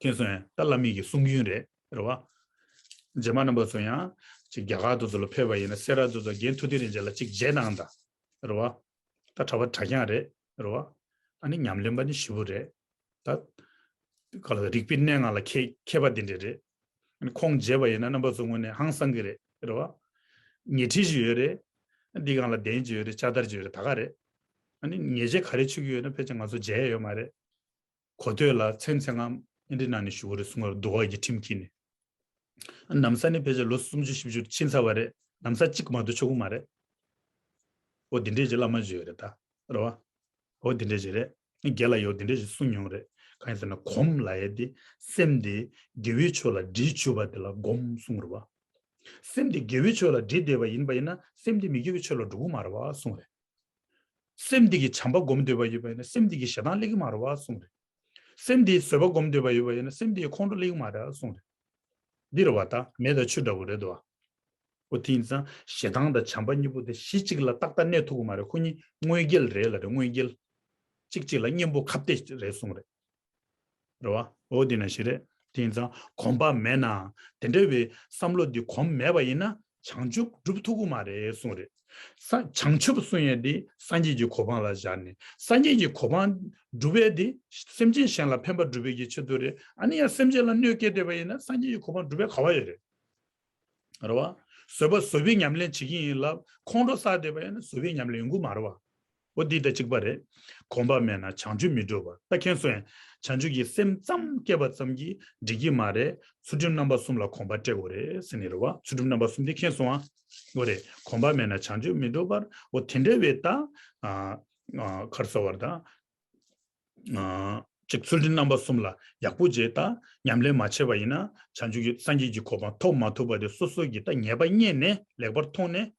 མཁྱེན་སོང་ངས། ད་བླ་མ་གི་གསུང་རྒྱུན་རེད། རེད་བ། རྗེས་མ་རྣམ་པ་ཚོ་ཡང་ཅིག་རྒྱ་གར་དུ་ཚོ་ལ་ཕེབས་པ་ཡིན་ན་སེ་ར་དུ་ཚོ་རྒན་ཐུབ་བསྟན་རིན་ཆེན་ལ་ཅིག་མཇལ་གནང་དང་། རེད་བ། ད་གྲྭ་པ་གྲྭ་རྐྱང་རེད། རེད་བ། ཨ་ནི་ཉམས་ལེན་པ་ནི་ཞེ་པོ་རེད། ད་ག་ལ་རིག་པའི་གནས་ལྔ་ལ་མཁས་མཁས་པ་དེ་འདྲ་རེད། ཨ་ནི་ཁོང་མཇལ་བ་ཡིན་ན་རྣམ་པ་ཚོ་ངོས་ནས་ཧང་སང་གི་རེད། རེད་བ། ཉལ་ཁྲི་ཞིག་ཡོད་རེད། འདི་སྒང་ལ་གདན་ཅིག་ཡོད་རེད། ལྕགས་དར་ཅིག་ཡོད་རེད། ད་ག་རེད། ཨ་ནི་ཉལ་ཆས་ག་རེ་མཆོད་ཀྱི་ཡོད་ན་ཕལ་ཆེར་ང་ཚོ་མཇལ་ཡ་ཡོད་མ་རེད། གོ་ཐོས་ལ་མཚན་མཚན་ངམ་ཨེ་འདྲི་ནང་ནས་ཞུ་གི་རེད་གསུང་གི་རེད། འདུ་ཁང་གི་ཁྲིམས་འཁྱེར་ནས། ཨ་ནམ་ས་ནི་ཕལ་ཆེར་ལོ་སུམ་ཅུ་བཞི་བཅུ་ཕྱིན་ཚར་བ་རེད། ནམ་ས་གཅིག་མ་གཏོགས་ཆོག་གི་མ་རེད། འོ་འདི་འདྲས་ཀྱི་བླ་མ་ཞིག་ཡོད་རེད་ད། རེད་བ། འོ་དེ་འདྲ་ཞིག་རེད། རྒན་ལགས་ཡོད་དེ་འདྲ་ཞིག་གསུངས་མྱོང་རེད། གང་ཡིན་ཟེར་ན་གོམས་ལབ་ཡས་དེ་སེམས་དེ་དགེ་བའི་ཕྱོགས་ལ་སྒྲིལ་བཅུག་པ་དེ་ལ་གོམས་གསུངས་རེད་བ། སེམས་དེ་དགེ་བའི་ཕྱོགས་ལ་སྒྲིལ་བསྡད་པ་ཡིན་པ་ཡིན་ན་སེམས་དེ་མི་དགེ་བའི་ཕྱོགས་ལ་འགྲོ་གི་མ་རེད་བ་གསུངས་རེད། སེམས་དེ་གིས་བྱམས་པ་སྒོམ་འདོད་པ་ཡོད་པ་ཡིན་ན་སེམས་དེ་གིས་ཞེ་སྡང་སླེབས་ཀྱི་མ་རེད་བ་གསུངས་རེད། སེམས་དེ་གིས་བཟོད་པ་སྒོམ་འདོད་པ་ཡོད་པ་ཡིན་ན་སེམས་དེ་གིས་ཁོང་ཁྲོ་སླེབས་ཀྱི་མ་རེད་བ་གསུངས་རེད། འདི་རེད་བ། ད་མེ་དང་ཆུ་འདྲ་བོ་རེད་དོ། འོ་དེ་ཡིན་ཙང་ཞེ་སྡང་དང་བྱམས་པ་གཉིས་པོ་དེ་གཞི་གཅིག་ལ་ཏག་ཏག་གནས་ཐུབ་ཀྱི་མ་རེད། ཁོ་གཉིས་དངོས་འགལ་རེད་ལབ་རེད། དངོས་འགལ། གཅིག་གཅིག་ལ་གཉེན་པོ་ཁ་གཏད་རེད་གསུངས་རེད། རེད་བ། འོ་དེ་ནང་བཞིན་རེད། དེ་ཡིན་ཙང་གོམས་པ་མེད་ན། དེ་འདྲ་བའི་བསམ་བློ་འདི་གོམས་མེད་པ་ཡིན་ན་བྱང་ཆུབ་སྒྲུབ་ཐུབ་ཀྱི་མ་རེད་གསུངས་རེད། ས་བྱང་ཆུབ་གསུང་ཡས་འདི་སངས་རྒྱས་ཀྱི་གོ་འཕང་ལ་བཞག་ནས་སངས་རྒྱས་ཀྱི་གོ་འཕང་སྒྲུབ་པས་འདི་སེམས་ཅན་གཞན་ལ་ཕན་པ་སྒྲུབ་པའི་གི་ཆེད་དུ་རེད། ཨ་ནི་ཡང་སེམས་ཅན་ལ་གནོད་སྐྱེལ་བསྡད་པ་ཡིན་ན་སངས་རྒྱས་ཀྱི་གོ་འཕང་སྒྲུབ་པའི་ག་བ་ཡོད་རེད། རེད་བ། བཟོད་པ་བཟོད་པའི་ཉམས་ལེན་བྱེད་ཀྱི་ཡིན་ལབ་ཁོང་ཁྲོ་ཟ་བསྡད་པ་ཡིན་ན་བཟོད་པའི་ཉམས་ལེན་ཡོང་གི་མ་རེད་བ། འོ་འདི་དང་གཅིག་པ་རེད། གོམས་པ་མེད་ན་བྱང་ཆུབ་མི་འགྲུབ་པ། ད་མཁྱེན་སོང་ཡང་། བྱང་ཆུབ་ཀྱི་སེམས་ཙམ་སྐྱེས་པ་ཙམ་གྱིས་འགྲིག་གི་མ་རེད། ཚུལ་ཁྲིམས་རྣམ་པ་གསུམ་ལ་གོམས་པ་སྤྲད་དགོས་རེད་ཟེར་ནི་རེད་བ། ཚུལ་ཁྲིམས་རྣམ་པ་གསུམ་དེ་མཁྱེན་སོང་ཨ། འོ་རེད། གོམས་པ་མེད་ན་བྱང་ཆུབ་མི་འགྲུབ་པར། འོ་དེ་འདྲ་བའི་ད། ཨ། ཨ། ག་རེ་ཟེར་བ་རེད་ད། ཨ། ཅིག་ཚུལ་ཁྲིམས་རྣམ་པ་གསུམ་ལ་ཡག་པོ་བྱས་ད་ཉམས་ལེན་མ་བྱས་པ་ཡིན་ན་བྱང་ཆུབ་ཀྱི་སངས་རྒྱས་ཀྱི་གོ་འཕང་ཐོབ་མ་ཐུབ་པ་དེ་སོ་སོ་གིས་ད་ངེས་པ་རྙེད་ནས་ལེགས་པར་མཐོང་ནས་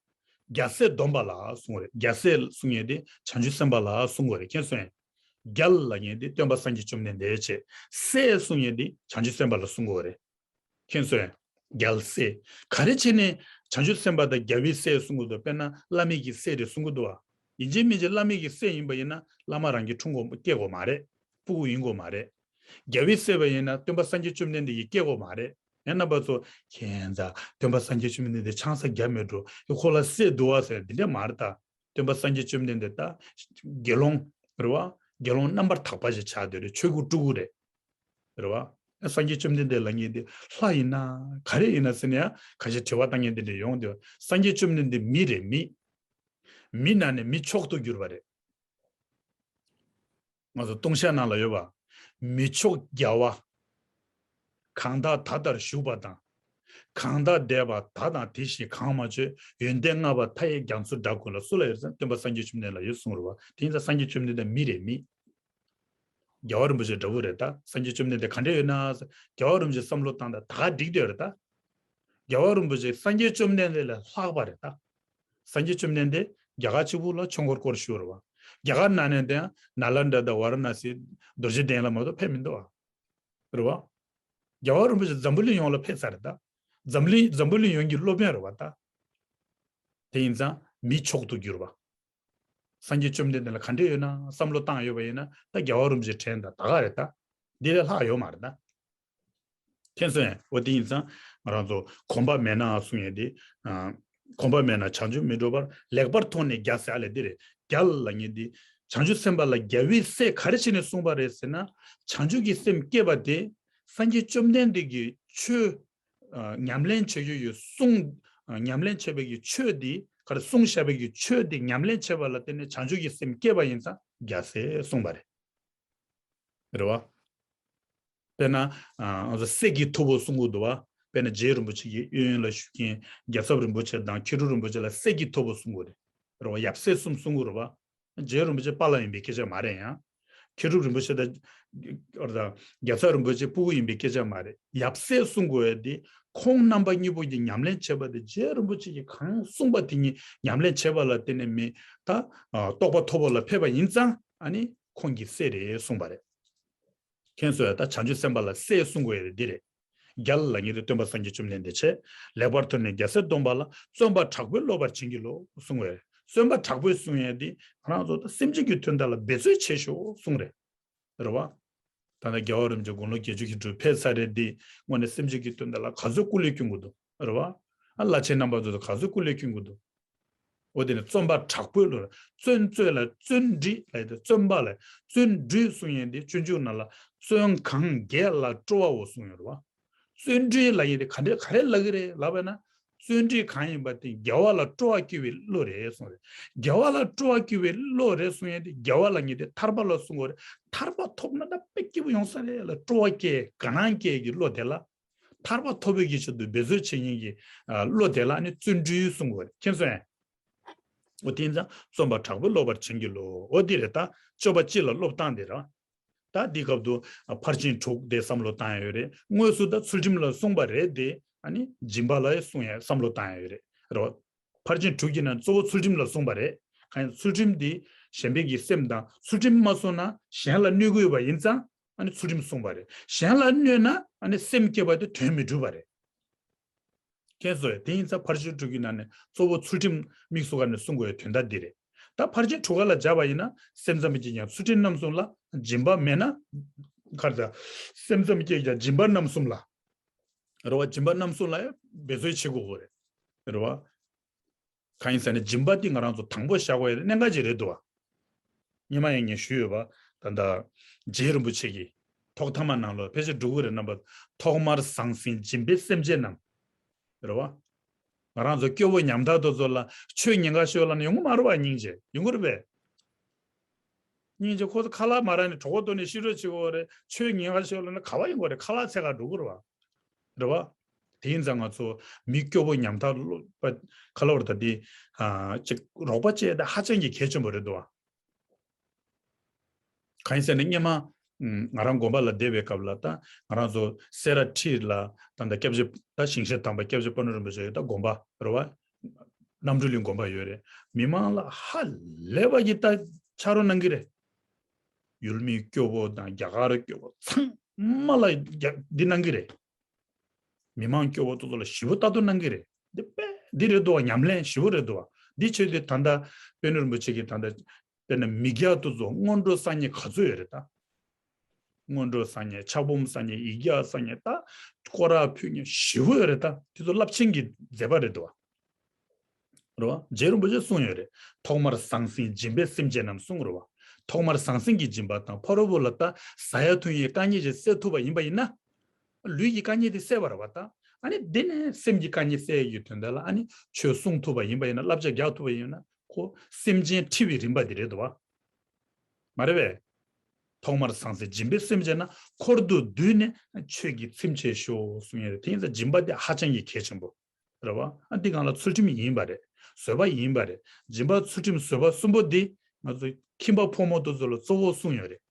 རྒྱལ་སྲས་སྡོམ་པ་ལ་གསུངས་པ་རེད། རྒྱལ་སྲས་གསུང་ཡས་དེ་བྱང་ཆུབ་སེམས་དཔའ་ལ་གསུང་དགོས་རེད། མཁྱེན་སོང་ཡང་། རྒྱལ་ལབ་མཁན་དེ་སྟོན་པ་སངས་རྒྱས་བཅོམ་ལྡན་འདས་བྱས། སྲས་གསུང་ཡས་དེ་བྱང་ཆུབ་སེམས་དཔའ་ལ་གསུང་དགོས་རེད། མཁྱེན་སོང་ཡང་། རྒྱལ་སྲས། ག་རེ་བྱས་ནས་བྱང་ཆུབ་སེམས་དཔའ་དང་རྒྱལ་བའི་སྲས་གསུང་གི་འདུག་དཔེར་ན་བླ་མེད་ཀྱི་སྲས་རེད་གསུང་གི་འདུག་བ། ཡིན་གཅིག་མིན་གཅིག་བླ་མེད་ཀྱི་སྲས་ཡིན་པ་ཡིན་ན་བླ་མ་རང་གི་འཁྲུངས་སྐྱེས་དགོས་མ་རེད། སྤུ་གུ་ཡིན་དགོས་མ་རེད། རྒྱལ་བའི་སྲས་པ་ཡིན་ན་སྟོན་པ་སངས་རྒྱས་བཅོམ་ལྡན་འདས་ཀྱི་སྐྱེས་དགོས་མ་རེད། ཡང་རྣམ་པ་ཚོ་མཁྱེན་ཙང་སྟོན་པ་སངས་རྒྱས་བཅོམ་ལྡན་འདས་ཆང་ས་རྒྱབ་མེད་འགྲོ་ཁོ་ལ་སྲས་འདུག་བ་ཟེར་འདི་འདྲ་མ་རེད་ད། སྟོན་པ་སངས་རྒྱས་བཅོམ་ལྡན་འདས་ད་དགེ་སློང་རེད་བ། དགེ་སློང་རྣམ་པར་དག་པ་ཞིག་ཆགས་བསྡད་རེད། ཆོས་སྐུ་སྤྲུལ་སྐུ་རེད། རེད་བ། སངས་རྒྱས་བཅོམ་ལྡན་འདས་ལབ་མཁན་དེ་ལྷ་ཡིན་ན་ག་རེ་ཡིན་ན་ཟེར་ན་ཡང་ཁ་ཤས་དྲི་བ་བཏང་མཁན་དེ་འདྲ་ཡོང་དུས་སངས་རྒྱས་བཅོམ་ལྡན་འདས་མི་རེད་མི། མི་ནང་ནས་མི་མཆོག་ཏུ་གྱུར་པ་རེད། ང་ཚོ་ལྟུང་བཤད་ནང་ལ་ཡོད་པ། མི་མཆོག་རྒྱལ་བ། གང་དག་ད་ལྟར་བཞུགས་པ་དང་། གང་དག་འདས་པ་ད་དང་དེ་བཞིན་གང་མ་བྱོན། ཡོན་ཏན་བསྔགས་པ་མཐའ་ཡས་རྒྱ་མཚོའི་སྒྲ་ཀུན་ལ། སུ་ལ་ཡོད་ཟེར་ན་སྟོན་པ་སངས་རྒྱས་བཅོམ་ལྡན་འདས་ལ་ཡོད་གསུངས་རེད་བ། དེ་ཡིན་ཙང་སངས་རྒྱས་བཅོམ་ལྡན་འདས་མི་རེད་མི། རྒྱལ་བ་རིན་པོ་ཆེ་འདྲ་བོ་རེད་ད། སངས་རྒྱས་བཅོམ་ལྡན་འདས་ག་འདྲ་ཡོད་ན་ཟེར། རྒྱལ་བ་རིན་པོ་ཆེ་བསམ་བློ་བཏང་ད་ད་ག་འགྲིག་བསྡད་རེད་ད། རྒྱལ་བ་རིན་པོ་ཆེ་སངས་རྒྱས་བཅོམ་ལྡན་འདས་ལས་ལྷག་པ་རེད་ད། སངས་རྒྱས་བཅོམ་ལྡན་འདས་རྒྱ་གར་གཅིག་པུ་ལ་ཆོས་འཁོར་བསྐོར་བཞུགས་རེད་བ། རྒྱ་གར་ནང་ནས་དེ་ཡང་ནཱ་ལེནྡྲ་དང་ཝཱ་ར་ཎ་སི་རྡོ་རྗེ་གདན་ལ་མ་གཏོགས་ཕེབས་མི་འདུག་བ། རེད་བ། རྒྱལ་བ་རིན་པོ་ཆེ་འཛམ་བུ་གླིང་ཡོངས་ལ་ཕེབས་ཚར་རེད་ད། འཛམ་གླིང་འཛམ་བུ་གླིང་ཡོངས་ཀྱི་སློབ་དཔོན་རེད་བ་ད། དེ་ཡིན་ཙང་མི་མཆོག་ཏུ་གྱུར་པ། སངས་རྒྱས་བཅོམ་ལྡན་འདས་ལ་ག་འདྲ་ཡོད་ན་བསམ་བློ་བཏང་ཡོད་པ་ཡིན་ན་ད་རྒྱལ་བ་རིན་པོ་ཆེ་དྲན་ད་ད་ག་རེད་ད། འདི་ལས་ལྷག་ཡོད་མ་རེད་ད། མཁྱེན་སོང་ཡང་། འོ་དེ་ཡིན་ཙང་ང་རང་ཚོ་གོམས་པ་མེད་ན་གསུང་ཡས་དེ། ཨ། གོམས་པ་མེད་ན་བྱང་ཆུབ་མི་འགྲུབ་པར། ལེགས་པར་མཐོང་ནས་རྒྱལ་སྲས། ཨ་ལས་འདི་རེད། རྒྱལ་ལབ་མཁན་དེ་བྱང་ཆུབ་སེམས་དཔའ་ལ་རྒྱལ་བའི་སྲས་ག་རེ་བྱས་ནས་གསུངས་པ་རེད་ཟེར་ན། བྱང་ཆུབ་ཀྱི་སེམས་བསྐྱེད་པ་དེ་སངས་རྒྱས་བཅོམ་ལྡན་འདས་ཀྱི་ཆོས། ཨ། ཉམས་ལེན་བྱེད་རྒྱུ་ཡོད་གསུངས། ཨ། ཉམས་ལེན་བྱེད་པའི་གི་ཆོས་དེ་ག་རེ་གསུངས་བཞག་པའི་གི་ཆོས་དེ་ཉམས་ལེན་བྱེད་པ་ལ་བརྟེན་ནས་བྱང་ཆུབ་ཀྱི་སེམས་བསྐྱེད་པ་ཡིན་ཙང་རྒྱལ་སྲས་གསུངས་པ་རེད། རེད་བ། དཔེར་ན། ཨ། ང་ཚོ་སྲས་ཀྱི་ཐུ་བོ་གསུང་གི་འདུག་བ། དཔེར་ན་རྗེ་རིན་པོ་ཆེ་གི་གཡས་གཡོན་ལ་བཞུགས་མཁན་རྒྱལ་ཚབ་རིན་པོ་ཆེ་དང་མཁས་གྲུབ་རིན་པོ་ཆེ་ལ་སྲས་ཀྱི་ཐུ་བོ་གསུང་གི་རེད། རེད་བ། ཡབ་སྲས་གསུམ་གསུང་གི་རེད་བ། རྗེ་རིན་པོ་ཆེ་པཱ་ལགས་ཡིན་པའི་སྐད་ཆ་མ་རེད་ཡང་། མཁས་གྲུབ་རིན་པོ་ཆེ་དང་། རེད་ད། རྒྱལ་ཚབ་རིན་པོ་ཆེ་སྤུ་གུ་ཡིན་པའི་སྐད་ཆ་མ་རེད། ཡབ་སྲས་གསུང་དགོས་ཡ་དེ་ཁོང་རྣམ་པ་གཉིས་པོ་གི་ཉམས་ལེན་བྱས་པ་དེ་རྗེ་རིན་པོ་ཆེ་གིས་གང་གསུངས་པ་དེ་ཉིད་ཉམས་ལེན་བྱས་པ་ལ་བརྟེན་ནས་མི་ད། ཨ། རྟོགས་པ་མཐོ་པོ་ལ་ཕེབས་པ་ཡིན་ཙང་ཨ་ནི་ཁོང་གི་སྲས་རེད་གསུངས་པ་རེད། མཁྱེན་སོང་ཡ། ད་བྱང་ཆུབ་སེམས་དཔའ་ལ་སྲས་གསུང་དགོས་ཡ་དེ་འདི་རེད། རྒྱལ་ལབ་མཁན་དེ་སྟོན་པ་སངས་རྒྱས་བཅོམ་ལྡན་འདས་བྱས། ལེགས་པར་མཐོང་ནས་རྒྱལ་སྲས་སྡོམ་པ་ལ། བརྩོན་པ་དྲག་པོས་སློབ་པར་བྱིན་གྱིས་རློབས་གསུངས་པས། བརྩོན་པ་དྲག་པོས་གསུང་ཡས་དེ་ང་རང་ཚོ་ད་སེམས་ཅན་གྱི་དོན་དག་ལ་འབད་རྩོལ་བྱེད་ཤོག་གསུངས་རེད། རེད་བ། ད་ལྟ་རྒྱལ་བ་རིན་པོ་ཆེ་དགུང་ལོ་བརྒྱད་ཅུ་གི་འགྲོས་ཕེབས་ཚར་རེད་དེ་དངོས་གནས་སེམས་ཅན་གྱི་དོན་དག་ལ་ག་ཚོད་སྐུ་ལས་བསྐྱོན་དགོས་འདུག་རེད་བ། ཨ། བླ་ཆེན་རྣམ་པ་ཚོ་ག་ཚོད་སྐུ་ལས་བསྐྱོན་དགོས་འདུག་འོ་དེ་ནི་བརྩོན་པ་དྲག་པོས་ལོ། བརྩོན་རྩོལ་ལ་བརྩོན་འགྲུས་ལབ་དེ་བརྩོན་པ་ལ་བརྩོན་འགྲུས་གསུང་ཡས་དེ་སྤྱོད་འཇུག་ནང་ལ་བརྩོན་གང་དགེ་ལ་སྤྲོ་བའོ་གསུངས་ཡོད་རེད་བ། བརྩོན་འགྲུས་ལབ་ཡས་དེ་ག་འདྲ་ག་རེ་ལབ་ཀྱི་རེད་ལབ་པ་ན། བརྩོན་འགྲུས་གང་ཡིན་པ་དེ་དགེ་བ་ལ་སྤྲོ་བ་སྐྱེ་བའི་བློ་རེད་གསུངས་རེད། དགེ་བ་ལ་སྤྲོ་བ་སྐྱེ་བའི་བློ་རེད་གསུང་ཡས་དེ་དགེ་བ་ལབ་ཡས་དེ་ཐར་པ་ལ་གསུང་དགོས་རེད། ཐར་པ་ཐོབ་ན་ད་དཔེ་སྐྱིད་པོ་ཡོང་ས་རེད་ལ་སྤྲོ་བ་སྐྱེ་དགའ་སྣང་སྐྱེ་གི་བློ་དེ་ལ། ཐར་པ་ཐོབ་པའི་གི་ཆེད་དུ་འབད་རྩོལ་བྱེད་མཁན་གྱི་ཨ་བློ་དེ་ལ་ནི་བརྩོན་འགྲུས་གསུང་དགོས་རེད། མཁྱེན་སོང་ངས། འོ་དེ་ཡིན་ཙང་རྩོམ་པ་དྲག་པོས་སློབ་པར་བྱིན་གྱིས་རློབས། འོ་འདི་རེད། ད་སྤྱོད་པ་སྤྱི་ལ་སློབ་སྟངས་འདི་རེད། ད་འདི་སྐབས་དུ་ཕར་ཕྱིན་དྲུག་དེ་བསམ་བློ་བཏང་ཡ་ཡོད་རེད། དངོས་སུ་ད་ཚུལ་ཁྲིམས་ལ་གསུངས་པ་རེད་དེ། ཨ་ནི་སྦྱིན་པ་ལ་ཡང་གསུང་ཡ་བསམ་བློ་བཏང་ཡ་ཡོད་རེད། རེད་བ། ཕར་ཕྱིན་དྲུག་གི་ནང་གཙོ་བོ་ཚུལ་ཁྲིམས་ལ་གསུངས་པ་རེད། གང་ཡིན་ཚུལ་ཁྲིམས་འདི་གཞན་ཕན་གྱི་སེམས་དང་། ཚུལ་ཁྲིམས་མ་བསྲུངས་ན་གཞན་ལ་གནོད་ཀྱི་ཡོད་པ་ཡིན་ཙང་ཨ་ནི་ཚུལ་ཁྲིམས་བསྲུངས་པ་རེད། གཞན་ལ་གནོད་ན་ཨ་ནི་སེམས་བསྐྱེད་པ་དེ་དོན་མི་འགྲུབ་པ་རེད། མཁྱེན་སོང་ངས། དེ་ཡིན་ཙང་ཕར་ཕྱིན་དྲུག་གི་ནང་ནས་གཙོ་བོ་ཚུལ་ཁྲིམས་དམིགས་སུ་བཀར་ནས་གསུང་དགོས་པའི་དོན་དག་འདི་རེད། ད་ཕར་ཕྱིན་དྲུག་ག་ལ་སྦྱར་བ་ཡིན་ན། སེམས་ཙམ་གྱིས་ཀྱང་ཚུལ་ཁྲིམས་རྣམ་གསུམ་ལ། སྦྱིན་པ་མེད་ན། ག་རེ་ཟེར། སེམས་ཙམ་གྱིས་ཀྱང་སྦྱིན་པ་རྣམ་གསུམ་ལ། རེད་བ། སྦྱིན་པ་རྣམ་གསུམ་ལ་ཡང་འབད་རྩོལ་བྱེད་དགོས་ཀྱི་རེད། རེད་བ། གང་ཡིན་ཟེར་ན་སྦྱིན་པ་འདི་ང་རང་ཚོ་དང་པོ་བཞག་དགོས་ཡ་གནད་འགག་ཅིག་རེད་འདུག་བ། སྔོན་མ་ཡང་ངས་ཞུས་ཡོད་པ། ད་ལྟ་རྗེ་རིན་པོ་ཆེ་གི་ཐོག་མཐའ་མ་ནང་ལོགས་ཕལ་ཆེར་འགྲོ་གི་རེད། རྣམ་པ། ཐོག་མར་ཟང་ཟིང་སྦྱིན་པས་སེམས་བསྐྱེད་རྣམས། རེད་བ། ང་རང་ཚོ་སྐྱོ་བོ་ཉམ་ཐག་དེ་ཚོ་ལ་ཆོས་ཉན་ག་ཤོག་ལབ་ན་ཡོང་གི་མ་རེད་བ། སྙིང་རྗེ་ཡོང་གི་རེད་པས། སྙིང་རྗེ་ཁོ་ཚོ་ཁ་ལག་མ་རག་ནས་གྲོད་ཁོག་ལྟོགས་ནས་ཤི་རོགས་བྱེད་ཀྱི་ཡོད་རེད། ཆོས་ཉན་ག་ཤོག་ལབ་ན་ག་བ་ཡོང་གི་རེད། ཁ་ལག་འཚོལ་ག་འགྲོ་གི་རེད་བ། རེད་བ། དེ་ཡིན་ཙང་ང་ཚོ་མི་སྐྱོ་བོ་ཉམ་ཐག་ལོ་པ་ག་ལབ་རེད། ད་འདི་ཨ་ཅིག་རོགས་པ་བྱེད་ཡ་དེ་ཧ་ཅང་གི་གལ་ཆེན་པོ་རེད་འདུག་བ། གང་ཡིན་ཟེར་ན་སྔོན་མ་ང་རང་དགོན་པ་ལ་བསྡད་པའི་སྐབས་ལ། ད་ང་རང་ཚོ་སེ་ར་ཁྲི་ལ་ད་ལྟ་སྐྱབས་རྗེ་ད་ཞིང་གཤེགས་དམ་པ་སྐྱབས་རྗེ་པཎ་གྲུབ་རིན་པོ་ཆེ་ཡོད། ད་དགོན་པ་རེད་བ། རྣམ་གྲོལ་གླིང་དགོན་པ་ཡོད་རེད། མི་མང་ལ་ཧ་ལས་པ་གི་ད་ཕྱག་རོགས་གནང་གི་རེད། ཡུལ་མི་སྐྱོ་བོ་དང་རྒྱ་གར་སྐྱོ་བོ་ཚང་མ་ལ་རྒྱ་འདི་གནང་གི་རེད། མི་མང་སྐྱོ་བོ་དེ་ཚོ་ལ་ཞེ་པོ་ལྟ་རྟོག་གནང་གི་རེད། འདི་དཔེ་འདི་རེད་འདུག་བ། ཉམས་ལེན་ཞེ་པོ་རེད་འདུག་བ། འདི་བྱས་ཏེ་ད་ལྟ་པཎ་གྲུབ་རིན་པོ་ཆེ་གིས་ད་ལྟ་དཔེར་ན་མི་སྐྱ་དེ་ཚོ་སྔོན་འགྲོ་སངས་རྒྱས་ག་ཚོད་ཡོད་རེད་ད། སྔོན་འགྲོ་སངས་རྒྱས། ཕྱག་འབུམ་སངས་རྒྱས། ཡིག་བརྒྱ་སངས་རྒྱས། ད་སྐོར་ར་ཕུལ་མཁན་ཞེ་པོ་ཡོད་རེད་ད། དེ་ཚོ་རླབས་ཆེན་གྱི་མཛད་པ་རེད་འདུག་བ། རེད་བ། རྗེ་རིན་པོ་ཆེས་གསུངས་ཡོད་རེད། ཐོག་མར་ཟང་ཟིང་སྦྱིན་པས་སེམས་བསྐྱེད་རྣམས་གསུངས་རེད་བ། ཐོག་མར་ཟང་ཟིང་གི་སྦྱིན་པ་དང་། ཕ་རོལ་པོ་ལ་ད་ཟ་ཡ་འཐུང་ཡའི་དཀའ་ངལ་ཅིག་སེལ་ཐུབ་པ་ཡིན་པ་ཡིན་ན། ལུས་ཀྱི་དཀའ་ངལ་དེ་སེལ་བ་རེད་བ་ད། ཨ་ནི་འདི་ནས་སེམས་ཀྱི་དཀའ་ངལ་སེལ་ཡ་གི་དོན་དག་ལ་ཨ་ནི་ཆོས་གསུང་ཐུབ་པ་ཡིན་པ་ཡིན་ན། བསླབ་བྱ་རྒྱག་ཐུབ་པ་ཡིན་ན། ཁོ་སེམས་ཅན་འཁྲི་བའི་རིམ་པ་དེ་རེད་འདུག་བ། མ་རེད་པས། ཐོག་མར་ཟང་ཟིང་སྦྱིན་པས་སེམས་བསྐྱེད་ན། འཁོར་དུ་འདུས་ནས་ཆོས་ཀྱི་ཚིམ་བྱེད་ཤོག་གསུངས་ཡོད་རེད། དེ་ཡིན་ཙང་སྦྱིན་པ་དེ་ཧ་ཅང་གི་གལ་ཆེན་པོ་རེད་བ། ཨ་འདི་སྒང་ལ་ཚུལ་ཁྲིམས་ཡིན་པ་རེད། བཟོད་པ་ཡིན་པ་རེད། སྦྱིན་པ་ཚུལ་ཁྲིམས་བཟོད་པ་གསུམ་པོ་འདི་ང་ཚོ་ཁྱིམ་པ་ཕོ་མོ་དེ་ཚོ་ལ་གཙོ་བོ་གསུངས་ཡོད་རེད།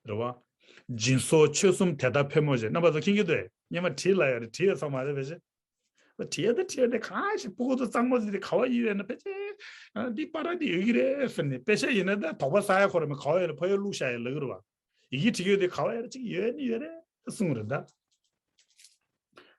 རེད་བ། སྦྱིན་སོགས་ཆོས་གསུམ་དེ་ལྟར་ཕལ་མོ་ཆེ། རྣམ་པ་ཚོ་མཁྱེན་གྱི་འདུག་ཨེ། སྔོན་མ་བྲིས་ལབ་ཡོད་རེད། བྲིས་ཡོད་ཚང་མ་རེད་པས་ཤེ། བྲིས་ཡ་ད་བྲིས་ཡ་དེ་གང་ཞིག་སྤུ་གུ་ཚོ་གཙང་མ་ཟིག་དེ་ག་བ་ཡིན་པས་ན། ཕལ་ཆེར་འདི་པར་འདི་ཡོད་ཀྱི་རེད་ཟེར་ནས། དཔེ་ཆ་ཡིན་ན་ད་དོགས་པ་ཟ་ཡ་ཁོ་རང་མེད། ག་བ་ཡོད་ན་ཕ་ཡུལ་བླུགས་བཞག་ཡ་ལབ་ཀྱི་རེད་བ། ཡི་གེ་བྲིས་ཡོད་དེ་ག་བ་ཡོད་ན་ཅིག་ཡོད་ནི་ཡོད་རེད་གསུངས་རེད་ད།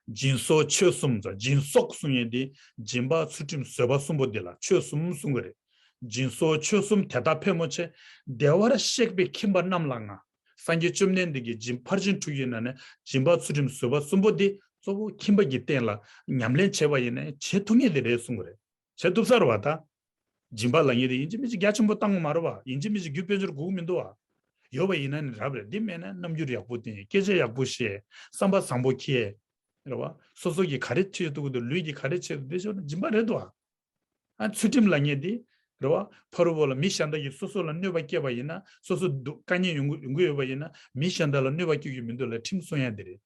སྦྱིན་སོགས་ཆོས་གསུམ་ཟེར། སྦྱིན་སོགས་གསུང་ཡས་དེ་སྦྱིན་པ་ཚུལ་ཁྲིམས་བཟོད་པ་གསུམ་པོ་དེ་ལ་ཆོས་གསུམ་གསུང་གི་རེད། སྦྱིན་སོགས་ཆོས་གསུམ་དེ་ལྟར་ཕལ་མོ་ཆེ། བདེ་བར་གཤེགས་པའི་ཁྱིམ་པ་རྣམས་ལ་ང་། སངས་རྒྱས་བཅོམ་ལྡན་འདས་ཀྱིས་སྦྱིན་ཕར་ཕྱིན་དྲུག་གི་ནང་ནས་སྦྱིན་པ་ཚུལ་ཁྲིམས་བཟོད་པ་གསུམ་པོ་དེ་གཙོ་བོ་ཁྱིམ་པ་གི་སྟེང་ལ་ཉམས་ལེན་བྱས་པ་ཡིན་ན་བྱེད་ཐུབ་ངེས་དེ་རེད་གསུང་གི་རེད། བྱེད་ཐུབ་ས་རེད་བ་ད། སྦྱིན་པ་ལབ་མཁན་དེ་ཡིན་གཅིག་མིན་གཅིག་རྒྱ་ཆེན་པོ་བཏང་དགོས་མ་རེད་བ། ཡིན་གཅིག་མིན་གཅིག་རྒྱུ་དཔལ་འབྱོར་དགོས་ཀྱི་མི་འདུག་བ། ཡོད་པ་ཡིན་ན་ནི་རབ་རེད། འདི་མེད་ན་རྣམ་འགྱུར་ཡག་པོ་བསྟན། སྐད་ཆ་ཡག་པོ་བཤད། བསམ་པ་བཟང་པོ་འཁྱེར། རེད་བ། སོ་སོ་གི་ག་རེ་བྱེད་ཐུབ་ཀྱི་འདུག་ལུས་ཀྱི་ག་རེ་བྱེད་ཐུབ་འདི་ཆོག་ན་སྦྱིན་པ་རེད་འདུག་བ། ཨ་ཚུལ་ཁྲིམས་ལབ་མཁན་འདི་རེད་བ། ཕ་རོལ་པོ་ལ་མི་གཞན་དག་གིས་སོ་སོ་ལ་གནོད་པ་བསྐྱལ་བ་ཡིན་ན། སོ་སོ་སྡུག་དཀའ་ངལ་ཡོང་གི་ཡོང་གི་ཡོད་པ་ཡིན་ན། མི་གཞན་དག་ལ་གནོད་པ་བསྐྱལ་རྒྱུ་མི་འདུག་ལབ་ཁྲིམས་སྲུང་ཡ་འདི་རེད།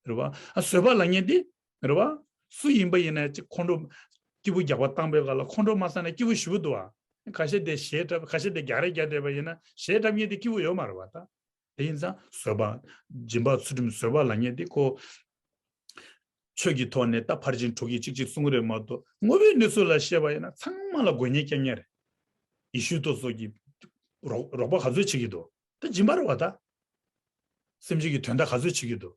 རེད་བ། ཨ་བཟོད་པ་ལབ་མཁན་འདི་རེད་བ། སུ་ཡིན་པ་ཡིན་ན་ཅིག་ཁོང་ཁྲོ་སྐྱིད་པོ་རྒྱག་པ་བཏང་པའི་སྒང་ལ་ཁོང་ཁྲོ་མ་ཟ་ན་སྐྱིད་པོ་ཞེ་པོ་འདུག་བ། ཁ་ཤས་དེ་གཞས་འཁྲབ། ཁ་ཤས་དེ་རྒྱག་རེས་རྒྱག་བསྡད་པ་ཡིན་ན་གཞས་འཁྲབ་མཁན་དེ་སྐྱིད་པོ་ཡོད་མ་རེད་བ་ད། དེ་ཡིན་ཙང་བཟོད་པ། སྦྱིན་པ་ཚུལ་ཁྲིམས་བཟོད་པ་ལབ་མཁན་དེ་ཁོ་ཆོས་ཀྱི་ཐོག་ནས་ད་ཕར་ཕྱིན་དྲུག་གིས་གཅིག་གཅིག་གསུང་གི་རེད་མ་གཏོགས། དངོས་པོའི་གནས་ཚུལ་ལ་བཤད་པ་ཡིན་ན་ཚང་མ་ལ་དགོས་ངེས་རྐྱང་རྐྱང་རེད། ཡེ་ཤུ་དེ་ཚོ་གིས་རོགས་རོགས་པ་ག་ཚོད་བྱེད་ཀྱི་འདུག་ད་སྦྱིན་པ་རེད་བ་ད། སེམས་ཅན་གྱི་དོན་དག་ག་ཚོད་བྱེད་ཀྱི་འདུག་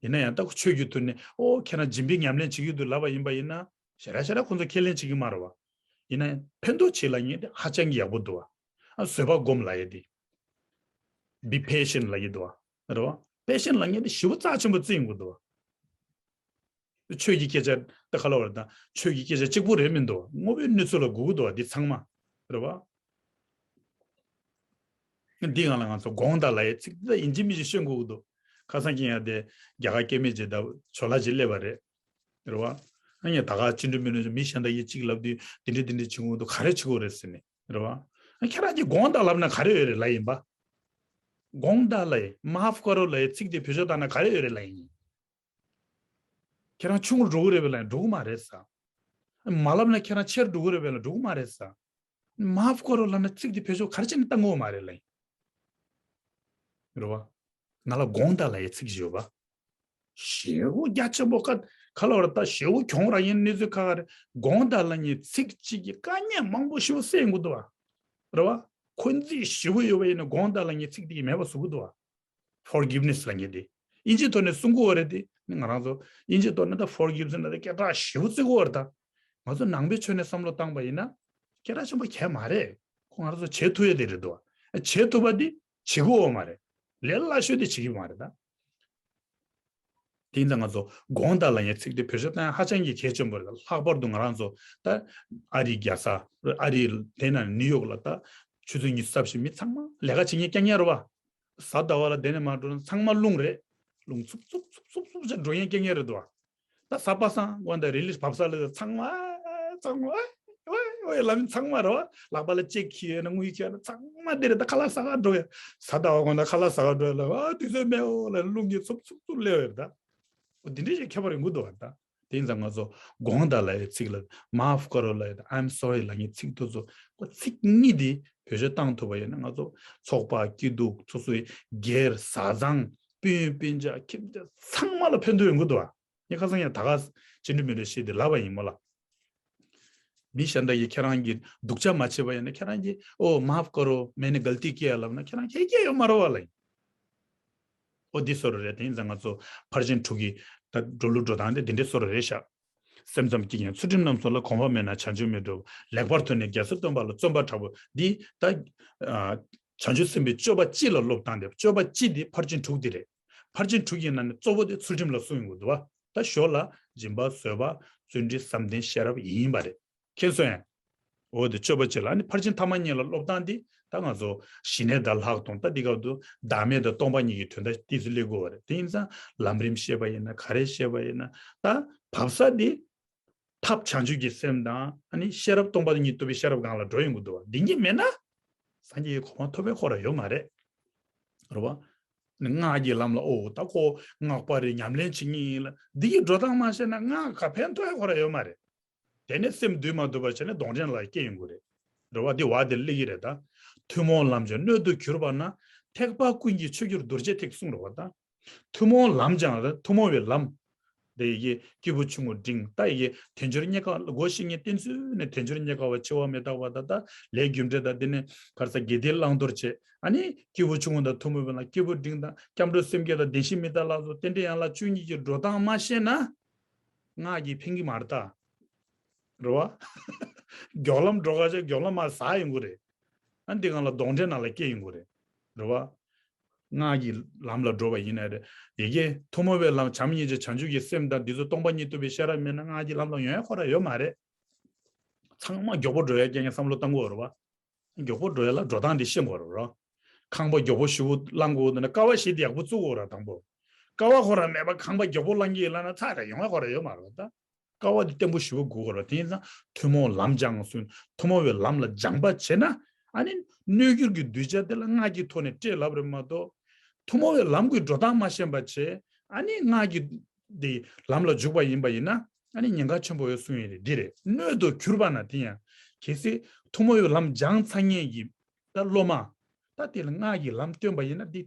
ཡིན་ན་ཡང་ད་ཁོ་ཆོས་ཀྱི་ཐོག་ནས་ཨོ་ཁྱེད་རང་སྦྱིན་པའི་ཉམས་ལེན་བྱེད་ཀྱི་འདུག་ལབ་པ་ཡིན་པ་ཡིན་ན། ཞེ་དྲག་ཞེ་དྲག་ཁོ་ཚོ་ཁས་ལེན་བྱེད་ཀྱི་མ་རེད་བ། ཡིན་ན་ཡང་ཕན་ཐོགས་བྱེད་ལབ་མཁན་དེ་ཧ་ཅང་གི་ཡག་པོ་འདུག་བ། ཨ་བཟོད་པ་སྒོམ་ལབ་ཡས་དེ། Be patient ལབ་ཀྱི་འདུག་བ། རེད་བ། Patient ལབ་མཁན་དེ་ཞེ་པོ་རྩ་ཆེན་པོ་བརྩི་ཡོང་གི་འདུག་བ། ཆོས་ཀྱི་སྐད་ཆ་ད་ག་ལབ་པ་རེད་ད། ཆོས་ཀྱི་སྐད་ཆ་གཅིག་པུ་རེད་མི་འདུག་བ། དངོས་པོའི་གནས་ཚུལ་ལ་གོ་གི་འདུག་བ་འདི་ཚང་མ། རེད་བ། འདི་སྒང་ལ་ང་ཚོ་དགོངས་དག་ལབ་ཡས་ཚིག་འདི་ཡིན་གཅིག་མིན་གཅིག་ཤོད་དགོས་ཀྱི་འདུག་ཁ་སང་ཁྱེད་ཡང་དེ་རྒྱ་གར་སྐྱེ་དམན་ཅིག་དང་ཇོ་ལ་ཅིག་སླེབས་པ་རེད། རེད་བ། ཨ་ངས་ད་ག་བཅིངས་འགྲོལ་མི་ནུས་མི་གཞན་དག་གིས་གཅིག་ལབ་དུས་འདི་འདྲ་འདི་འདྲ་བྱེད་དགོས་འདུག་ག་རེ་བྱེད་དགོས་རེད་ཟེར་ནས། རེད་བ། ཨ་ཁྱེད་རང་གིས་དགོངས་དག་ལབ་ན་ག་རེ་ཡོད་རེད་ལབ་ཡིན་པ། དགོངས་དག་ལབ་ཡས། མཱཕ་ཀ་རོ་ལབ་ཡས་ཚིག་དེ་བེད་སྤྱོད་བཏང་ན་ག་རེ་ཡོད་རེད་ལབ་ཡིན། ཁྱེད་རང་ཆུང་རུ་འགྲོ་གི་རེད་པས་ལབ་ཡིན། འགྲོ་གི་མ་རེད་ས། མ་ལབ་ན་ཁྱེད་རང་ཆེར་འགྲོ་གི་རེད་པས་ལབ་ཡིན། འགྲོ་གི་མ་རེད་ས། མཱཕ་ཀོ་རོ་ལབ་ན་ཚིག་དེ་བེད་སྤྱོད་ག་རེ་བྱས་ནས་བཏང་གི་ཡོད་མ་རེད་ལབ་ཡིན། རེད་བ། ང་ལ་དགོངས་དག་ལབ་ཡའི་ཚིག་ཅིག་ཡོད་པ། ཞེ་པོ་རྒྱ་ཆེན་པོ་ཁ་ཁ་ལ་བར་ད་ཞེ་པོ་གྱོང་རག་ཡིན་གནས་ཚུལ་ཁག་ཁག་རེད། དགོངས་དག་ལབ་མཁན་ཚིག་གཅིག་གིས་དཀའ་ངལ་མང་པོ་ཞེ་པོ་སེལ་ཡོང་གི་འདུག་བ། རེད་བ། འཁོན་འཛིན་ཞེ་པོ་ཡོད་པ་ཡིན་ན་དགོངས་དག་ལབ་མཁན་ཚིག་དེ་གིས་མེད་པ་བཟོ་གི་འདུག་བ། ཕོར་གིབ་ནེ་སི་ལབ་མཁན་དེ་ཨིན་ཇིའི་ཐོག་ནས་གསུང་གི་ཡོད་རེད་དེ། ནི་ང་རང་ཚོ་ཨིན་ཇིའི་ཐོག་ནས་ད་ཕོར་གིབ་ནེ་སི་ལབ་དེ་སྐད་གྲགས་ཞེ་པོ་བརྩི་གི་ཡོད་རེད་ད། ང་ཚོ་ནང་པའི་ཆོས་ནས་བསམ་བློ་བཏང་པ་ཡིན་ན་སྐད་གྲགས་ཆེན་པོ་གང་ཡང་མ་རེད། ཁོ་ང་རང་ཚོ་བྱེད་ཐུབ་ཡ་དེ་རེད་འདུག་བ། བྱེད་ཐུབ་པ་དེ་བྱེད་ཀྱི་ཡོད་མ་རེད། ལས་སླ་ཤོས་དེ་བྱེད་ཀྱི་མ་རེད་ད། དེ་ཡིན་ཙང་ང་ཚོ་དགོངས་དག་ལབ་མཁན་ཚིག་དེ་བེད་སྤྱོད་བཏང་ཡ་ཧ་ཅང་གི་གལ་ཆེན་པོ་རེད། ལྷག་པར་དུ་ང་རང་ཚོ་ད་ཨ་རིའི་རྒྱལ་ས་ཨ་རིའི་དེ་ན་ནིའུ་ཡོག་ལ་ད་ཆུ་ཚོད་ཉི་ཤུ་རྩ་བཞི་མི་ཚང་མ་ལས་ཀ་བྱེད་མཁན་རྐྱང་རྐྱང་རེད་བ། གཟའ་ཟླ་བ་ལ་དེ་ནས་མར་འགྲོ་ན་ཚང་མ་རླུང་རེད། རླུང་འཚུབ་འཚུབ་འཚུབ་འཚུབ་འཚུབ་བྱས་འགྲོ་མཁན་རྐྱང་རྐྱང་རེད་འདུག་བ། ད་གཟའ་པ་སངས་དགོང་དག་རི་ལི་བབས་ས་ལ་ཚང་མ་ཚང་མ་ཨོའི་ཨོའི་ལབ་མཁན་ཚང་མ་རེད་བ། ལག་པ་ལ་ལྕེ་འཁྱེར་ཡོད་ན་དངུལ་འཁྱེར་ན་ཚང་མ་དེ་རེད། ད་ཁ་ལག་ཟ་ག་འགྲོ་ཡ། གཟའ་ཟླ་བ་དགོང་དག་ཁ་ལག་ཟ་ག་འགྲོ་ཡ་ལ་ཨ་དུས་ཚོད་མེད་འོ་ལ་རླུང་གིས་འཚུབ་འཚུབ་འཚུབ་སླེབས་ཡོད་རེད་ད། འོ་དེ་འདྲ་ཞིག་ཁྱད་པར་ཡོང་གི་འདུག་བ་ད། དེ་ཡིན་ཙང་ང་ཚོ་དགོངས་དག་ལབ་ཡའི་ཚིག་ལ་མཱཕ་ཀོ་རོ་ལབ་ཡ་དང་I'm sorry་ལབ་མཁན་ཚིག་དེ་ཚོ་ཁོ་ཚིག་གཉིས་དེ་བེད་སྤྱོད་བཏང་ཐུབ་པ་ཡིན་ན་ང་ཚོ་ཚོགས་པ་སྐྱིད་སྡུག་སོ་སོའི་སྒེར་བཟའ་ཚང་སྤུན་སྤུན་ཆ་ཁྱིམ་ཚང་མ་ལ་ཕན་ཐོགས་ཡོང་གི་འདུག་བ། ངས་ཁ་སང་ཡང་ད་ག་ཅི་འདྲ་མི་འདྲ་བཤད་དེ་ལབ་པ་ཡིན་མོ་ལ། མི་གཞན་དག་གིས་ཁྱེད་རང་གི་སྡུག་ཅག་མ་བྱེད་པ་ཡིན་ན་ཁྱེད་རང་གིས་ཨོ་མཱཕ་ཀོ་རོ་མེ་ནི་གལ་ཏི་ཀི་ཡ་ལབ་ན་ཁྱེད་རང་ཁྱེད་ཀྱིས་ཡོད་མ་རེད་བ་ལ་ཡིན། ཨོ་འདི་བཟོ་འདྲ་རེད། དེ་ཡིན་ཙང་ང་ཚོ་ཕར་ཕྱིན་དྲུག་གི་ད་འགྲོ་ལུགས་འགྲོ་སྟངས་དེ་འདི་འདྲའི་བཟོ་འདྲ་རེད་ཤག་སེམས་ཙམ་སྐྱེས་ཀྱང་ཚུལ་ཁྲིམས་རྣམ་གསུམ་ལ། གོམས་པ་མེད་ན་བྱང་ཆུབ་མི་འགྲུབ། ལེགས་པར་མཐོང་ནས་རྒྱལ་སྲས་སྟོན་པ་ལ། བརྩོན་པ་དྲག་པོས་འདི་ད་ཨ་བྱང་ཆུབ་སེམས་དཔའི་སྤྱོད་པ་སྤྱི་ལ་སློབ་སྟངས་དེ། སྤྱོད་པ་སྤྱི་དེ་ཕར་ཕྱིན་དྲུག་དེ་རེད། ཕར་ཕྱིན་དྲུག་གི་ནང་ནས་གཙོ་བོ་དེ་ཚུལ་ཁྲིམས་ལ་གསུངས་ཡོང་གི་འདུག་བ། ད་ཞོར་ལ་སྦྱིན་པ་བཟོད་པ་བརྩོན་འགྲུས་བསམ་གཏན་ཤེས་རབ་ཡིན་པ་རེད། མཁྱེན་སོང་ཡ། འོ་དེ་སྤྱོད་པ་སྤྱི་ལ། ཨ་ནི་ཕར་ཕྱིན་ཐ་མ་གཉིས་ལ་སློབ་སྟངས་འདི་ད་ང་ཚོ་ཞི་གནས་དང་ལྷག་མཐོང་། ད་འདི་སྐབས་དུ་བདག་མེད་དང་སྟོང་པ་ཉིད་ཀྱི་དོན་དག་ཏོག་ཙམ་སླེབས་དགོས་པ་རེད། དེ་ཡིན་ཙང་ལམ་རིམ་བཤད་པ་ཡིན་ན་ག་རེ་བཤད་པ་ཡིན་ན་ད་བབས་ས་འདི་ཐབས་བྱང་ཆུབ་ཀྱི་སེམས་དང་ཨ་ནི་ཤེས་རབ་སྟོང་པ་ཉིད་རྟོགས་པའི་ཤེས་རབ་སྒང་ལ་འགྲོ་ཡོང་གི་འདུག་བ། འདི་གཉིས་མེད་ན་སངས་རྒྱས་ཀྱི་གོ་འཕང་ཐོབ་པའི་ཁོ་ར་ཡོད་མ་རེད། རེད་བ། སྔགས་ཀྱི་ལམ་ལ་ཨོ་ད་ཁོ་སྔགས་པ་རེད་ཉམས་ལེན་བྱེད་མཁན་ཡིན་ལ་འདི་གི་འགྲོ་སྟངས་མ་ཤེས་ན་སྔགས་ག་ཕན་ཐོགས་ཡ་ཁོ་ར་ཡོད་མ་རེད། དེ་ནས་སེམས་འདུལ་མ་ཐུབ་པ་བྱས་ནས་གདོན་འདྲེ་ལ་སྐྱེ་ཡོང་གི་རེད། རེད་བ། འདི་བ་དེ་སླེབས་ཀྱི་རེད་ད། ཐུན་མོང་ལམ་སྦྱངས་སྣོད་དུ་གྱུར་པ་ན། ཐེག་པ་ཀུན་གྱི་ཆོས་རྒྱལ་རྡོ་རྗེ་ཐེག་གསུངས་རེད་བ་ད། ཐུན་མོང་ལམ་སྦྱངས་ཐུན་མོང་བའི་ལམ། དེ་ཡི་གེ་སྐྱེས་བུ་ཆུང་ངུ་འབྲིང་། ད་ཡི་གེ་དལ་འབྱོར་རྙེད་དཀའ་སྒོ་ཤེས་མཁན་བསྟེན་ཚུལ་ནས་དལ་འབྱོར་རྙེད་དཀའ་བ་འཆི་བ་མི་རྟག་པ་ད་ལྟ་ལས་རྒྱུ་འབྲས་དང་དེ་ནས་ག་རེ་ཟ་དགེ་སྡིག་བླང་དོར་བྱེད། ཨ་ནི་སྐྱེས་བུ་ཆུང་ངུ་དང་ཐུན་མོང་བའི་ལམ། སྐྱེས་བུ་འབྲིང་དང་སྐྱབས་འགྲོ་སེམས་བསྐྱེད་དང་བདེན་བཞི་མི་རྟག་ལ་སོགས་རྟེན་འབྲེལ་ཡན་ལག་བཅུ་གཉིས་ཀྱི་འགྲོ་སྟངས་མ་ཤེས་ན། སྔགས་ཀྱིས་ཕན་གྱི་མ་རེད་ད། རེད་བ། མགྱོགས་ལམ་འགྲོ་ག་ཅེ་མགྱོགས་ལམ་མར་ཟག་ཡོང་གི་རེད། ཨ་འདི་སྒང་ལ་གདོན་འདྲེ་ནང་ལ་སྐྱེ་ཡོང་གི་རེད། རེད་བ། སྔགས་ཀྱི་ལམ་ལ་འགྲོ་བ་ཡིན་ན་རེད། ཡི་གེ་ཐུན་མོང་བའི་ལམ་བྱམས་སྙིང་རྗེ་བྱང་ཆུབ་ཀྱི་སེམས་དང་འདི་ཚོ་སྟོང་པ་ཉིད་རྟོགས་པའི་ཤེས་རབ་མེད་ན་སྔགས་ཀྱི་ལམ་ལ་ཡོང་ཡ་ཁོ་ར་ཡོད་མ་རེད། ཚང་མ་མགྱོགས་པོ་འགྲོ་ཡ་རྐྱང་རྐྱང་བསམ་བློ་བཏང་དགོས་རེད་བ། མགྱོགས་པོ་འགྲོ་ཡ་ལ་འགྲོ་སྟངས་འདི་ཤེས་དགོས་རེད་རོ། ཁང་པ་མགྱོགས་པོ་ཞེ་པོ་བླང་དགོས་འདུག་ན་ཀ་བ་ཞིག་འདི་ཡག་པོ་བཙུགས་དགོས་རེད་དང་པོ། ཀ་བ་ཁོ་ར་མེད་པ་ཁང་པ་མགྱོགས་པོ་བླང་གི་ཡིན་ལབ་ན་ཚར་རེ་ཡོང་ཡ་ཁོ་ར་ཡོད་མ་རེད་ད། ཀ་བ་འདི་བརྟན་པོ་ཞེ་པོ་དགོས་དགོས་རེད། དེ་ཡིན་ཙང་ཐུན་མོང་ལམ་སྦྱངས་སོང་ཐུན་མོང་བའི་ལམ་ལ་སྦྱངས་པ་བྱས་ན་ཨ་ནི་གནོད་འགྱུར་གྱི་གདུལ་བྱ་དེ་ལ་སྔགས་ཀྱི་ཐོག་ནས་སྤྲད་ལབ་རེད་མ་གཏོགས། ཐུན་མོང་བའི་ལམ་གྱི་འགྲོ་སྟངས་མ་ཤེས་པ་བྱས་ཨ་ནི་སྔགས་ཀྱི་འདི་ལམ་ལ་འཇུག་པ་ཡིན་པ་ཡིན་ན། ཨ་ནི་ཉེན་ཁ་ཆེན་པོ་ཡོད་གསུང་ཡས་རེད། འདི་རེད། སྣོད་དུ་གྱུར་པ་ན་དེ་ཡང་། གལ་སྲིད་ཐུན་མོང་བའི་ལམ་སྦྱངས་ཚར་མཁན་གྱི་ད་སློབ་མ། ད་དེ་ལ་སྔགས་ཀྱི་ལམ་སྟོན་པ་ཡིན་ན་འདི་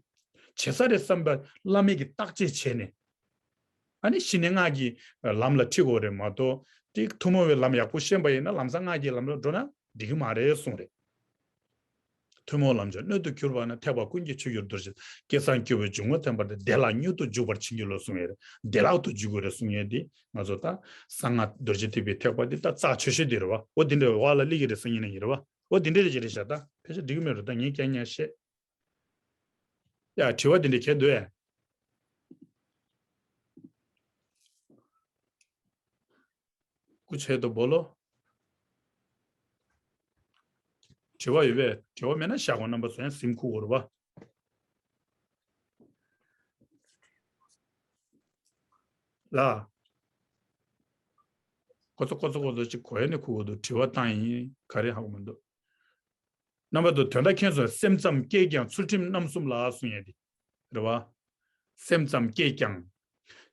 བྱེད་ས་རེད་བསམ་པ་བླ་མེད་ཀྱི་བརྟག་དཔྱད་བྱས་ནས། ཨ་ནི་གཞི་ནས་སྔགས་ཀྱི་ལམ་ལ་ཁྲིད་དགོས་རེད་མ་གཏོགས། དེ་ཐུན་མོང་བའི་ལམ་ཡག་པོ་ཤེས་པ་ཡིན་ན་ལམ་སང་སྔགས་ཀྱི་ལམ་ལ་འགྲོ་ན་འགྲིག་གི་མ་རེད་གསུངས་རེད། ཐུན་མོང་ལམ་སྦྱངས་སྣོད་དུ་གྱུར་པ་ན། ཐེག་པ་ཀུན་གྱི་ཆོས་རྒྱལ་རྡོ་རྗེ། སྐལ་བཟང་སྐྱེས་བུའི་འཇུག་ངོགས་ཐེམ་པ་སྟེ། བདེ་བླག་མྱུར་དུ་འཇུག་པར་བྱིན་གྱིས་རློབས་གསུང་ཡས་རེད། བདེ་བླག་ཏུ་འཇུག་དགོས་རེད་གསུང་ཡས་འདི་ང་ཚོ་ད་གསང་སྔགས་རྡོ་རྗེ་ཐེག་པའི་ཐེག་པ་འདི་ད་རྩ་ཆེ་ཤོས་འདི་རེད་བ། འོ་འདི་འདྲའི་བ་ལ་སླེབས་ཀྱི་རེད་ཟེར་ཉིན་ནས་ཡིན་རེད་བ། འོ་འདི་འདྲའི་རེད་ཅེས་རེད་ཤག་ད་ཕལ་ཆེར་འགྲིག་གི་མེད་རེད། ད་ངས་ཀྱང་ཉག་བཤད། ཡ་དྲི་བ་འདི་འདྲ་གལ་འདུག་ཨེ། སྐུ་མཆེད་དུ་སྦོ་ལོ། དྲི་བ་ཡོད་པས། དྲི་བ་མེད་ན་བཞག་གོ། རྣམ་པ་ཚོ་ཡང་སེམས་ཁུར་དགོས་རེད་པ། ལ། ཁོ་ཚོ་ཁོ་ཚོ་ཁོ་ཚོ་ཅིག་གོ་ཡ་ནས་ཁུར་དགོས་འདུག་དྲི་བ་བཏང་ཡིན་ག་རེ་ཧ་གོ་མི་འདུག་རྣམ་པ་ཚོ་དོན་དག་མཁྱེན་སོང་། སེམས་ཙམ་སྐྱེས་ཀྱང་ཚུལ་ཁྲིམས་རྣམ་གསུམ་ལ་གསུང་ཡ་དེ། རེད་བ། སེམས་ཙམ་སྐྱེས་ཀྱང་།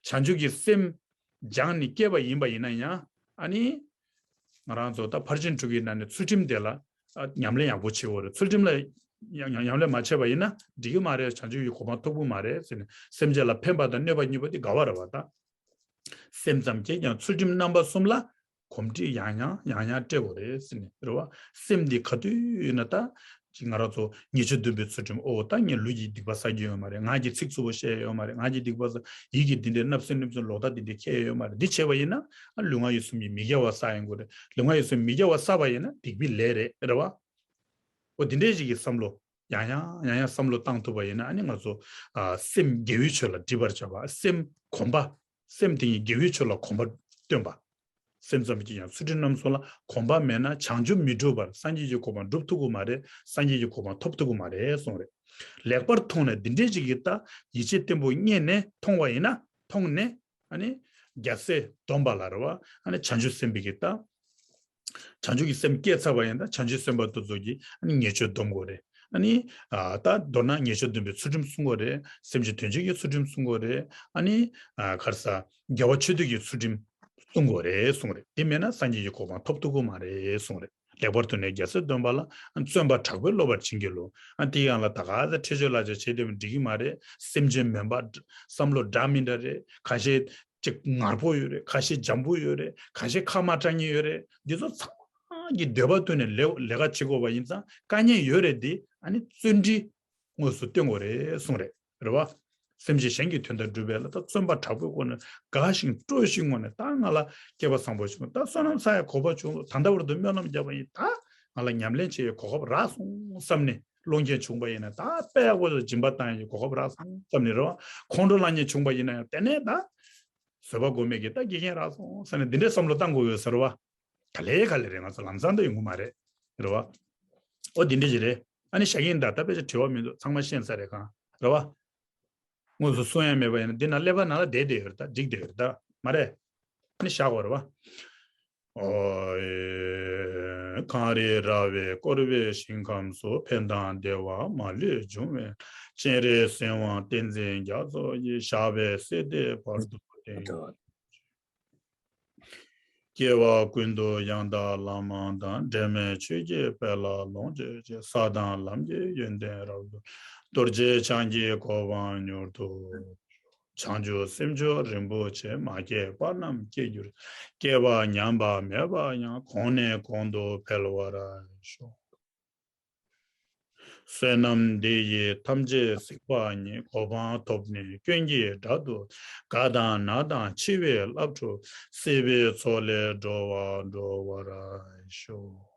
བྱང་ཆུབ་ཀྱི་སེམས་སྦྱངས་ནས་སྐྱེས་པ་ཡིན་པ་ཡིན་ན་ཡང་ཨ་ནི། ང་རང་ཚོ་ད་ཕར་ཕྱིན་དྲུག་གི་ནང་ནས་ཚུལ་ཁྲིམས་དེ་ལ་ ཉམས་ལེན་ཡག་པོ་བྱེད་དགོས་རེད། ཚུལ་ཁྲིམས་ལ་ཉམས་ལེན་མ་བྱས་པ་ཡིན་ན་འགྲིག་གི་མ་རེད། བྱང་ཆུབ་ཀྱི་གོ་འཕང་ཐོབ་ཀྱི་མ་རེད་ཟེར་ནས། སེམས་ཅན་ལ་ཕན་པ་དང་གནོད་པ་གཉིས་པོ་དེ་དགའ་བ་རེད་བ། ད་སེམས་ཙམ་གྱིས་ཀྱང་ཚུལ་ཁྲིམས་རྣམ་པ་གསུམ་ལ་གོམས་འདྲིས་ཡང་ཡང་ཡང་ཡང་སྤྲད་དགོས་རེད་ཟེར་ནས་རེད་བ། སེམས་འདི་ག་དུས་ཡིན་ན་ད་ཅིག་ང་རང་ཚོ་ཉེས་སྤྱོད་འདོན་པའི་ཚུལ་ཁྲིམས། ཨོ་ད་ངས་ལུས་ཀྱི་སྡིག་པ་བསགས་ཀྱི་ཡོད་མ་རེད། ངག་གིས་ཚིག་རྩུབ་པོ་བཤད་ཡོད་མ་རེད། ངག་གི་སྡིག་པ་བསགས། ཡིད་ཀྱིས་འདི་འདྲའི་བརྣབ་སེམས་བརྣབ་སེམས་ལོག་ལྟ་འདི་འདྲའི་འཁྱེར་ཡོད་མ་རེད། འདི་བྱས་པ་ཡིན་ན་ལུས་ངག་ཡིད་གསུམ་གྱི་མི་དགེ་བ་བསགས་ཡོང་གི་རེད། ལུས་ངག་ཡིད་གསུམ་མི་དགེ་བ་བསགས་པ་ཡིན་ན་སྡིག་པའི་ལས་རེད་རེད་བ། ཨོ་འདི་འདྲའི་ཞིག་གི་བསམ་བློ་ཡང་ཡང་ཡང་ཡང་བསམ་བློ་བཏང་ཐུབ་པ་ཡིན་ན། ཨ་ནི་ང་ཚོ་ཨ་སེམས་དགེ་བའི་ཆོས་ལ་འདྲིས་པར་བྱ་བ། སེམས་གོམས་པ། སེམས་དེ་ཉིད་དགེ་བའི་ཆོས་ལ་གོམས་པ་སྟོན་པ། སེམས་ཙམ་གྱིས་ཀྱང་ཚུལ་ཁྲིམས་རྣམ་གསུམ་ལ་གོམས་པ་མེད་ན་བྱང་ཆུབ་མི་འགྲུབ་པར། སངས་རྒྱས་ཀྱི་གོ་འཕང་འགྲུབ་ཐུབ་ཀྱི་མ་རེད། སངས་རྒྱས་ཀྱི་གོ་འཕང་ཐོབ་ཐུབ་ཀྱི་མ་རེད་གསུངས་རེད། ལེགས་པར་མཐོང་ནས་འདི་འདྲའི་ཞིག་གིས་ད་ཡིད་ཆེས་བརྟན་པོ་རྙེད་ནས་མཐོང་བ་ཡིན་ན། མཐོང་ནས་ཨ་ནི་རྒྱལ་སྲས་སྡོམ་པ་ལ་རེད་བ། ཨ་ནི་བྱང་ཆུབ་སེམས་དཔའི་གི་ད་བྱང་ཆུབ་ཀྱི་སེམས་སྐྱེས་ཚར་བ་ཡིན་ན། ད་བྱང་ཆུབ་སེམས་དཔའ་དེ་ཚོ་གིས་ཨ་ནི་ཉེས་སྤྱོད་སྡོམ་དགོས་རེད། ཨ་ནི་ཨ་ད་མདོར་ན་ཉེས་སྤྱོད་སྡོམ་པའི་ཚུལ་ཁྲིམས་སྲུང་དགོས་རེད། སེམས་ཅན་དོན་བྱེད་ཀྱི་ཚུལ་ཁྲིམས་སྲུང་དགོས་རེད། ཨ་ནི་ཨ་ག་རེ་ཟ། དགེ་བ་ཆོས་སྡུད་ཀྱི་ཚུལ་ཁྲིམས་སྲུང་དགོས་རེད་གསུངས་རེད། དེ་མེད་ན་སངས་རྒྱས་ཀྱི་གོ་འཕང་ཐོབ་ཐུབ་ཀྱི་མ་རེད་གསུངས་རེད། ལེགས་པར་མཐོང་ནས་རྒྱལ་སྲས་སྡོམ་པ་ལ། བརྩོན་པ་དྲག་པོས་སློབ་པར་བྱིན་གྱིས་རློབས། ཨ་དེ་ཡང་ལ་ད་ག་ས་ཁྲེལ་ཆོད་ལག་ཆོད་བྱས་དེ་འགྲིག་གི་མ་རེད། སེམས་ཅན་མེད་པ། བསམ་བློ་འདྲ་མི་འདྲ་རེད། ཁ་ཤས་ཅིག་ངར་པོ་ཡོད་རེད། ཁ་ཤས་འཇམ་པོ་ཡོད་རེད། ཁ་ཤས་ཁ་མ་གྲག་མཁན་ཡོད་རེད། འདི་ཚོ་ཚང་མ་གི་འདོད་པ་བཏོན་ནས་ལས་ལས་ཀ་བྱེད་དགོས་པ་ཡིན་ཙང་དཀའ་ངལ་ཡོད་རེད། འདི་ཨ་ནི་བརྩོན་འགྲུས་དངོས་སུ་བསྟེན་དགོས་རེད་གསུངས་རེད། རེད་བ། སེམས་ཅན་གཞན་གྱི་དོན་དག་སྒྲུབ་པའི་ལ། ད་བརྩོན་པ་དྲག་པོའི་སྒོ་ནས་དགའ་ཞིང་སྤྲོ་ཞིང་ངང་ནས། ད་ང་ལ་སྐལ་པ་བཟང་པོ་བྱུང་། ད་བསོད་ནམས་བསགས་ཡ་གོ་སྐབས་བྱུང་། ད་ལྟ་བར་དུ་སྨོན་ལམ་བརྒྱབ་པ་ཡིན། ད་ང་ལ་ཉམས་ལེན་བྱེད་ཡའི་གོ་སྐབས་རག་སོང་བསམ་ནས། སློང་མཁན་བྱུང་པ་ཡིན་ན། ད་དཔེ་ཡག་པོ་ཞིག་སྦྱིན་པ་བཏང་ཡའི་གོ་སྐབས་རག་སོང་བསམ་ནས་རེད་བ། ཁོང་ཁྲོ་ལངས་མཁན་བྱུང་པ་ཡིན་ན་ཡང་། དེ་ནས་ད་བཟོད་པ་སྒོམ་མེད་ཀྱི་ད་དགེ་རྒན་རག་སོང་བསམ་ནས་འདི་འདྲའི་བསམ་བློ་བཏང་དགོས་ཡོད་ཟེར་བ། ག་ལེ་ག་ལེ་རེད། ང་ཚོ་ལམ་སང་ད་ཡོང་གི་མ་རེད། རེད་བ། ཨོ་འདི་འདྲ་ཞིག་རེད། ཨ་ནི་བཞག་གི་ཡིན། ད་ད་དཔེ་ཆ་དྲི་བ་མི་འདུག་ཚང་མ་ཤེས་ཚར་རེད་གང་། རེད་བ། དངོས་སུ་གསུང་ཡ་མེད་པ་ཡིན་ན་འདི་ན་ཀླད་པ་ནང་ལ་བསྡད་བསྡད་ཡོད་རེད། ད་འགྲིག་བསྡད་ཡོད་རེད། ད་མ་རེད། ཨ་ནི་བཞག་དགོས་རེད་བ། ཨོ་ཨེ། གངས་རི་ར་བས་བསྐོར་བའི་ཞིང་ཁམས་སུ། ཕན་དང་བདེ་བ་མ་ལུས་འབྱུང་བའི། སྤྱན་རས་གཟིགས་དབང་བསྟན་འཛིན་རྒྱ་མཚོ་ཡི། ཞབས་པད་སྲིད་མཐའི་བར་དུ་བརྟན། སྐྱེ་བ་ཀུན་ཏུ་ཡང་དག་ལམ་མང་དང་། འབྲལ་མེད་ཆོས་ཀྱི་དཔལ་ལ་ལོངས་སྤྱོད་ཅིང་། ས་དང་ལམ་གྱི་ཡོན་ཏན་རབ་ཏུ། རྡོ་རྗེ་འཆང་གི་གོ་འཕང་མྱུར་དུ། བྱང་ཆུབ་སེམས་མཆོག་རིན་པོ་ཆེ། མ་སྐྱེས་པ་རྣམས་སྐྱེ་འགྱུར། སྐྱེས་པ་ཉམས་པ་མེད་པ་ཡང་། གོང་ནས་གོང་དུ་འཕེལ་བར་ཤོག། བསོད་ནམས་འདི་ཡིས་ཐམས་ཅད་གཟིགས་པ་ཉིད། གོ་འཕང་ཐོབ་ནས་སྐྱོན་གྱིས་དགྲ་བཏུལ། རྒ་དང་ན་དང་འཆི་བའི་རླབས་འཁྲུགས། སྲིད་པའི་མཚོ་ལས་འགྲོ་བ་སྒྲོལ་བར་ཤོག།